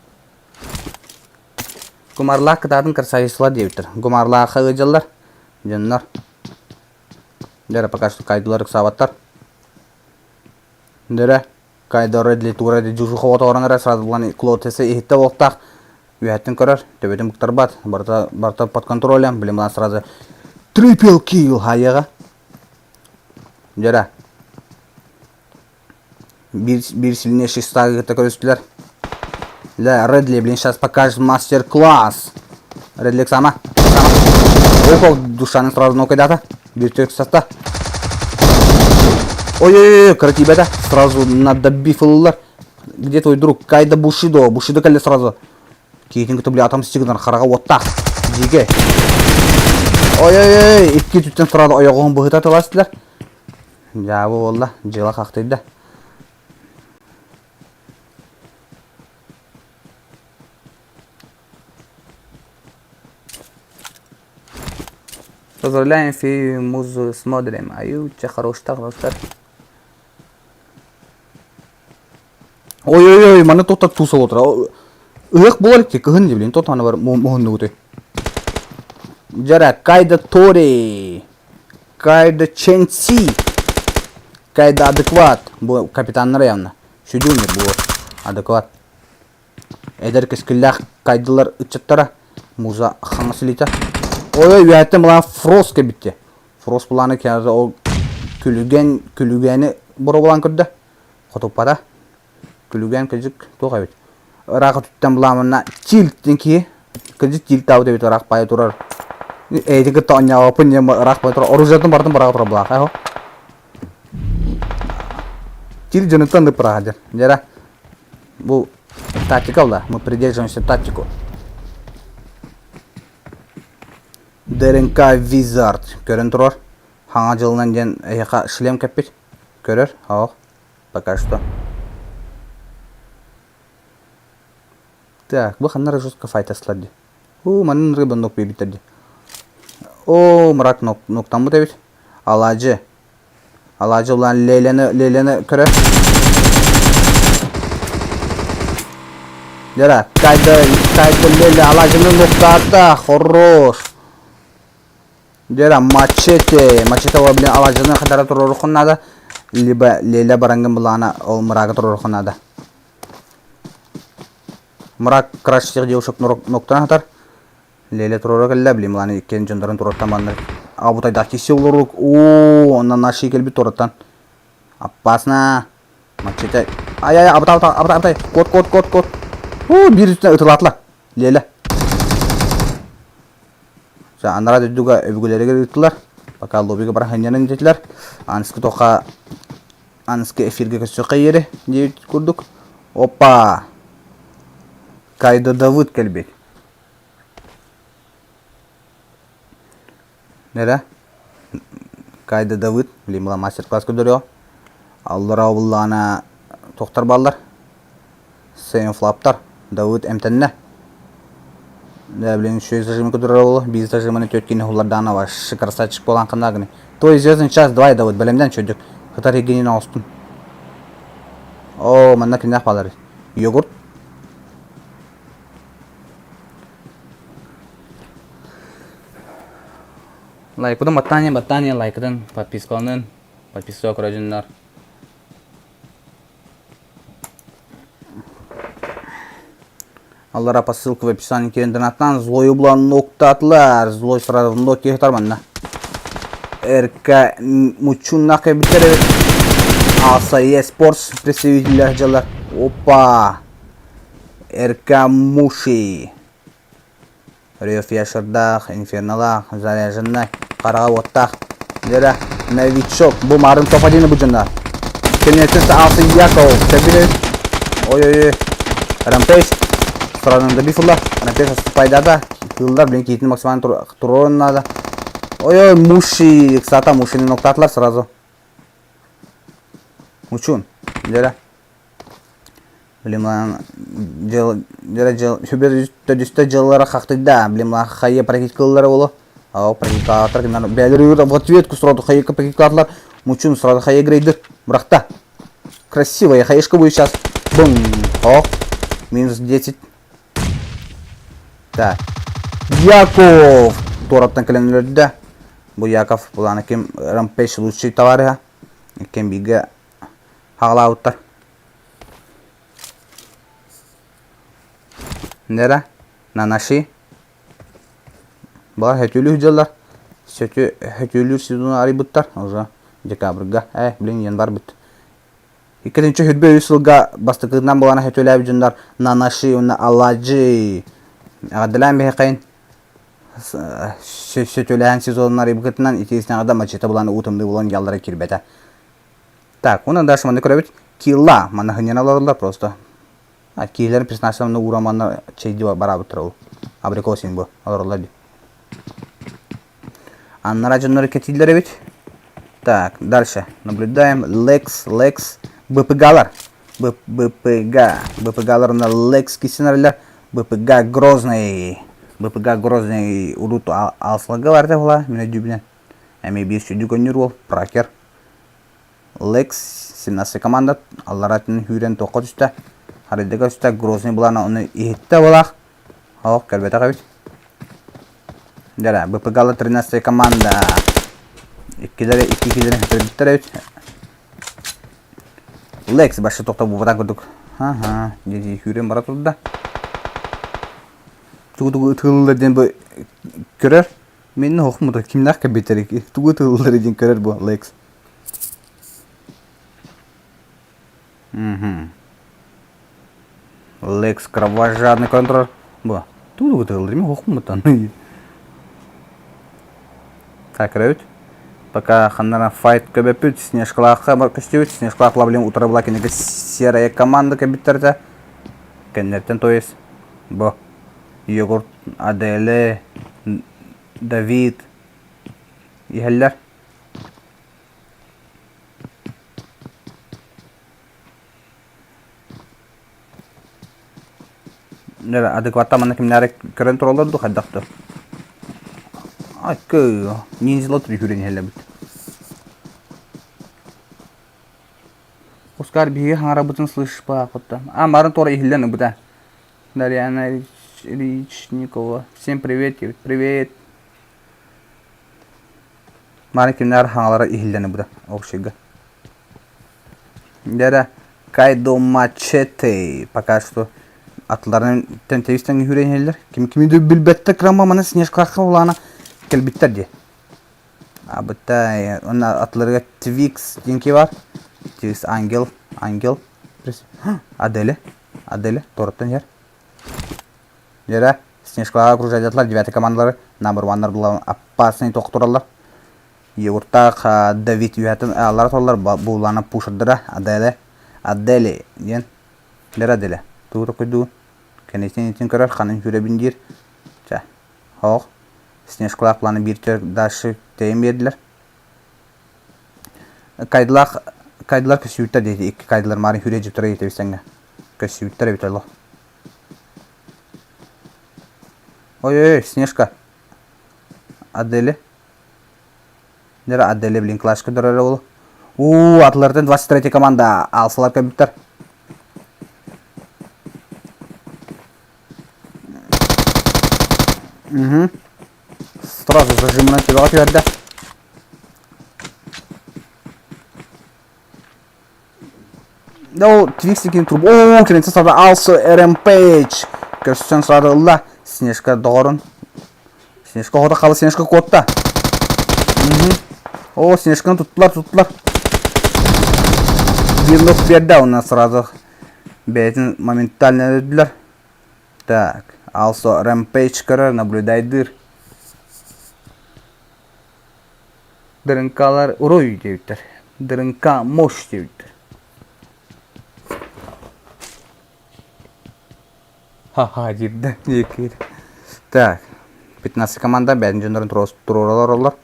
Гумарлаах кытаатын красавицалар диэбиттэр. Гумарлаахха ыалдьаллар дьоннор. Дьэ пока что кайдылар ыксаабаттар. Дөрө Кайдоры для дежурха оторон эрэ сразу булан Клотесы иһиттэ буолуохтаах. Үөһэттэн көрөр, төбөтүн быктарбат, барыта, барыта под контролем, блин, булан сразу трипл килл хайыаҕа. Дьэрэ. Биир, биир сильнейший стагы кытта көрүстүлэр. Да, Редли, блин, сейчас покажет мастер-класс. Редли сама. Сама. Охо, душаны сразу нокайдата. Биир түрк саста. Ой-ой-ой, кыра тиийбэтэ. Сразу надо биф ылыллар. Где твой друг? Кайда Бушидо? Бушидо кэллэ сразу. Киһитин кытта били атам гынар хараҕа уоттаах. Дьигэ. Ой-ой-ой, икки түттэн сразу ойоҕоһун быһыта тыластылар. Дьаабы буолла, дьыала хахтыйда. Поздравляем фею музу смотрим. Аю, че хороштах достар. Ой-ой-ой, маны тота туус олотура. Ыһыах буолар ити кыһын дии, блин, тот аны бар муһуннугуты. Жара, кайда Тори, кайда Ченси, кайда адекват. Бу капитаннара явно. Сүдү бу адекват. Эдэр кэскиллээх кайдылар ыччаттара муза хаҥас илиитэ. Ой, үөһэттэн былаан Фрост кэлбитте. Фрост былааны кэлэ ол күлүгэн күлүгэни боруобалаан көрдө. Хотуппата. Күлүгэн кыдьык туох эбит. Ыраах өттүттэн былаамына тильт диэн киһи кыдьык тильтаабыт эбит ыраах баайа турар. Эйти кытта оонньообоппун диэн ыраах баайа турар. Оружиетын барытын быраҕа турар былаах. Эхо. Тиль дьонуттан да быраҕа дьэр. Дьэрэ Бу тактика да, мы придерживаемся тактику. ДРНК Wizard көрөн турар. Хаҥа дьылынан диэн эһиэхэ шлем кэппит. Көрөр, ох, пока что. Так, бу ханна жестко файтаслар ди. Уу, манын рыба нок биэбиттэр ди. О, мрак ноктаммыт эбит. Алаадьы. Алаадьы улаан Леляны, Леляны көрөр. Лера, кайда, кайда Леля, алаадьыны ноктаата, хорош. Лера, мачете, мачете ол блин алаадьыны хатара туруорухун надо, либо Леля барангын булаана ол мырага туруорухун надо. Мырак краш всех девушек ноктан хатар. Леле туруора кэллэ, блин, мылааны иккиэн дьоннорун туруортан маннык абытайдаах киси олорук. Оо, онно наши кэлбит туораттан. Опасно. Мачете. Ай-ай, абытай, абытай, абытай, абытай. Кот, кот, кот, кот. Уу, биир үстүнэ ытылаатылар. Леле. Ча, анараа дойдуга өбүгэлэригэр ыыттылар. Пока лоббига баран сынньанан диэтилэр. Аныскы тоха аныскы эфиргэ көрсүөххэ иэри диэбит курдук. Опа! Кайда Давыд кэлбит. Нэрэ Кайда Давыд билим мастер-класс көрдөрүө. Аллара буллаана тохтор баллар. Сейнфлаптар Давыд эмтэннэ. Да, блин, еще зажимы көрдөрөр болу. Биир зажиманы төрт кини хуллардаана вообще красавчик болан ханнагыны. Твой звездный час давай Давыд бэлэмдэн чөдүк. Хытар егенин оҥостун. О, манна киннэх балар. Йогурт. Лайкыдан баттаанньа баттаанньа лайкыдан подпискаланын подписывай көрөдүннар. Аллара по ссылке в описании киирэн донаттаан злой булан ноктаатылар. Злой сразу нок киһи манна. РК мучуннах кэлбиттэр эбит. АСЕ Спортс представителлэр дьалар. Опа! РК Муши. Рев Яшардаах, Инферналаах, Заряженнай, хараҕа уоттаах. Дьэрэ, новичок, бу марын топ-1 бу дьоннор. Кэнниттэн Алсы Яков, кэбилэр. Ой-ой-ой. Рампейс, сразу добив ылла. Рампейс отступайдата. Кыыллар, блин, киитин максимально туруорун надо. Ой-ой, Муши, кстати, Мушини ноктаатылар сразу. Учун, дьэрэ. Блин, дьыл, дьыл, дьыл, сүбэ төрдүстэ дьыллара хахтыйда, блин, хайа практикалара боло. Ау, практикалар кинар бәлер в ответку сразу хайа практикалар, мучун сразу хайа грейдер. Брахта. Красивая хаешка будет сейчас. Бум. О, минус 10. Так. Яков! Туораттан кэлэн өлөрдө. Бу Яков булаана ким Рампеш лучший товарища. Кем бигэ хаҕалаабыттар. Нера, Нанаши. Балар хөтүлүү дьыллар. Сөтү хөтүлүүр сезону арыйбыттар. Уже декабрьга. Э, блин, январь бит. Иккитинчи хүрбэ үс сылга бастакытынан буолан хөтүлээбит дьоннор Нанаши уонна Аладжи. Эҕэрдэлээн биһиэхэйин сөтүлээн сезонун арыйбыкытынан итиисинэҕэ да мачыта булан уу тымныы булан яллара киирбэтэ. Так, уонна дальше манна көрөбүт килла манна хынньана олороллор просто. А киһилэрин персонажтарын уура манна чэйди бараабыттар ол. Абрикосин бу олороллор дии. Аннара дьоннору кэтииллэр эбит. Так, дальше. Наблюдаем Лекс, Лекс, БПГ-лар. БПГ. БПГ-лар на Лекс кисенерлер. БПГ Грозный. БПГ Грозный урут алслага бар була, мен өйдүүбүнэн. Эми биир сүдү көннүр уол, пракер. Лекс 17 команда алларатын хүүрэн тоққа түстэ. Харыйдыга түстэ, Грозный булана оны иһиттэ булах. Ох, көрбөтөх эбит. Дьэ, БПГ-ла 13 команда. Иккилэри икки киилэри көрбүттэр эбит. Лекс башы тохтобубатан курдук. Аха, дии сүүрэн бара турда. Тугу-тугу ытыыллар диэн бу көрөр. Мин хохмута кимнээх кэбитэр тугу ытыыллар диэн көрөр бу Лекс. Мгм. Лекс кровожадный контроль. Бу. Тугу ытыыллар мен хохмутан. Так, көрөбүт. Пока ханнара файт көбөппүт, Снежкалаахха көстүбүт. Снежкалаах блин утары була кинигэ серая команда кэбиттэртэ. Кэннэртэн то есть бу Егор, Аделе, Давид иһэллэр. Адекватта манна кимнээри көрөн тураллар дуу хайдах дуу? Айкы, ниндзя түрүһүрэн иһэллэбит. Оскар биһиги хаҥарабытын слышпаахыттан. А, марын туора иһиллэн ыбыта. Дарьяна Речникова. Всем привет, привет. Мары кимнээр хаҥалара иһиллэн ыбыта окшига. Дьэ Кайдо Мачете пока что атларын тэнтэбистэн үһүрэн иһэллэр. Ким кими да билбэттэр кырамма маны Снежкалаахха улаана кэлбиттэр дии. Абытта онно атларыгар Твикс диэн ки бар. Твикс Ангел, Ангел. Аделе, Аделе торттан иһэр. Дьэрэ Снежкалааҕа окружайдатылар девятый командалары number one-нар булан опасный тохтураллар. Егортаах Давид үөһэтин ааллара толлар буулаана пушердара Аделе Адели диэн Дэр Аделе тугу токуйдуу кэнниттэн итин көрөр ханын сүүрэбин диир чэ хоох Снежкалаах планы биир төр дальше тэйэн биэрдилэр Кайдылаах кайдылар көссүүттэр диэти икки кайдылар маарын сүүрэ дьиптэрэ диэтэбистэҥҥэ көссүүттэр эбит олох Ой-ой-ой, Снежка. Аделе. Нера Аделе, блин, клашка дөрөрө ол. У, атлардан 23 команда алсалар көбүттэр. Угу. Сразу зажимынан төбөҕө түһэрдэ. Ол Твиксикин труп. Оо, киниттэн сарда Алсо Рэмпейдж. Көрсөн сарда ылла. Снежка доҕорун. Снежка оҕото халы Снежка куотта. О, Снежканы туттулар, туттулар. Биир нок биэрдэ, онно сразу бэйэтин моментально өлөрдүлэр. Так, Алсо Рэмпейдж көрөр, наблюдайдыыр. Дырыҥкалар уруй диэбиттэр. Дырыҥка мощь диэбиттэр. Ха-ха диирдэ диэки. Так, 15 команда бэйэтин дьоннорун туруора олороллор.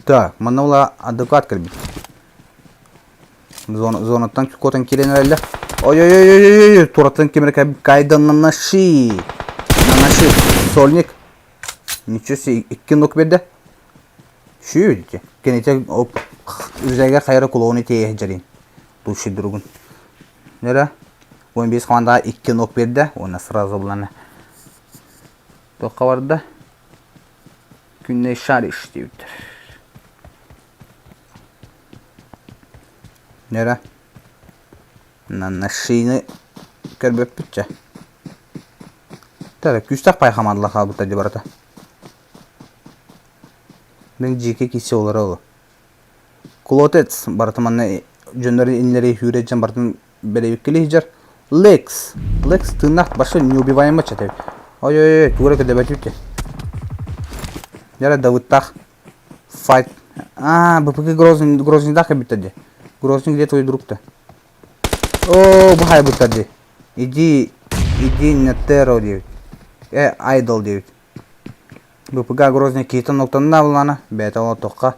Так, манна ула адекват кэлбит. Зона, зонаттан куотан киирэн эрэллэр. Ой-ой-ой-ой-ой, тураттан ким эрэ кайдан нанаши. Нанаши, сольник. Ничего себе, икки нок берді. Шүү Кенете үзәгә хайра кулоны тиэһ дьарин. Лучший другун. Нера 15 командаға икки нок берді. Оны сразу буланы. Тоққа барда. Күнней шариш дейбіттер. Нера. Нанашины көрбөппүтчэ. Тара күүстээх пай хамаандалар хаалбыттар дии барыта. Мин дьиикэ кисе олоро ол. Кулотец барыта манна дьоннор иннилэри сүүрэ дьон барытын бэлэбиккили сылдьар. Лекс. Лекс тыыннаах башы неубиваемый чатабит. Ой-ой-ой, тугу эрэ көрдөбөтүбүт. Дьэ Давыттаах файт. А, БПГ Грозный, Грозныйдаах кэлбиттэр дии. Грозный где твой друг-то? Оо, бу хайбыттар дии. Иди, иди на Терро диэбит. Э, Айдол диэбит. БПГ Грозный киһитин оттонно буллаана. Бэйэтэ олоттохха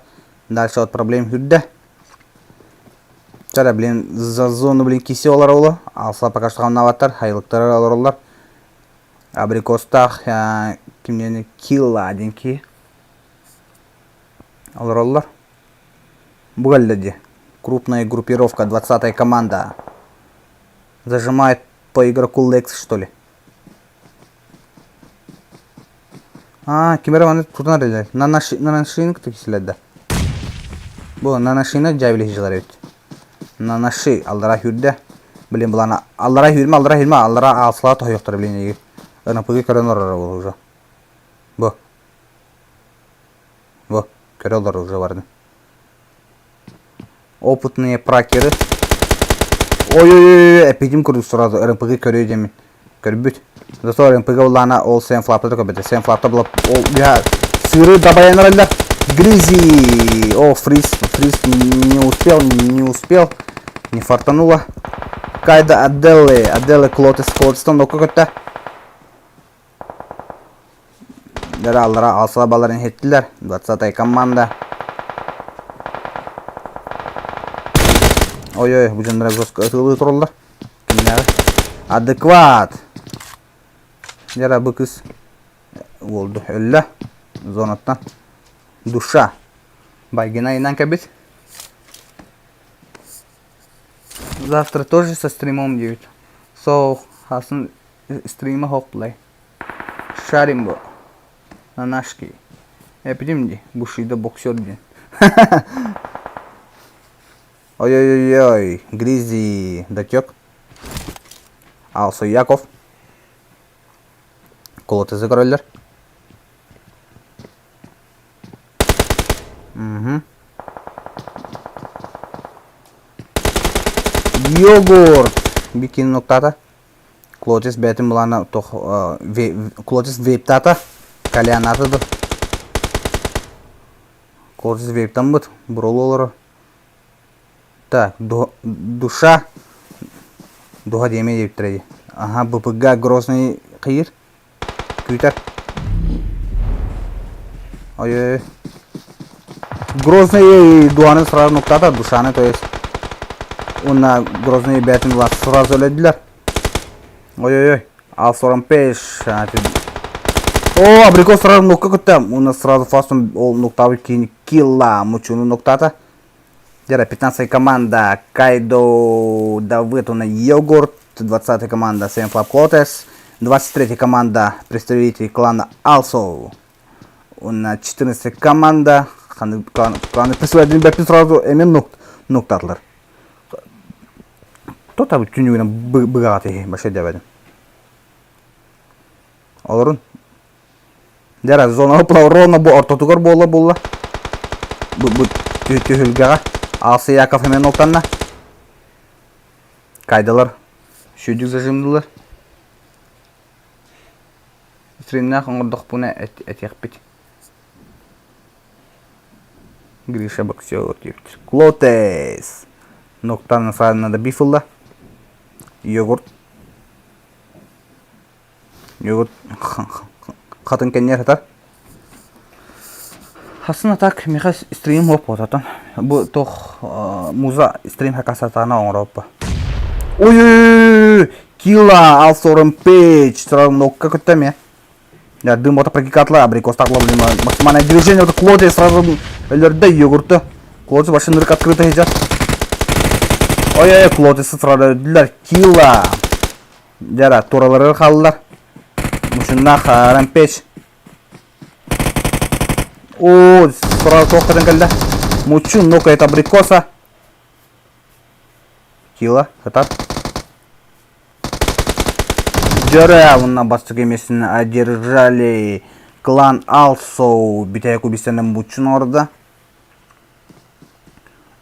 дальше от проблем хүрдэ. Чара, блин, за зону, блин, киси олороллор. Алса пока что хамнаабаттар, хайылыктара олороллор. Абрикостаах кимнени Килла диэн киһи олороллор. Бу кэллэ дии. Крупная группировка, 20-я команда. Зажимает по игроку Лекс, что ли? А, ким эрэ маны тутан эрэллэр. Нанашины кытта кисилэр да. Бу нанашины дьээбилэ сылдьаллар эбит. Нанаши аллара сүүрдэ. Блин, былаана аллара сүүрмэ, аллара сүүрмэ, аллара аалсылаа тоһуйуохтара блин эйигин. НПГ көрөн олорор буолуо уже. Бу. Бу, көрө олорор уже барын. Опытные пракеры. Ой-ой-ой, эпидим курдук сразу РНПГ көрүө диэммин көрбүт. Зато РНПГ буллаана ол Сэм Флапта да көрбөтө. Сэм Флапта була ол я сыры дабайан эрэллэр. Гризи! О, Фриз, Фриз не успел, не успел. Не фартануло. Кайда Аделлы, Аделлы Клотес, Клотестон нокко көттө. Аллара алсала баларын иһиттилэр. 20 команда. Ой-ой, бу дьоннор жестко ытыалыы тураллар. Кимнээҕи? Адекват! Дьара бу кыс уолду өллө. Зонаттан. Душа. Байгина инан кэбит. Завтра тоже со стримом диэбит. Соох, хасын стрима хоқ булай. Шарим бу. Нанашки. Эпитим дии, Бушида боксер диэн. Ой-ой-ой-ой, Гриззи дотек. Алсу Яков. Кулатызы көрөллөр. Угу. Йогурт! Бикини нуктата. Клотис бэйэтин былаана туох Клотис вейптаата, кальянаата да Клотис вейптаммыт, буруолу олорор. Так, душа духа диэмэ диэбиттэрэ дии. Аха, БПГ Грозный кыйыр, күүтэр. Ой-ой-ой. Грозный дуаны сразу нуктата, душаны, то есть уонна Грозный бэйэтин былаан сразу өлөдүлэр. Ой-ой-ой, Алсорон Пеш. О, абрикос сразу нукка кытта. Уонна сразу фастом ол нуктаабыт киини килла мучуну нуктаата. Дера 15 команда Кайдо Давыд уонна Йогурт, 20 команда Сэм Флап Клотес, 23 команда представители клана Алсоу. Уонна 14 команда кланы представители бэппин сразу эмин нуктаатылар. Кто там түнүгүнэн быгаҕа тиһи баша дэбэдим. Олорун. Дьара зона ровно бу ортотугар буола буолла. Бу бу түһүлгэҕэ Алсы Яков эмэн нуктанна. Кайдалар сүүдүк зажимдылар. Стримнээх оҥордохпуна этиэхпит. Гриша боксер диэбит. Клотес! Ноктан надо биф ылла. Йогурт. Йогурт хатын кэннигэр сытар. Хасын атак миэхэ стрим хоп буотатан. Бу туох муза стрим хакасатаана оҥороппа. Ой-ой-ой! Кила Алсорен Пейдж сразу нокка көттө эмиэ. Я дым бота прокикатла, абрикос тагло, блин, максимальное движение, вот Клоди сразу өлөрдө йогурту. Клоди вообще нырык открыто сидят. Ой-ой, Клоди сразу өлдүлэр. Кила. Дьара, туралары хааллар. Мучуннаах Рампейдж. О, сразу туох кэлэн кэллэ. Мучун, ну-ка, это абрикоса. Кила, сытар. Дьөрө, уонна бастакы миэстэни одержали клан Алсоу бүтэһик убийствоны муччун оҥордо.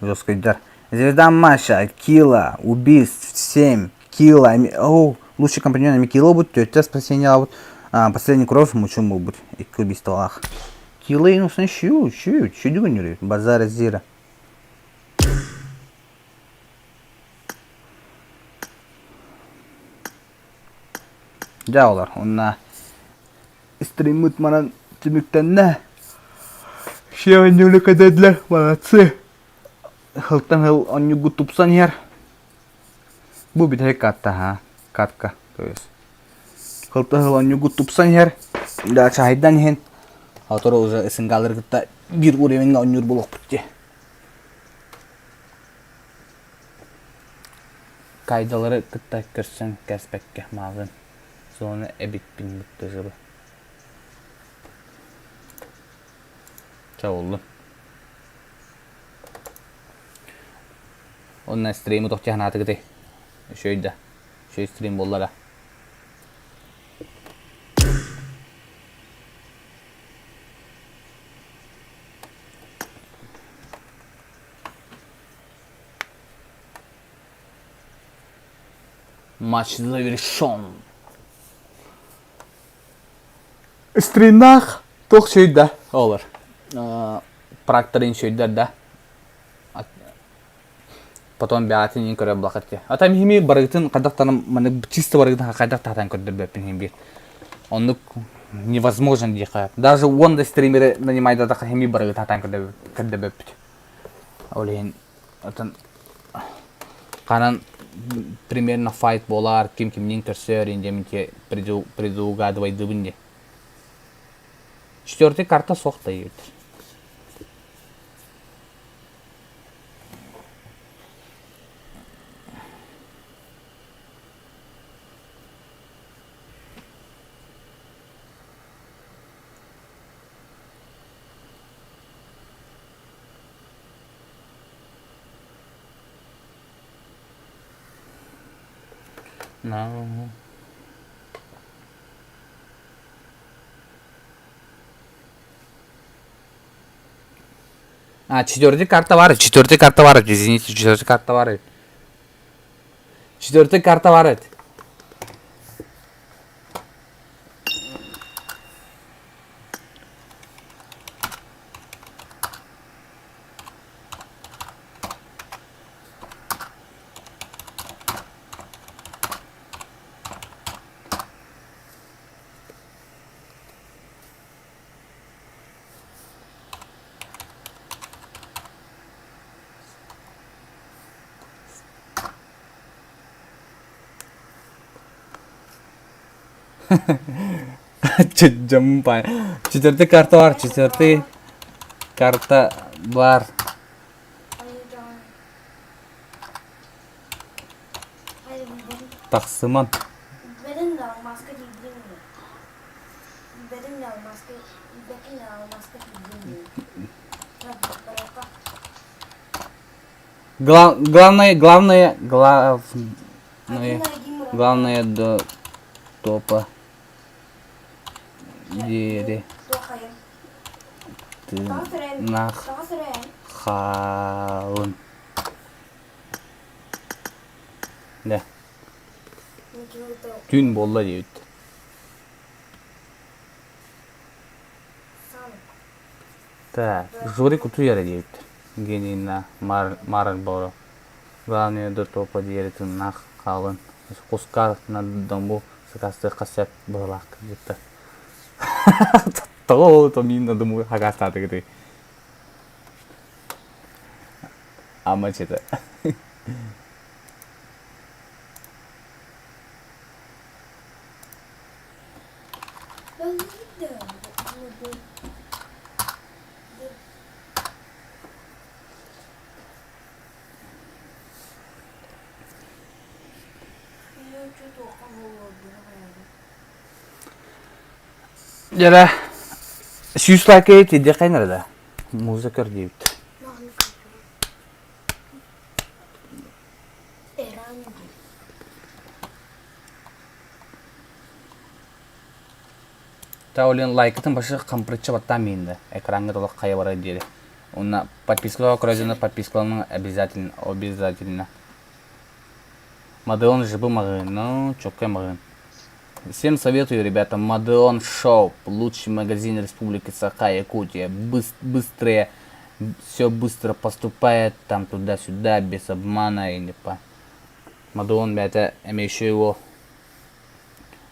Жесткийдар. Звезда Маша, Кила, убийств 7, Кила, о, лучший компаньон Кила будет, тетя спасение вот, последний кровь мучун буолбут, икки убийстволаах. Тилейн усын шүү, шүү, шүдүгүн үрү, базар зира. Дьэ олор, онна стриммыт манан түмүктэннэ. Все оонньууну көтөдүлэр, молодцы. Хылтан хыл оонньуугут тупсан иһэр. Бу бүтэһик катта, ха, катка, то есть. Хылтан хыл оонньуугут тупсан иһэр. Да, чаһайдан иһин. Сотору уже СНГ-лары кытта биир уровеньҥа оонньуур буолуохпут дии. Кайдалары кытта көрсөн кээспэккэ мааҕын зона эбиппин быттыгыбы. Чэ буоллун. Онно стримы тохча санаатыгыты. Үчүгэй да. Үчүгэй стрим буолла да. Матч завершен. Стримнаах туох сүүйдэ олор. Практорын сүүйдэр да. Потом бэҕэтин иин көрөр булахат ки. Ата михими барыгытын хайдахтан маны чисто барыгытын хайдах таһатан көрдөрбөппүн иһин биир. Оннук невозможно диэхэ. Даже уон да стримеры нанимайдатаха хими барыгытын хатан көрдөбөппүт. Ол иһин Отон ханан примерно файт буолаар, ким кимниин көрсөр диэн предугадывайдыбын дии. Четвертый карта суох да А, четвертый карта бар, четвертый карта бар, извините, четвертый карта бар. Четвертый карта бар. Дьоммун Четвертый карта бар, четвертый карта бар. Тахсыман. Главное, главное, главное, главное до топа диэри тыыннаах хаалын. Да. Түүн буолла диэбит. Так, Жорик утуйар диэбит. Генина Марлборо. Главное до топа диэри тыыннаах хаалын. Кускар на дому сакастыахха сөп быһылаах кырдьыкта. Тоҕо то мин на дому хакастаатыгытый. Ама чета. Дьэ сүүс лайкайы тиэрдиэххэ эрэ да музыка көрдүүбүт. Таолин лайкытын башы хампырычча баттаан миинде. Экраҥҥа толох хайа барар диэри. Уонна подпискалаах көрөдьүнэ подпискаланың обязательно обязательно. Мадеон жыбы маҕыын, ну, чоккай маҕыын. Всем советую, ребята, Мадеон Shop, лучший магазин Республики Саха-Якутия. Быстрее, все быстро поступает, там туда-сюда, без обмана и не по. Мадеон, это еще его.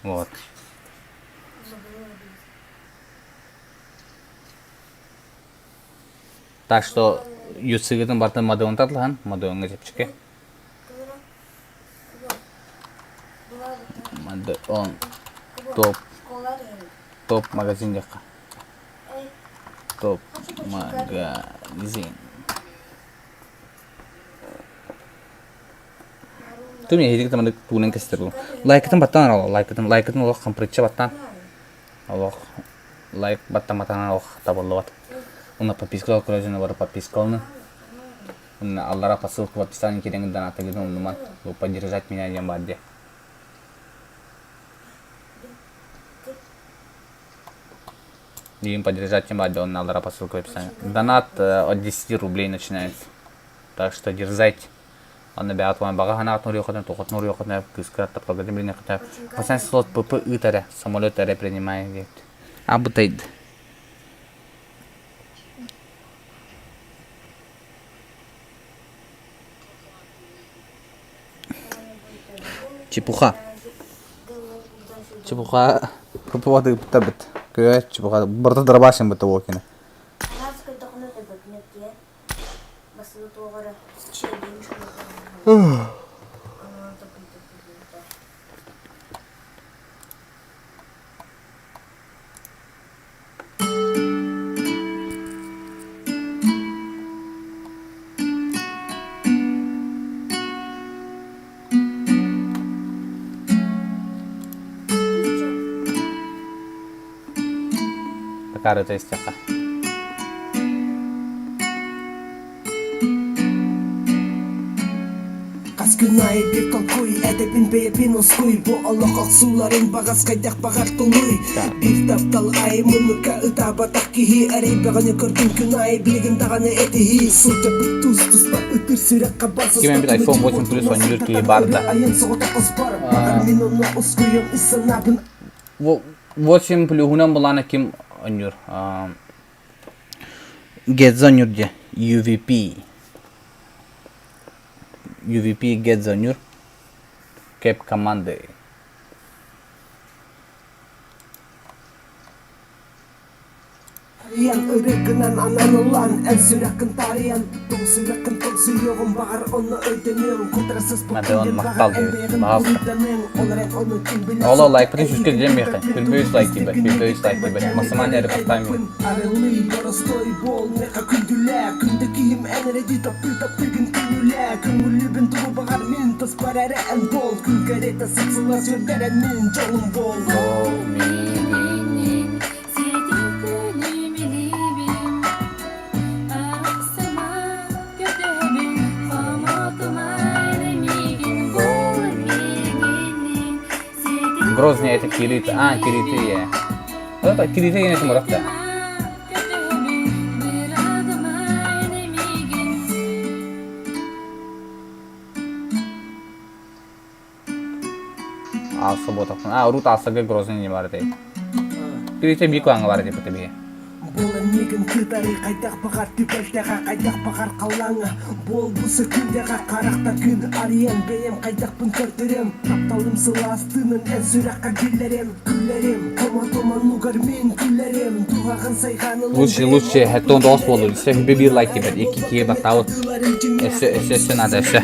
Вот. Так что Юцигытын бартын Мадеон татлахан, Мадеонга чепчики. Мадеон топ топ магазин диэххэ. Топ магазин. Ты мне иһитик таманы туунан кэстэр бу. Лайкытын баттан арал, лайкытын, лайкытын олох хампырычча баттан. Олох лайк баттаматана олох табыллыбат. Уна подписка көрөжүнө бары подписка ылны. Аллара по ссылке в описании кириҥ донатыгытын умнуман. Вы поддержать меня диэн баар дии. Им поддержать тем баар он аллара по ссылке в описании. Донат от 10 рублей начинается. Так что дерзайте. Онно бэйэҕит баҕа санаатын уруйуоххутун, туоххутун уруйуоххутун, кыыска тапталгытын билиниэххитин Хасан слот ПП ыыт эрэ, самолет эрэ принимай диэт. Абытайд. Чепуха. Чепуха. ПП ыыппыттар бит. Көө чепуха. Барыта дробашин быта буокина. Такарыта истэххэ. Хас күн аайы биир толкуй эдэбин бэйэбин ускуй Бу олох охсууларын баҕас хайдах баҕар тулуй Биир таптал аайы муннукка ытаабатах киһи Эрэй бөҕөнү көрдүм күн аайы билигин даҕаны этиһии Сылдьабыт тус туспа ытыр сүрэххэ бас Ким эмит iPhone 8 Plus оонньуур киһи баар да. Айан соҕотох оспор Баҕар мин онно ускуйум ис санаабын 8 плюһунан былаана ким оонньуур? Гедзо оонньуур дьэ. UVP. UVP Гедзо оонньуур. Кэп команды. Арыйан ырыгынан анан ылан эн сүрэххин таарыйан тоҕ сүрэххин тоҥсуйуоҕум баҕар онно өйдөнүөм кутара сыспыккын Мадеон диэн махтал баҕар эн диэбит. бэйэҕин Баҕалта. буруйданыаҥ ол эрэн ону ким билэр Ола сордук лайкпытын сүүскэ эйигин дьиэм миэхэ. билбэппин Күлбөйүс лайк истигин диэбэт, күлбөйүс лайк диэбэт. эйбэппин Максимально репостами. арылый боростой буол миэхэ күндүлээ күндү киһим эн эрэ дии таптыы таптыгын күнүлээ көҥүлүбүн тугу баҕар мин тоспор эрэ эн буол күн кэриэтэ сыпсылас үрдэрэн мин дьолум буол Бол миигинин Грозный это Кирита. А, Кириты я. Это Кириты я не мурахта. Ааса буотахпын. А, урут Аасага Грозный не бар этэ. Кириитэ биир клаҥҥа бар этэ биһи. Буолан миигин кытары хайдах баҕар түбэлтэҕэ хайдах баҕар халлааҥҥа буолбуса күндэҕэ харахта күн арыйан бэйэм хайдахпын көрдөрөм тапталым сылаас тыынын эн сүрэххэр биллэрем күлэрим хомотуманугар мин күлэрим туһаҕын сайҕаан ылан Лучше, бэйэм лучше, олохпун хэттон тоҕус буоллун. киллэрем Өссө биир лайк кибер, икки киһи баттаабыт. Өссө, өссө, өссө надо, өссө.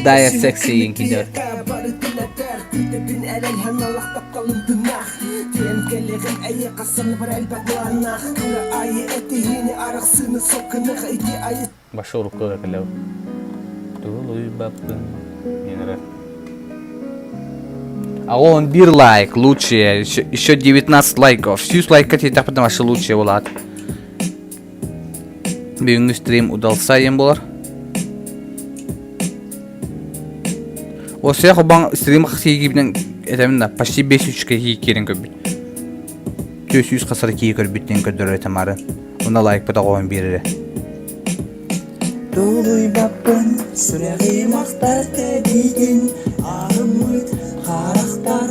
Дая секси иҥкидэр. Башы урукку кэлэв. Тулуйбаппын. А он бир лайк, лучшее. Еще, еще 19 лайков. Сүүс лайкка тиийдэхпитинэ вообще лучшее буолаат. Бүгүҥҥү стрим удалса диэн буолар. Осуйа хобаҥ стрим хасиигибинэн этэмин да почти 5 киһи киирэн көрбүт. 400 хасар киһи көрбүт диэн көрдөрөр этим ары. Уна лайкпыт оҕоһун биэрэрэ. Тулуйбаппын сүрэҕим ахтар тэбиитин Аарыммыт харахтар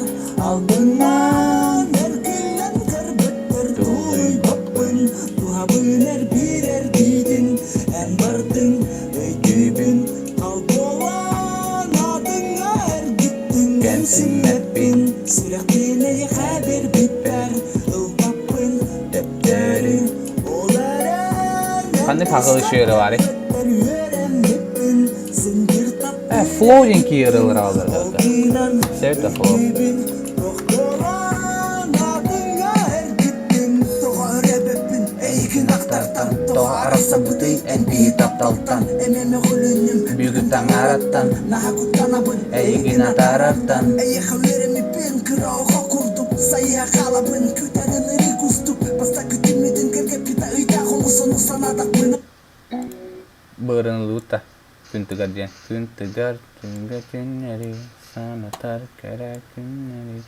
албыннаан Эргиллэн көрбөттөр тулуйбаппын Туһабын эрбиир эргиитин Эн бардыҥ өйдүүбүн Хал буолан атыҥҥа эргиттиҥ Кэмсиммэппин сүрэхпин эйиэхэ биэрбиппэр Ылбаппын төптөрү Ол эрэн Ханнык хахылы шиэрэ баарый? Э, флоу диэн киирэлэр аалар Севта флоу. Бүгүн таҥараттан эйигин атаарартан Быарын ылыбыт да күн тыгар диэн. Күн тыгар, түҥгэ түннэри, санатар кэрэ күннэри,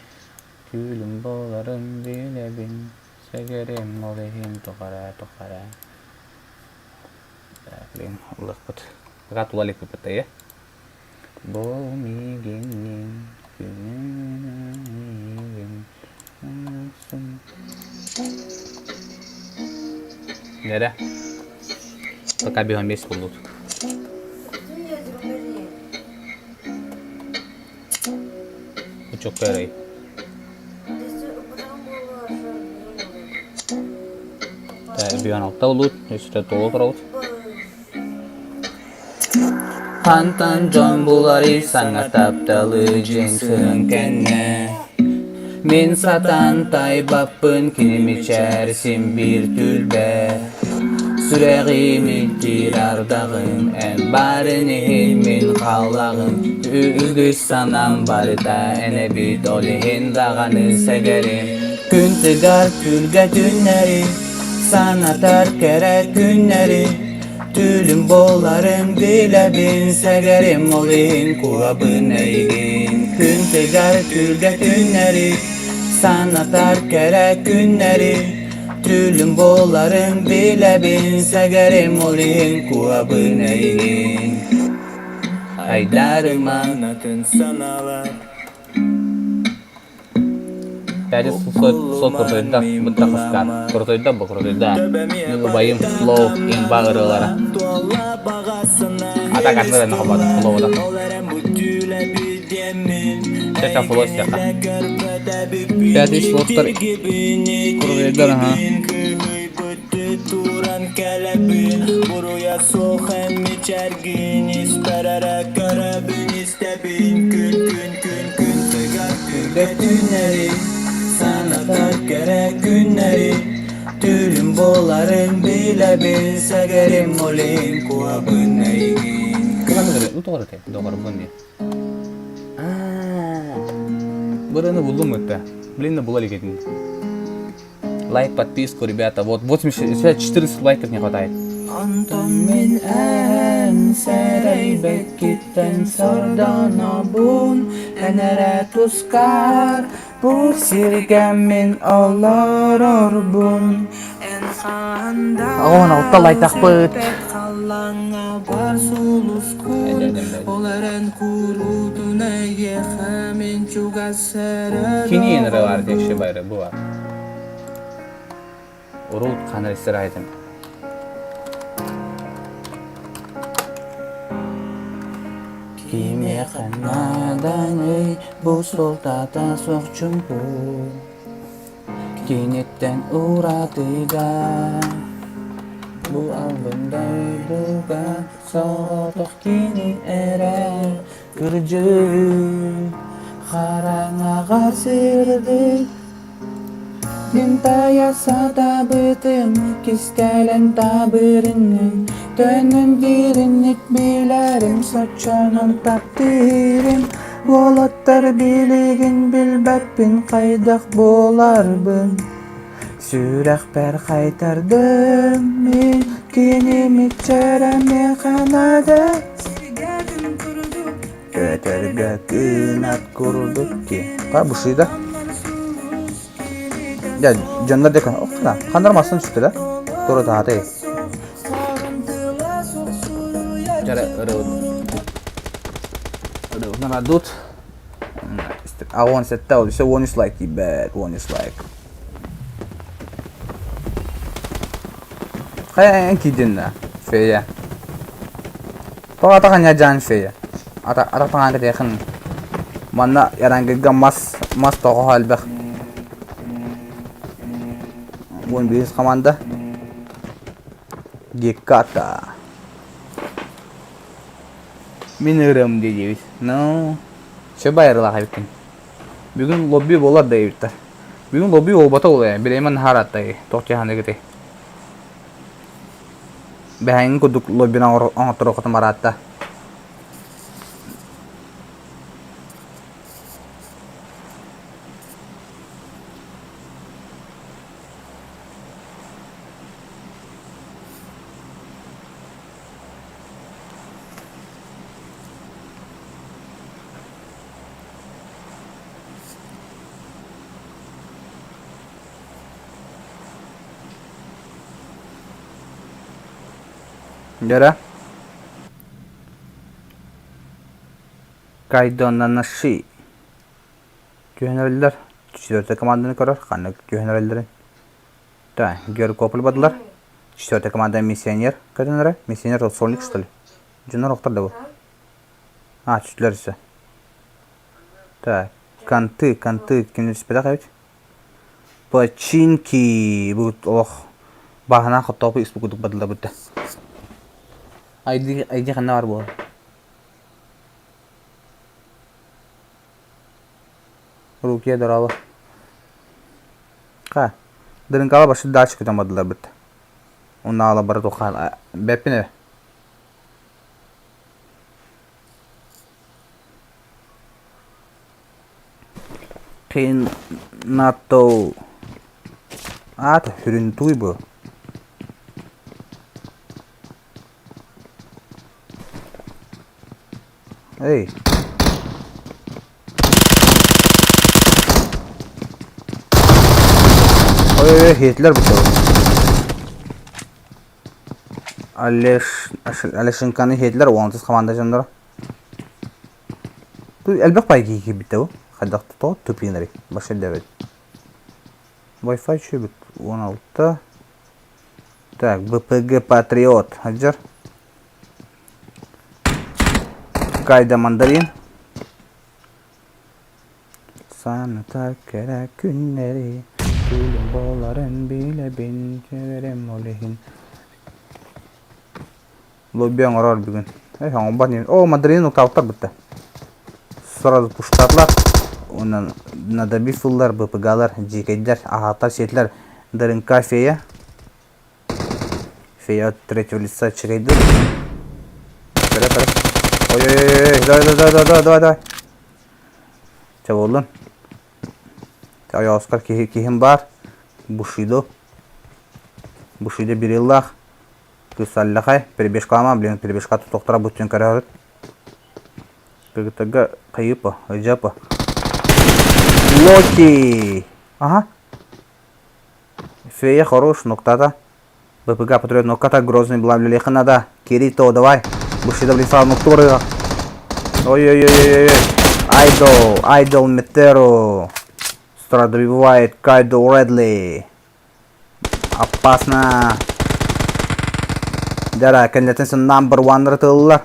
Түүлүм буоларын билэбин, сэгэрим ол иһин тухара тухара. Блин, ылыахпыт. Пока тула иликпит ээ. Бу миигиннин күнүн Нэрэ. Пока бегом весь будут. Учоккарай. Бүйөн алта болут, үстө толу турабыт. Хантан дьон буларый саҥа тапталы дьиҥ сыһын кэннэ Мин сатаан тайбаппын кини мичээр син биир түлбэ Сүрэҕим илтиир ардаҕым эн баарын иһин мин халлаҕым Үгүс санаам барыта эн эбит ол иһин даҕаны сэгэрим Күн тыгар күлгэ түннэри санатар кэрэ күннэри Түүлүм буоларын билэбин, сэгэрим ол иһин куһабын эйигин. Күн тыгар күлгэ түннэри, санатар кэрэ күннэри. Түүлүм буоларын билэбин, сэгэрим ол иһин куһабын эйигин. Айдарыма Атын санаалар Пятница сот крутойда, бытта хаскаат. Крутойда бу крутойда. Мин убайым флоу имба ырыалара. А так атын ырыаны хобода, флоуда. Чача флоу истэхэ. Пятница слоттар крутойдар, ага. Туран кэлэбин Буруйа суох эммичэргин Испэрэрэ көрөбүн истэбин Күн күн күн күн тыгар күлгэ түннэри Санатар кэрэ күннэри Түүлүм буоларын билэбин Сэгэрим олин куһабын эйигин Ну тоҕо этэй? Доҕорбун дии. Бырыны булдум өттө. Блин, була илик Лайк, подписку, ребята. Вот 80, 14 лайков не хватает. Онтон мин эн сэрэйбэккиттэн сордонобун Эн эрэ тускар бу сиргэ мин олорорбун Эн хаанда Оҕон алта лайдахпыт. халлааҥҥа бар сулускун Ол эрэн куруутун эйиэхэ мин чугас эрэ Кини бар диэкши байры бу бар. Урут ханар истирайтым. Кимиэхэ нааданый бу суолтата суох чумпу Киниттэн уратыга Бу албын дойдуга соҕотох кини эрэ Кырдьык хараҥаҕа сырдык Мин тайа сатаабытым кистэлэҥ таабырыҥҥын Төннөн дириҥник билэрим соччонон таптыырым Уолаттар билигин билбэппин хайдах буоларбын Сүрэхпэр хайтардым мин кини мичээрэ миэхэ наада Көтөргө кыынат курдук ки. Ха бушида. Я дьоннор дека охна хандар масын сүтэ да. Тура тааты. Дьара ырыабыт ырыабытын араадут. 87 ол өссө 13 лайк тиийбэт, 13 лайк. Хайа эн киирдин да, фея. Тоҕо атах дьаан фея. Ата атах таҥаан кэтиэхин. Манна ярангыга мас мас тоҕоһо элбэх. 11 команда. Геката. Мин ырыам диэбит. Ну, все байырылаах эбиккин. Бүгүн лобби буолар да эбиттэр. Бүгүн лобби буолбата ол ээ. Билэмэн хараттай. Туох дьаһаныгыты. Бэһэҥҥин курдук лоббин оҥотторуоххутун бараатта. Дьэрэ Кайдонанаши түһэн эрэллэр. Четвертая команданы көрөр. Ханнык түһэн эрэллэрин. Так, Геркополь бардылар. Четвертая команда миссионер көтөн эрэ. Миссионер ол сольник что ли? Дьоннор охтор да бу. А, түстүлэр өссө. Так, конты, конты ким түспэтэх эбит. Починки бу олох бааһына хоттоопу испит курдук бардылар бутта. Айди, айди ханна бар буолар? Руки дорообо. Ха, дырыҥкаҕа башты дача көтөн бардылар бытта. Унаала бары тухаан бэппин ээ. Пинато аата сүрүн туй бу. Эй. Ой-ой-ой, хиэтилэр бу Алеш, Алешенканы хиэтилэр, уонтус команда дьонноро. Элбэх пай киһи киирбиттэ бу. Хайдах тоҕо тупиинарый? Баша дэбит. Wi-Fi чүбүт 16. Так, БПГ Патриот. Хаджар. Кайда мандарин. Санатар кэрэ күннэри Күлүм буоларын билэбин Чэбэрим ол иһин Лобби оҥорор бүгүн. Э, оҥорбот ньим. О, мандарин уктаабыттар бытта. Сразу пуштаатылар. Онон надобив ыллар, БПГ-лар, дьиикэйдэр, аһаатар, сиэтилэр. Дырыҥка фея. Фея от третьего лица чирейдир. Көрө көрө. Ой-ой-ой, давай, давай, давай, давай, давай, давай. Чэ буоллун. Ойоҕоскор киһи киһим баар. Бушидо. Бушидо бириллаах. Кысаллахай, перебежкалама, блин, перебежка тутуохтара бутчун көрөһөрүт. Кыргыттарга хайыпа, ыдьапа. Локи! Ага. Фея хорош, нуктата. БПГ патриот нукката, Грозный была леха надо. Кирито, давай. Бушида блин нукту барыга. Ой-ой-ой-ой-ой. Айдол, Айдол Метеру. Стра добивает Кайдо Редли. Опасно. Дара, кэннэтин number one ытыллар.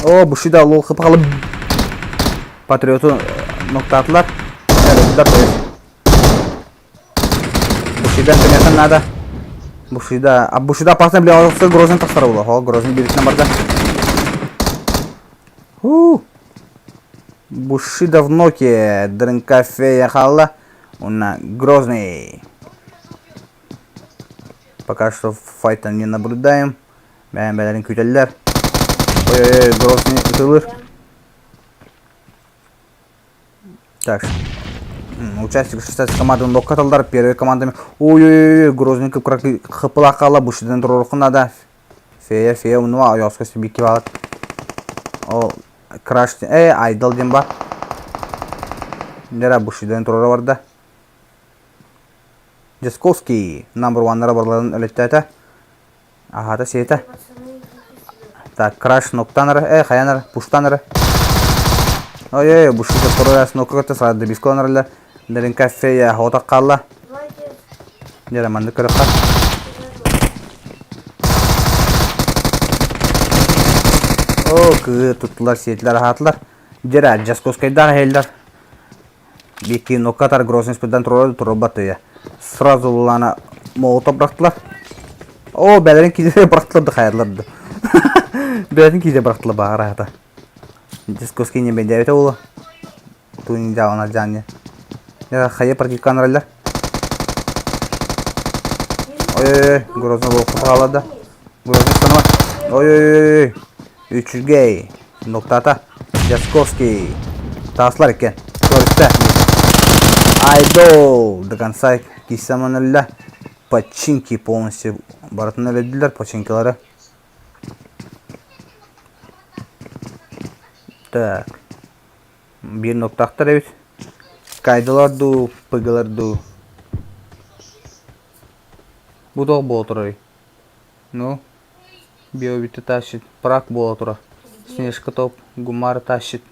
О, Бушида лол хыпалып Патриоту ноктаатылар. Бушида конечно надо. Бушида, а Бушида опасно, бля, Грозный тахсар була. О, Грозный биритинен барда. Ху. Бушида в ноке, Дрынка фея халла. Уна Грозный. Пока что файта не наблюдаем. Бэйэн бэлэрин күүтэллэр. Ой-ой-ой, Грозный ытылыр. Так. Участник 16 команданы ноккаталлар. Первой командами. Ой-ой-ой, Грозный кып хыпылах хаала. Бушидан туруоруххун надо. Фея, фея, ну, ойоҕоско сибикки баалат. Ол краш, э, айдал диэн бар. Дьара Бушидан туруора барда. Десковский number one-нара барыларын өлөттөөтө. Аһаата сиэтэ. Так, краш ноктан эрэ, э, хайан эрэ, пуштан эрэ. Ой-ой, бушута второй раз нокка көттө, сразу добивка ылан Даринка фея отак хаалла. Дьэ, маннык көрөххө. О, кыы туттулар, сиэтилэр, аһаатылар. Дьэ, Дьаскоскайдаах иһэллэр. Бикки нокка Грозный спыдан турар турбат өйө. Сразу лана молотов бырахтылар. О, бэлэрин киирэ бырахтылар да хайалар да. Бэлэрин киирэ бырахтылар баҕар аһата. Дискоский не бэдээбитэ буолуо. Туун дьаалана дьаанньа. Хайа практикан араллар. Ой-ой-ой, Грозный волк хаалла да. Грозный станова. Ой-ой-ой, үчүгэй. Ноктата. Дьасковский. Тааслар экен. Көрүстэ. Айдол до конца киссаман өллө. Починки полностью барытын өлөдүлэр починкалары. Так. Биир ноктаахтар эбит. Кайдалар дуу, пыгалар дуу. Бу туох буола турарый? Ну, биобиты тащит, прак буола турар. Снежка топ, гумар тащит.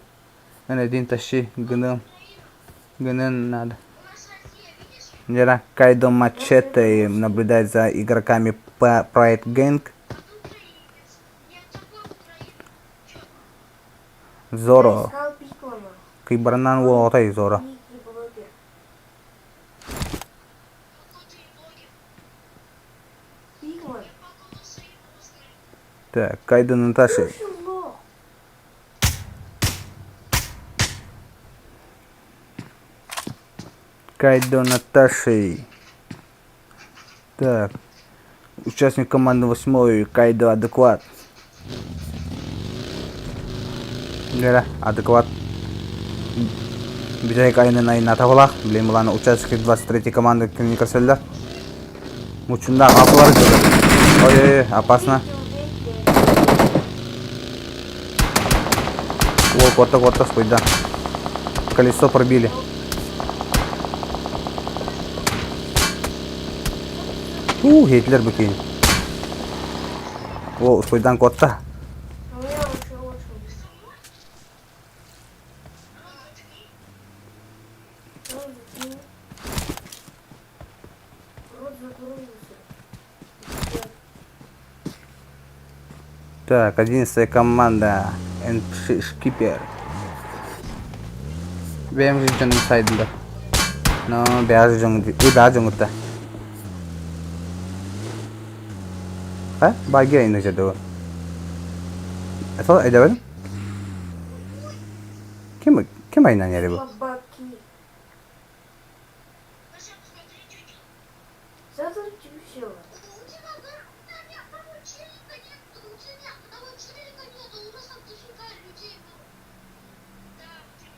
Эн один тащи, гыным. Гынын надо. Вера Кайдо Мачете наблюдает за игроками Pride Gang. Зоро. Кыйбарынан уол отой Зоро. Так, Кайдо Наташи. Кайдо Наташи. Так. Участник команды восьмой Кайдо Адекват. Лера, адекват. Бүтэһик айынан айнаата Блин, булан участник 23 команды кинини көрсөллөр. Мучунда апалар Ой-ой-ой, опасно. Ой, куотта, куотта, спойда. Колесо пробили. У, Гитлер быкинь. О, успойдан куотта. Так, 11 команда. НПШ Шкипер. Бэйэм дьонум сайдылар. Но бэйэ дьоҥ и бэйэ дьоҥутта. А? Баги айна жадыва. Это эдебен? Ким ким айнан яри бу?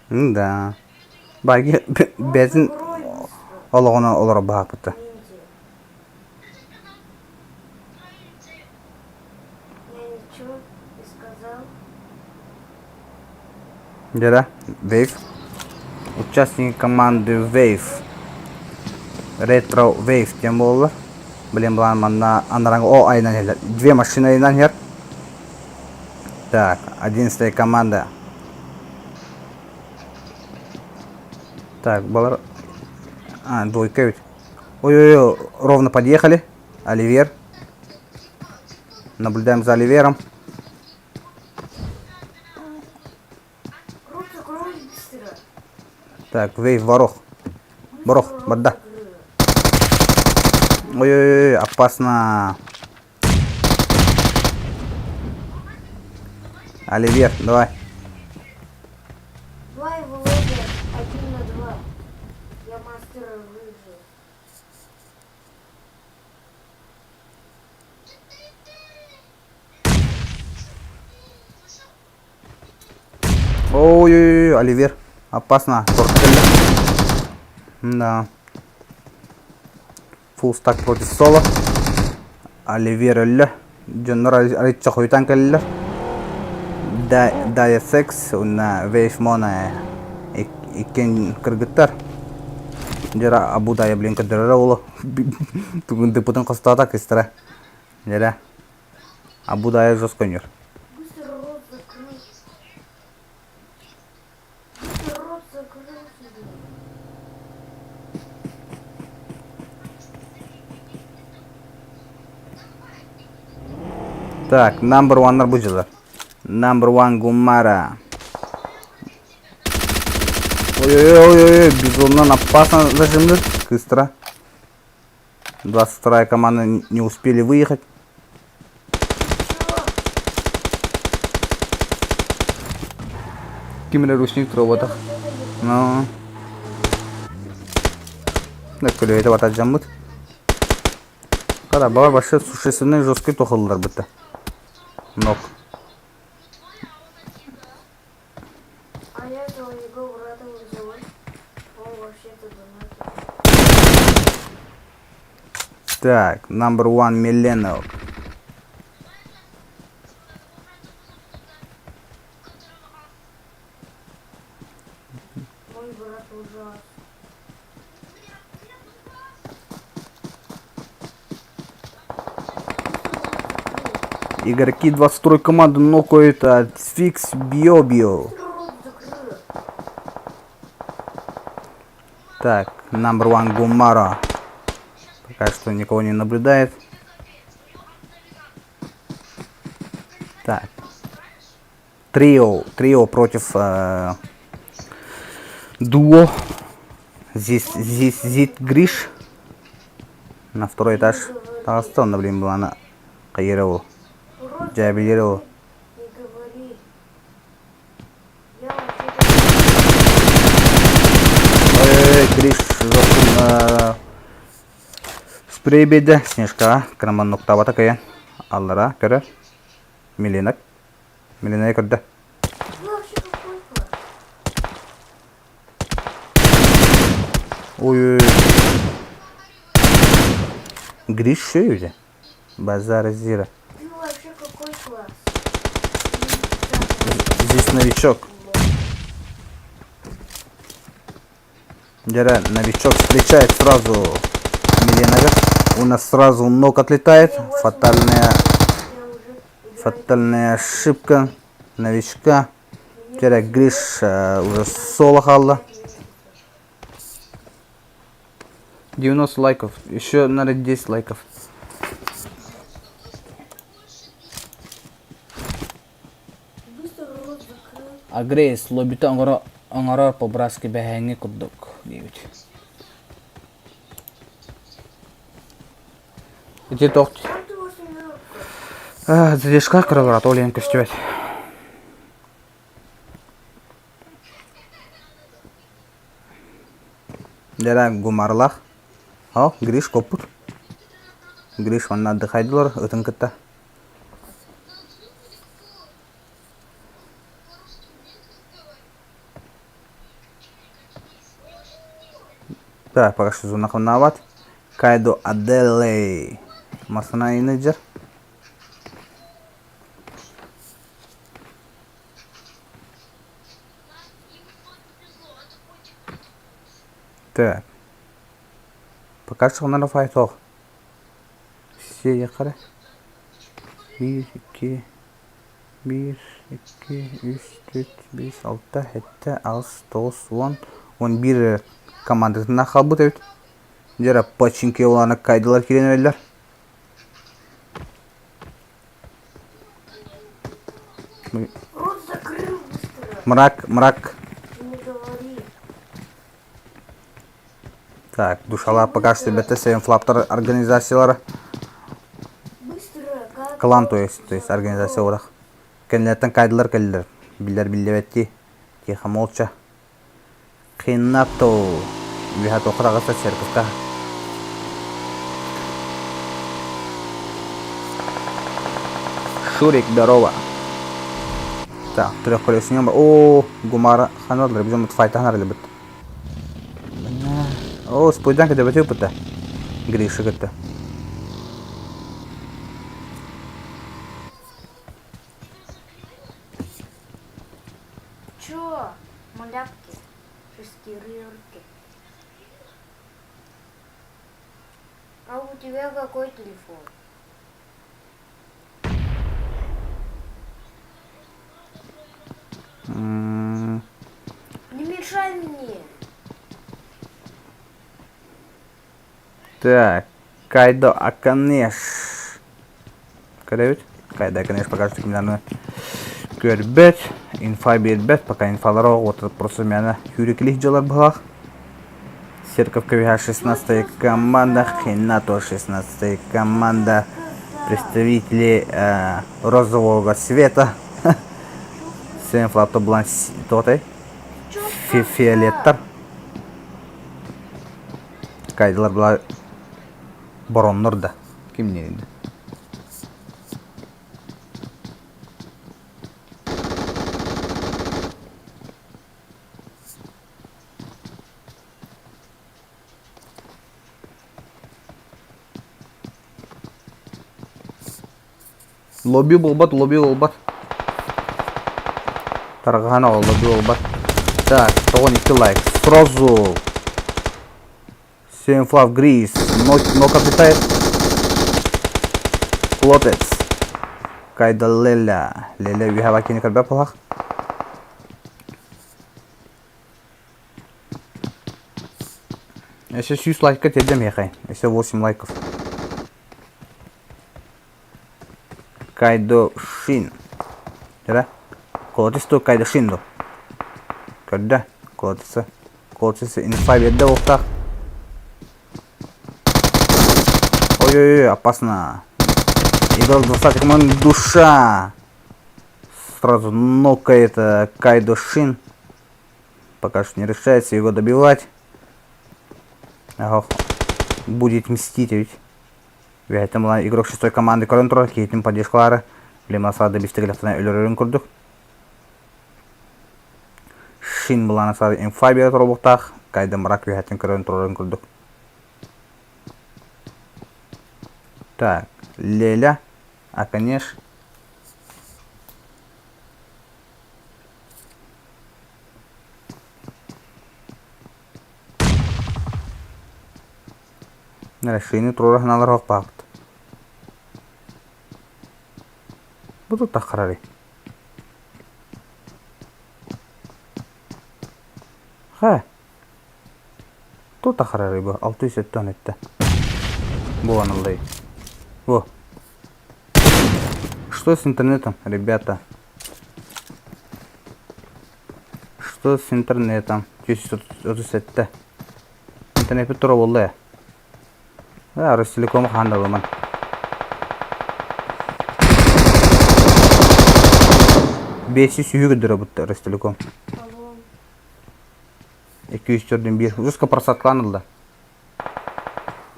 Да. Баги бэйэтин олоҕун олоро баһааппыта. Дьэ, Wave. Участники команды Wave. Retro Wave диэн буолла. Блин, былаан манна анараҥ о айынан иһэллэр. Две машины айынан иһэр. Так, 11 команда. Так, балар... А, двойка ведь. Ой-ой-ой, ровно подъехали. Оливер. Наблюдаем за Оливером. Так, Вейв, Ворох. Борох, барда. Ой-ой-ой, опасно. Оливер, давай. Давай, Володя, 1 на 2. Я мастер оружия. Ой-ой-ой, Оливер. Опасно. Да. Фулл стак против соло. Оливер өллө. Дьоннор арыйча хойутаан кэллилэр. Дая Секс уонна Вейв Мона иккиэн кыргыттар. Дьэ Абу Дая блин көрдөрөрө буолуо. Тугун дыппытын хостоото кыстара. Дьэ Абу Дая жестко өнөр. Так, number one-нар бу дьылар. Number one Гумара. Ой-ой-ой-ой, бизоннан опасно зажимлют. Быстро. 22 команда не успели выехать. Ким эрэ ручник туруоботах. Ну. Да, көлөйөтө батажаммыт. Кара, баҕар вообще существенный жесткий тохоллар бытта. Нок. А я твоего брата вызываю. Он вообще-то донатит. Так, number one Millennial. Мой брат ужас. Игроки 22 команды нокают от Фикс Биобио. Так, number one Гумара. Пока что никого не наблюдает. Так. Трио. Трио против э, дуо. Здесь, здесь, зит Гриш. На второй этаж. Таҕыста онно блин былаана хайыра ол. Дьээбилиэрэ ол. Не говори. Я вообще-то... Ой, Гриш жопун спрей биэрдэ Снежкаҕа кыраман нуктаабата кыайан аллара көрөр Миленок Миленайы көрдө Вы вообще какой класс? Ой, Гриш шөйүтэ Базара Зира. Ты вообще какой класс? Здесь новичок. Дьэ, новичок встречает сразу Миленага. У нас сразу ног отлетает. Фатальная, Я уже играю. фатальная ошибка новичка. Дьэ, Гриш уже соло хаалла. 90 лайков. Еще надо 10 лайков. Быстро рот закрыл. Агрейс лоббита оҥорор по-братски бэһээҥҥи курдук диэбит. Ити туох Там ты восьмерка. Задержка кыралар, ол иһин көстүбэт. Дьэ гумарлаах. О, Гриш коппут. Гриш манна отдыхайдылар ытын кытта. Так, пока что зона хамнаабат. Кайдо Аделей. Масана менеджер. Так. Пока что онно файтох. Все якары. Биир, икки, биир, икки, үс, түөрт, биэс, алта, сэттэ, аҕыс, тоҕус, уон, уон биир командатынан хаалбыт эбит. Дьэ починки улаана кайдылар киирэн эрэллэр. Рот закрыл быстро. Мрак, мрак. Не говори. Так, душалар пока что бэтэ Seven Флаптар организациялара. Быстро, как Клан, то есть организация урах. Кэннилэртэн кайдылар кэллилэр. Биллэр биллибэттии. Тихо молча. Хиннато. Үһэ тоқыраҕыста церковка. Шурик, здорово. Так, трехколесный. О, Гумара ханалар, бизом файта ханар О, спойдан кede бөтө пыта. Гриша кытта. Чё? Малявки. Шестерырки. А у тебя какой телефон? Не мешай мне. Так, Кайдо Аканеш. Көрөбүт? Кайда, конечно, пока что кимнаны көрбөт, инфа биэрбэт, пока инфалара вот просто мяна хүрүкилих дьалар быһах. Серков КВХ 16 команда, Хинато 16 команда, представители розового цвета. Сен флапто булан тотай. Фиолеттар. Кайдылар була бороннор да. Ким не Лобби буолбат, лобби буолбат. Тарҕаһан оҕо лобби буолбат. Так, 92 лайк. Сразу. 7 флав Грис. Нок отлетает. Клотец. Кайда Леля. Леля үһэ кини көрбөт буолах. Өссө 100 лайкка тиэрдэ миэхэ. Өссө 8 лайков. Кайдо Шин. Дьэ, Колотис ту Кайдо Шин ду. Көрдө. Колотисы. Колотисы инфа биэрдэ уохтаах. Ой-ой-ой, опасно. Игрок 20 команд душа. Сразу нокает Кайдо Шин. Пока что не решается его добивать. Ага, будет мстить ведь. Үөһэттэн буолан игрок шестой команды көрөн турар, киһитин поддержкалаары Лемасада бистигилэхтэнэ өлөрөрүн курдук. Шин былаана саады инфа биэрэ туруохтаах, Кайда мрак үөһэттэн көрөн турарын курдук. Так, Леля, а конечно. Решение туруора санаалар оһохпаабыт. Бу туттаххарарый? Хэ? Туттаххарарый бу 670 эттэ. Бу аныллай. Во. Что с интернетом, ребята? Что с интернетом? 137. Интернетпит тура буолла ээ. Ээ, Ростелеком хаһан да ылыман. 500 көрдөрө бутта Ростелеком. 204 Узко просадкалаан ылла.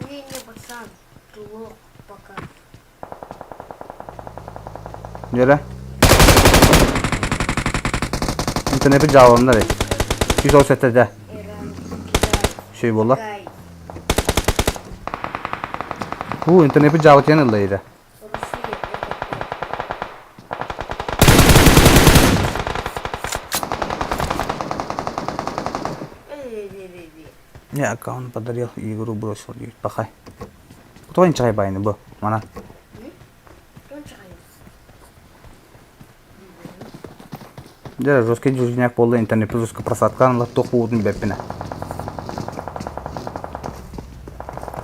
Не, не, пацан, ты лох пока. Дьэрэ. Интернеппит дьааланна эбит. 137 дэ. Şey буолла. Бу интернеппит дьаалытыйан ылла иде. Я аккаунт подарил, игру бросил, диир. Пахай. Тоҕо инчэҕэй баайыны бу манан? Дьэ, жесткий дьүрүнэк буолла интернет жестко просадкаан ыла туох буолбутун билбэппин ээ.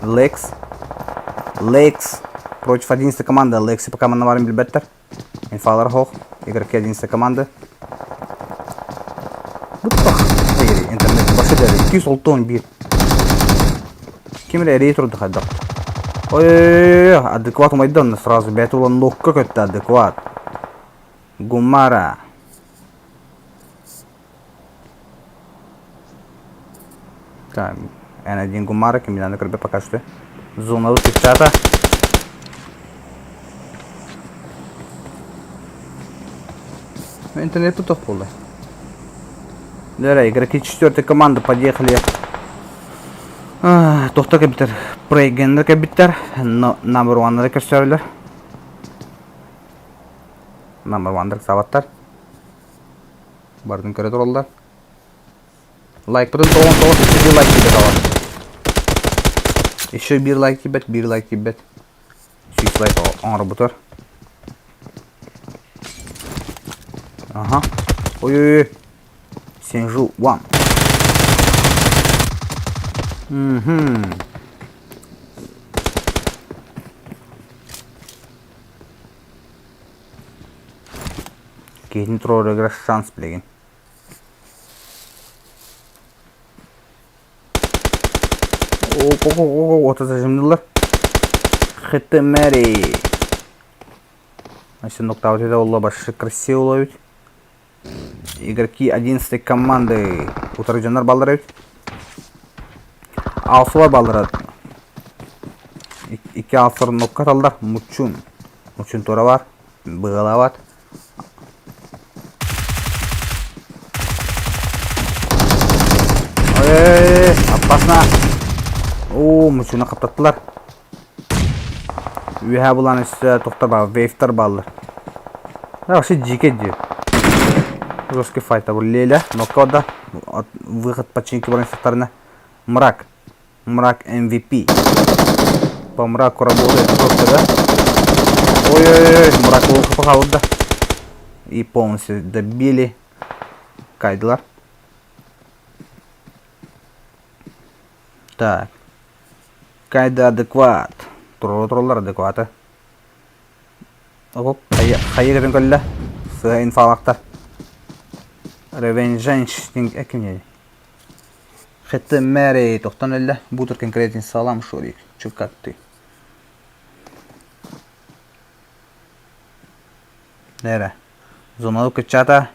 Лекс. Лекс против 11 команды. Лекси пока манна баарын билбэттэр. Инфалар хоох. Игроки 11 команды. Буттах. Интернет башы деді. 261. Ким эрэ эрийэ турда хайдах. Ой-ой-ой, адекват умайда сразу бэйэтэ улан нокка көттө адекват. Гумара. Так, N1 Гумара, киминаны көрбө пока что. Зонабыт кыччаата. Интернет тут буолла. Дөрэ, игроки четвертой команды подъехали. Тохто кэбитэр, прейгеннер кэбиттэр, но number one-нары көрсөрөлөр. Number one-дар сабаттар. Бардын көрө тураллар. Лайкпытын тоҕон тоҕус еще биир лайк тиийбэт аҕа. Еще биир лайк тиийбэт, биир лайк тиийбэт. 100 лайк оҥорбутар. Ага. Ой-ой-ой. Сенжу one. Угу. Киһитин туруорарыгар шанс билигин. О, зажимнылар. Хитэмэри. Значит, нокдаут это было больше красиво ловить. Игроки 11 команды. Утарыдьоннор баллар эбит. Алсылар баллар. Икки алсылар нокка таллар. Мучун. Мучун тура бар. Быгалабат. Ой, опасно. Оо, мучуна хаптаттылар. Үөһэ булан өссө тохтор баар, вейфтар бааллар. Вообще дьиикэй дии. Жесткий файт бу Леля, нокко да. Выход починки баран сыттарына. Мрак. Мрак MVP. По мраку работает просто, да? Ой-ой-ой, мрак плохо да. И полностью добили. Кайдлар. Так. Кайда адекват. Турулар адеквата. Оп, хайа кэтэн кэллэ. Сыа инфалактар. Ревенженш экимне. Хэтте Мэри тохтон өллө. Бутер конкретен салам шорик. Чё как ты? Нere? Зоналык кыччата.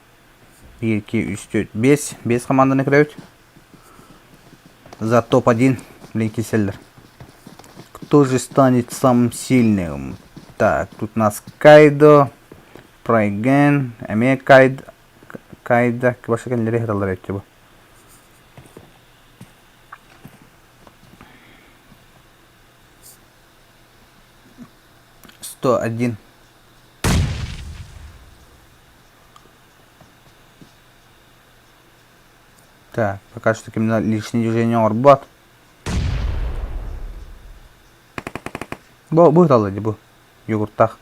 1, 2, 3, 4, 5. 5 команданы кірэбит. За топ-1 блин киселлер. Кто же станет самым сильным? Так, тут у нас Кайдо, Прайген, эмиэ Кайд, Кайда, башка кэннилэри ыһыталлар эбит бу. 101. Так, пока что именно лишнее движение оҥорбот. Бу бу ыталла дии бу. Йогуртаах.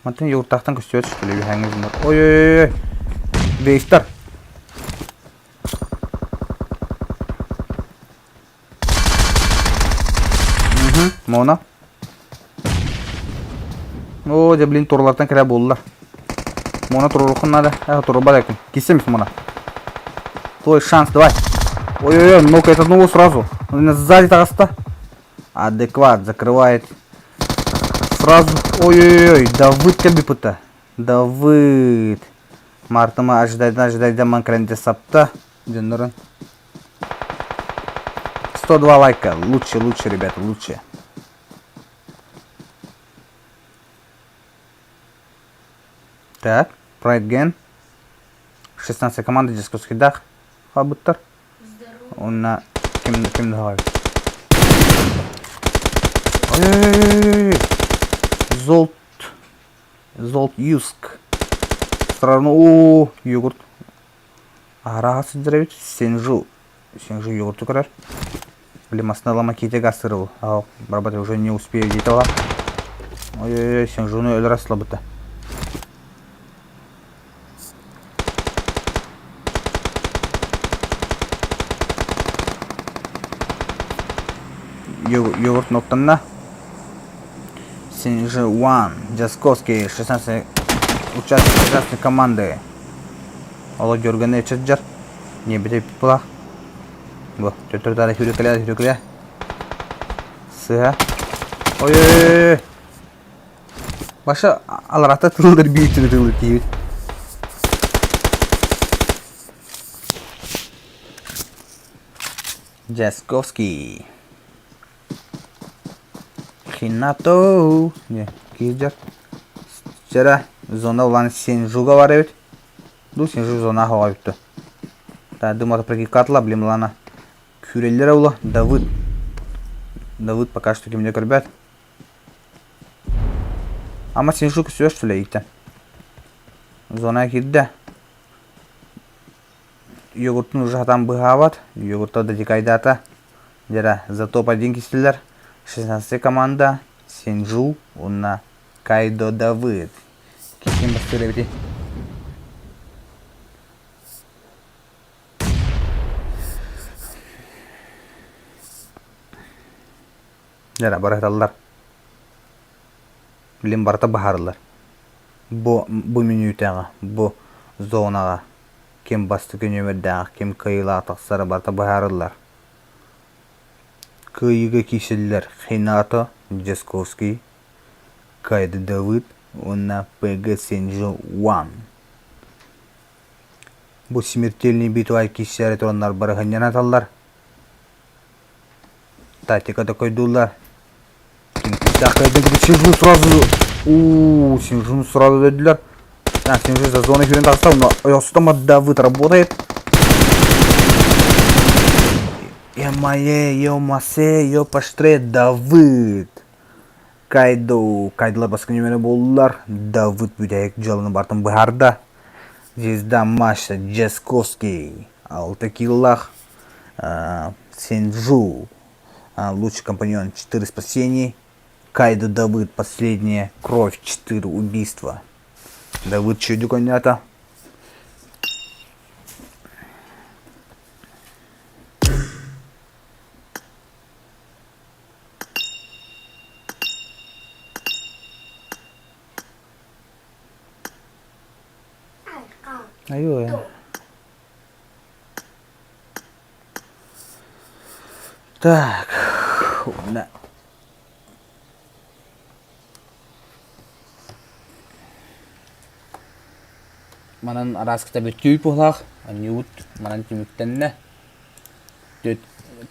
Мантан йогуртаахтан көстүбэт что ли үһээҥҥэ дьоннор. Ой-ой-ой. Вейстар. Угу, Мона. Оо, дьэ, блин, турлартан кэлэ буоллар. Мона туруоруххун надо. Э, турбат экин. Киссем Мона. Твой шанс, давай. Ой-ой-ой, ну-ка, это одного сразу. Он меня сзади таҕыста. Адекват, закрывает. Сразу. Ой-ой-ой, Давыд кэлбиппыта. Давыд. Мартыма ожидайдан ожидайдан ман кэлэн сапта. Дьоннорун. 102 лайка. Лучше, лучше, ребята, лучше. Так, Pride Gen. 16 команда дискускидах хаалбыттар. Уонна ким ким даҕай. Ой-ой-ой-ой. Золт Золт Юск. Сразу о йогурт. Аһара сылдьар эбит. Сенжу. Сенжу йогурту көрөр. Блин, масына лама киите гасырыл. Ал, барбат уже не успею диэтэ Ой-ой-ой, Сенжуну өлөр аслабыта. Йогурт ноктанна. Сенжи Ван, Дьасковский, 16 участник 16 команды. Оло дьөргөнү эчэджэр. Не бите пла. Бу, төттөрү хүрүкэлэ хүрүкэлэ. Сыа. Ой-ой-ой. Баша аларата тыллар биир түрү тыллар киһибит. Дьасковский. Хинато. Не, киирдэр. Вчера зона улан Синжуга бар эбит. Ду Синжу зона хоҕо бүттү. Та дымата прикикатла, блин, лана. Күүрэллэрэ ула Давыд. Давыд пока что кимне көрбөт. Ама Синжу күсүө что ли иттен. Зона киирдэ. Йогуртун уже хатан быһаабат. Йогурта да дикайдаата. Дьэрэ, за топ-1 кистилэр. 16 команда Синжу уонна Кайдо Давыд. Ким бастыыр эбитий? Дьэрэ, барыталлар. Билин барыта баһаарылар. Бу бу мүнүүтэҕэ бу зонаҕа ким бастакы нүөмэрдээх, ким кыайыылаах тахсара барыта быһаарыллар. Кыайыыга киирсэллэр Хинато Дьасковский, Кайда Давыд уонна П.Г. Сенжу Уан. Бу смертельный битва киирсээри тураннар барыһынньан аталлар. Тактика такой-дууллар. Синжун сразу... У, Синжун сразу дөдүлэр. А, Синжун за зоной кирен тахса, но ойостама Давыд работает. Е-мае, е-масе, е-паштре, Давыд. Кайдо, Кайдылар баскы нөмірі болдылар. Давыд бүтэһик дьыаланы бартын быһаарда. Звезда Маша Джасковский. Алта киллах. Синжу. Лучший компаньон 4 спасений. Кайдо Давыд последняя кровь 4 убийства. Давыд чудик онньоото. Айой. Так, уонна манан араскыта бүттүү быһылаах, анньыбыт манан түмүктэннэ. Түөрт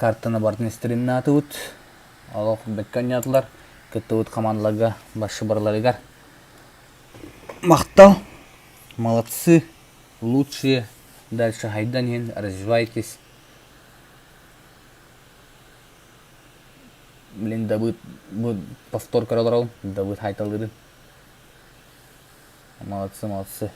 картаны барытын стримнаатыбыт. Олох бэккэ анньаатылар. Кыттыбыт хамаандаларга башы барыларыгар махтал. Молодцы, лучшие. Дальше хайдан иһин, развивайтесь. Блин, Давыд, бу повтор көрө олоробун. Давыд хайталыырын. Молодцы, молодцы.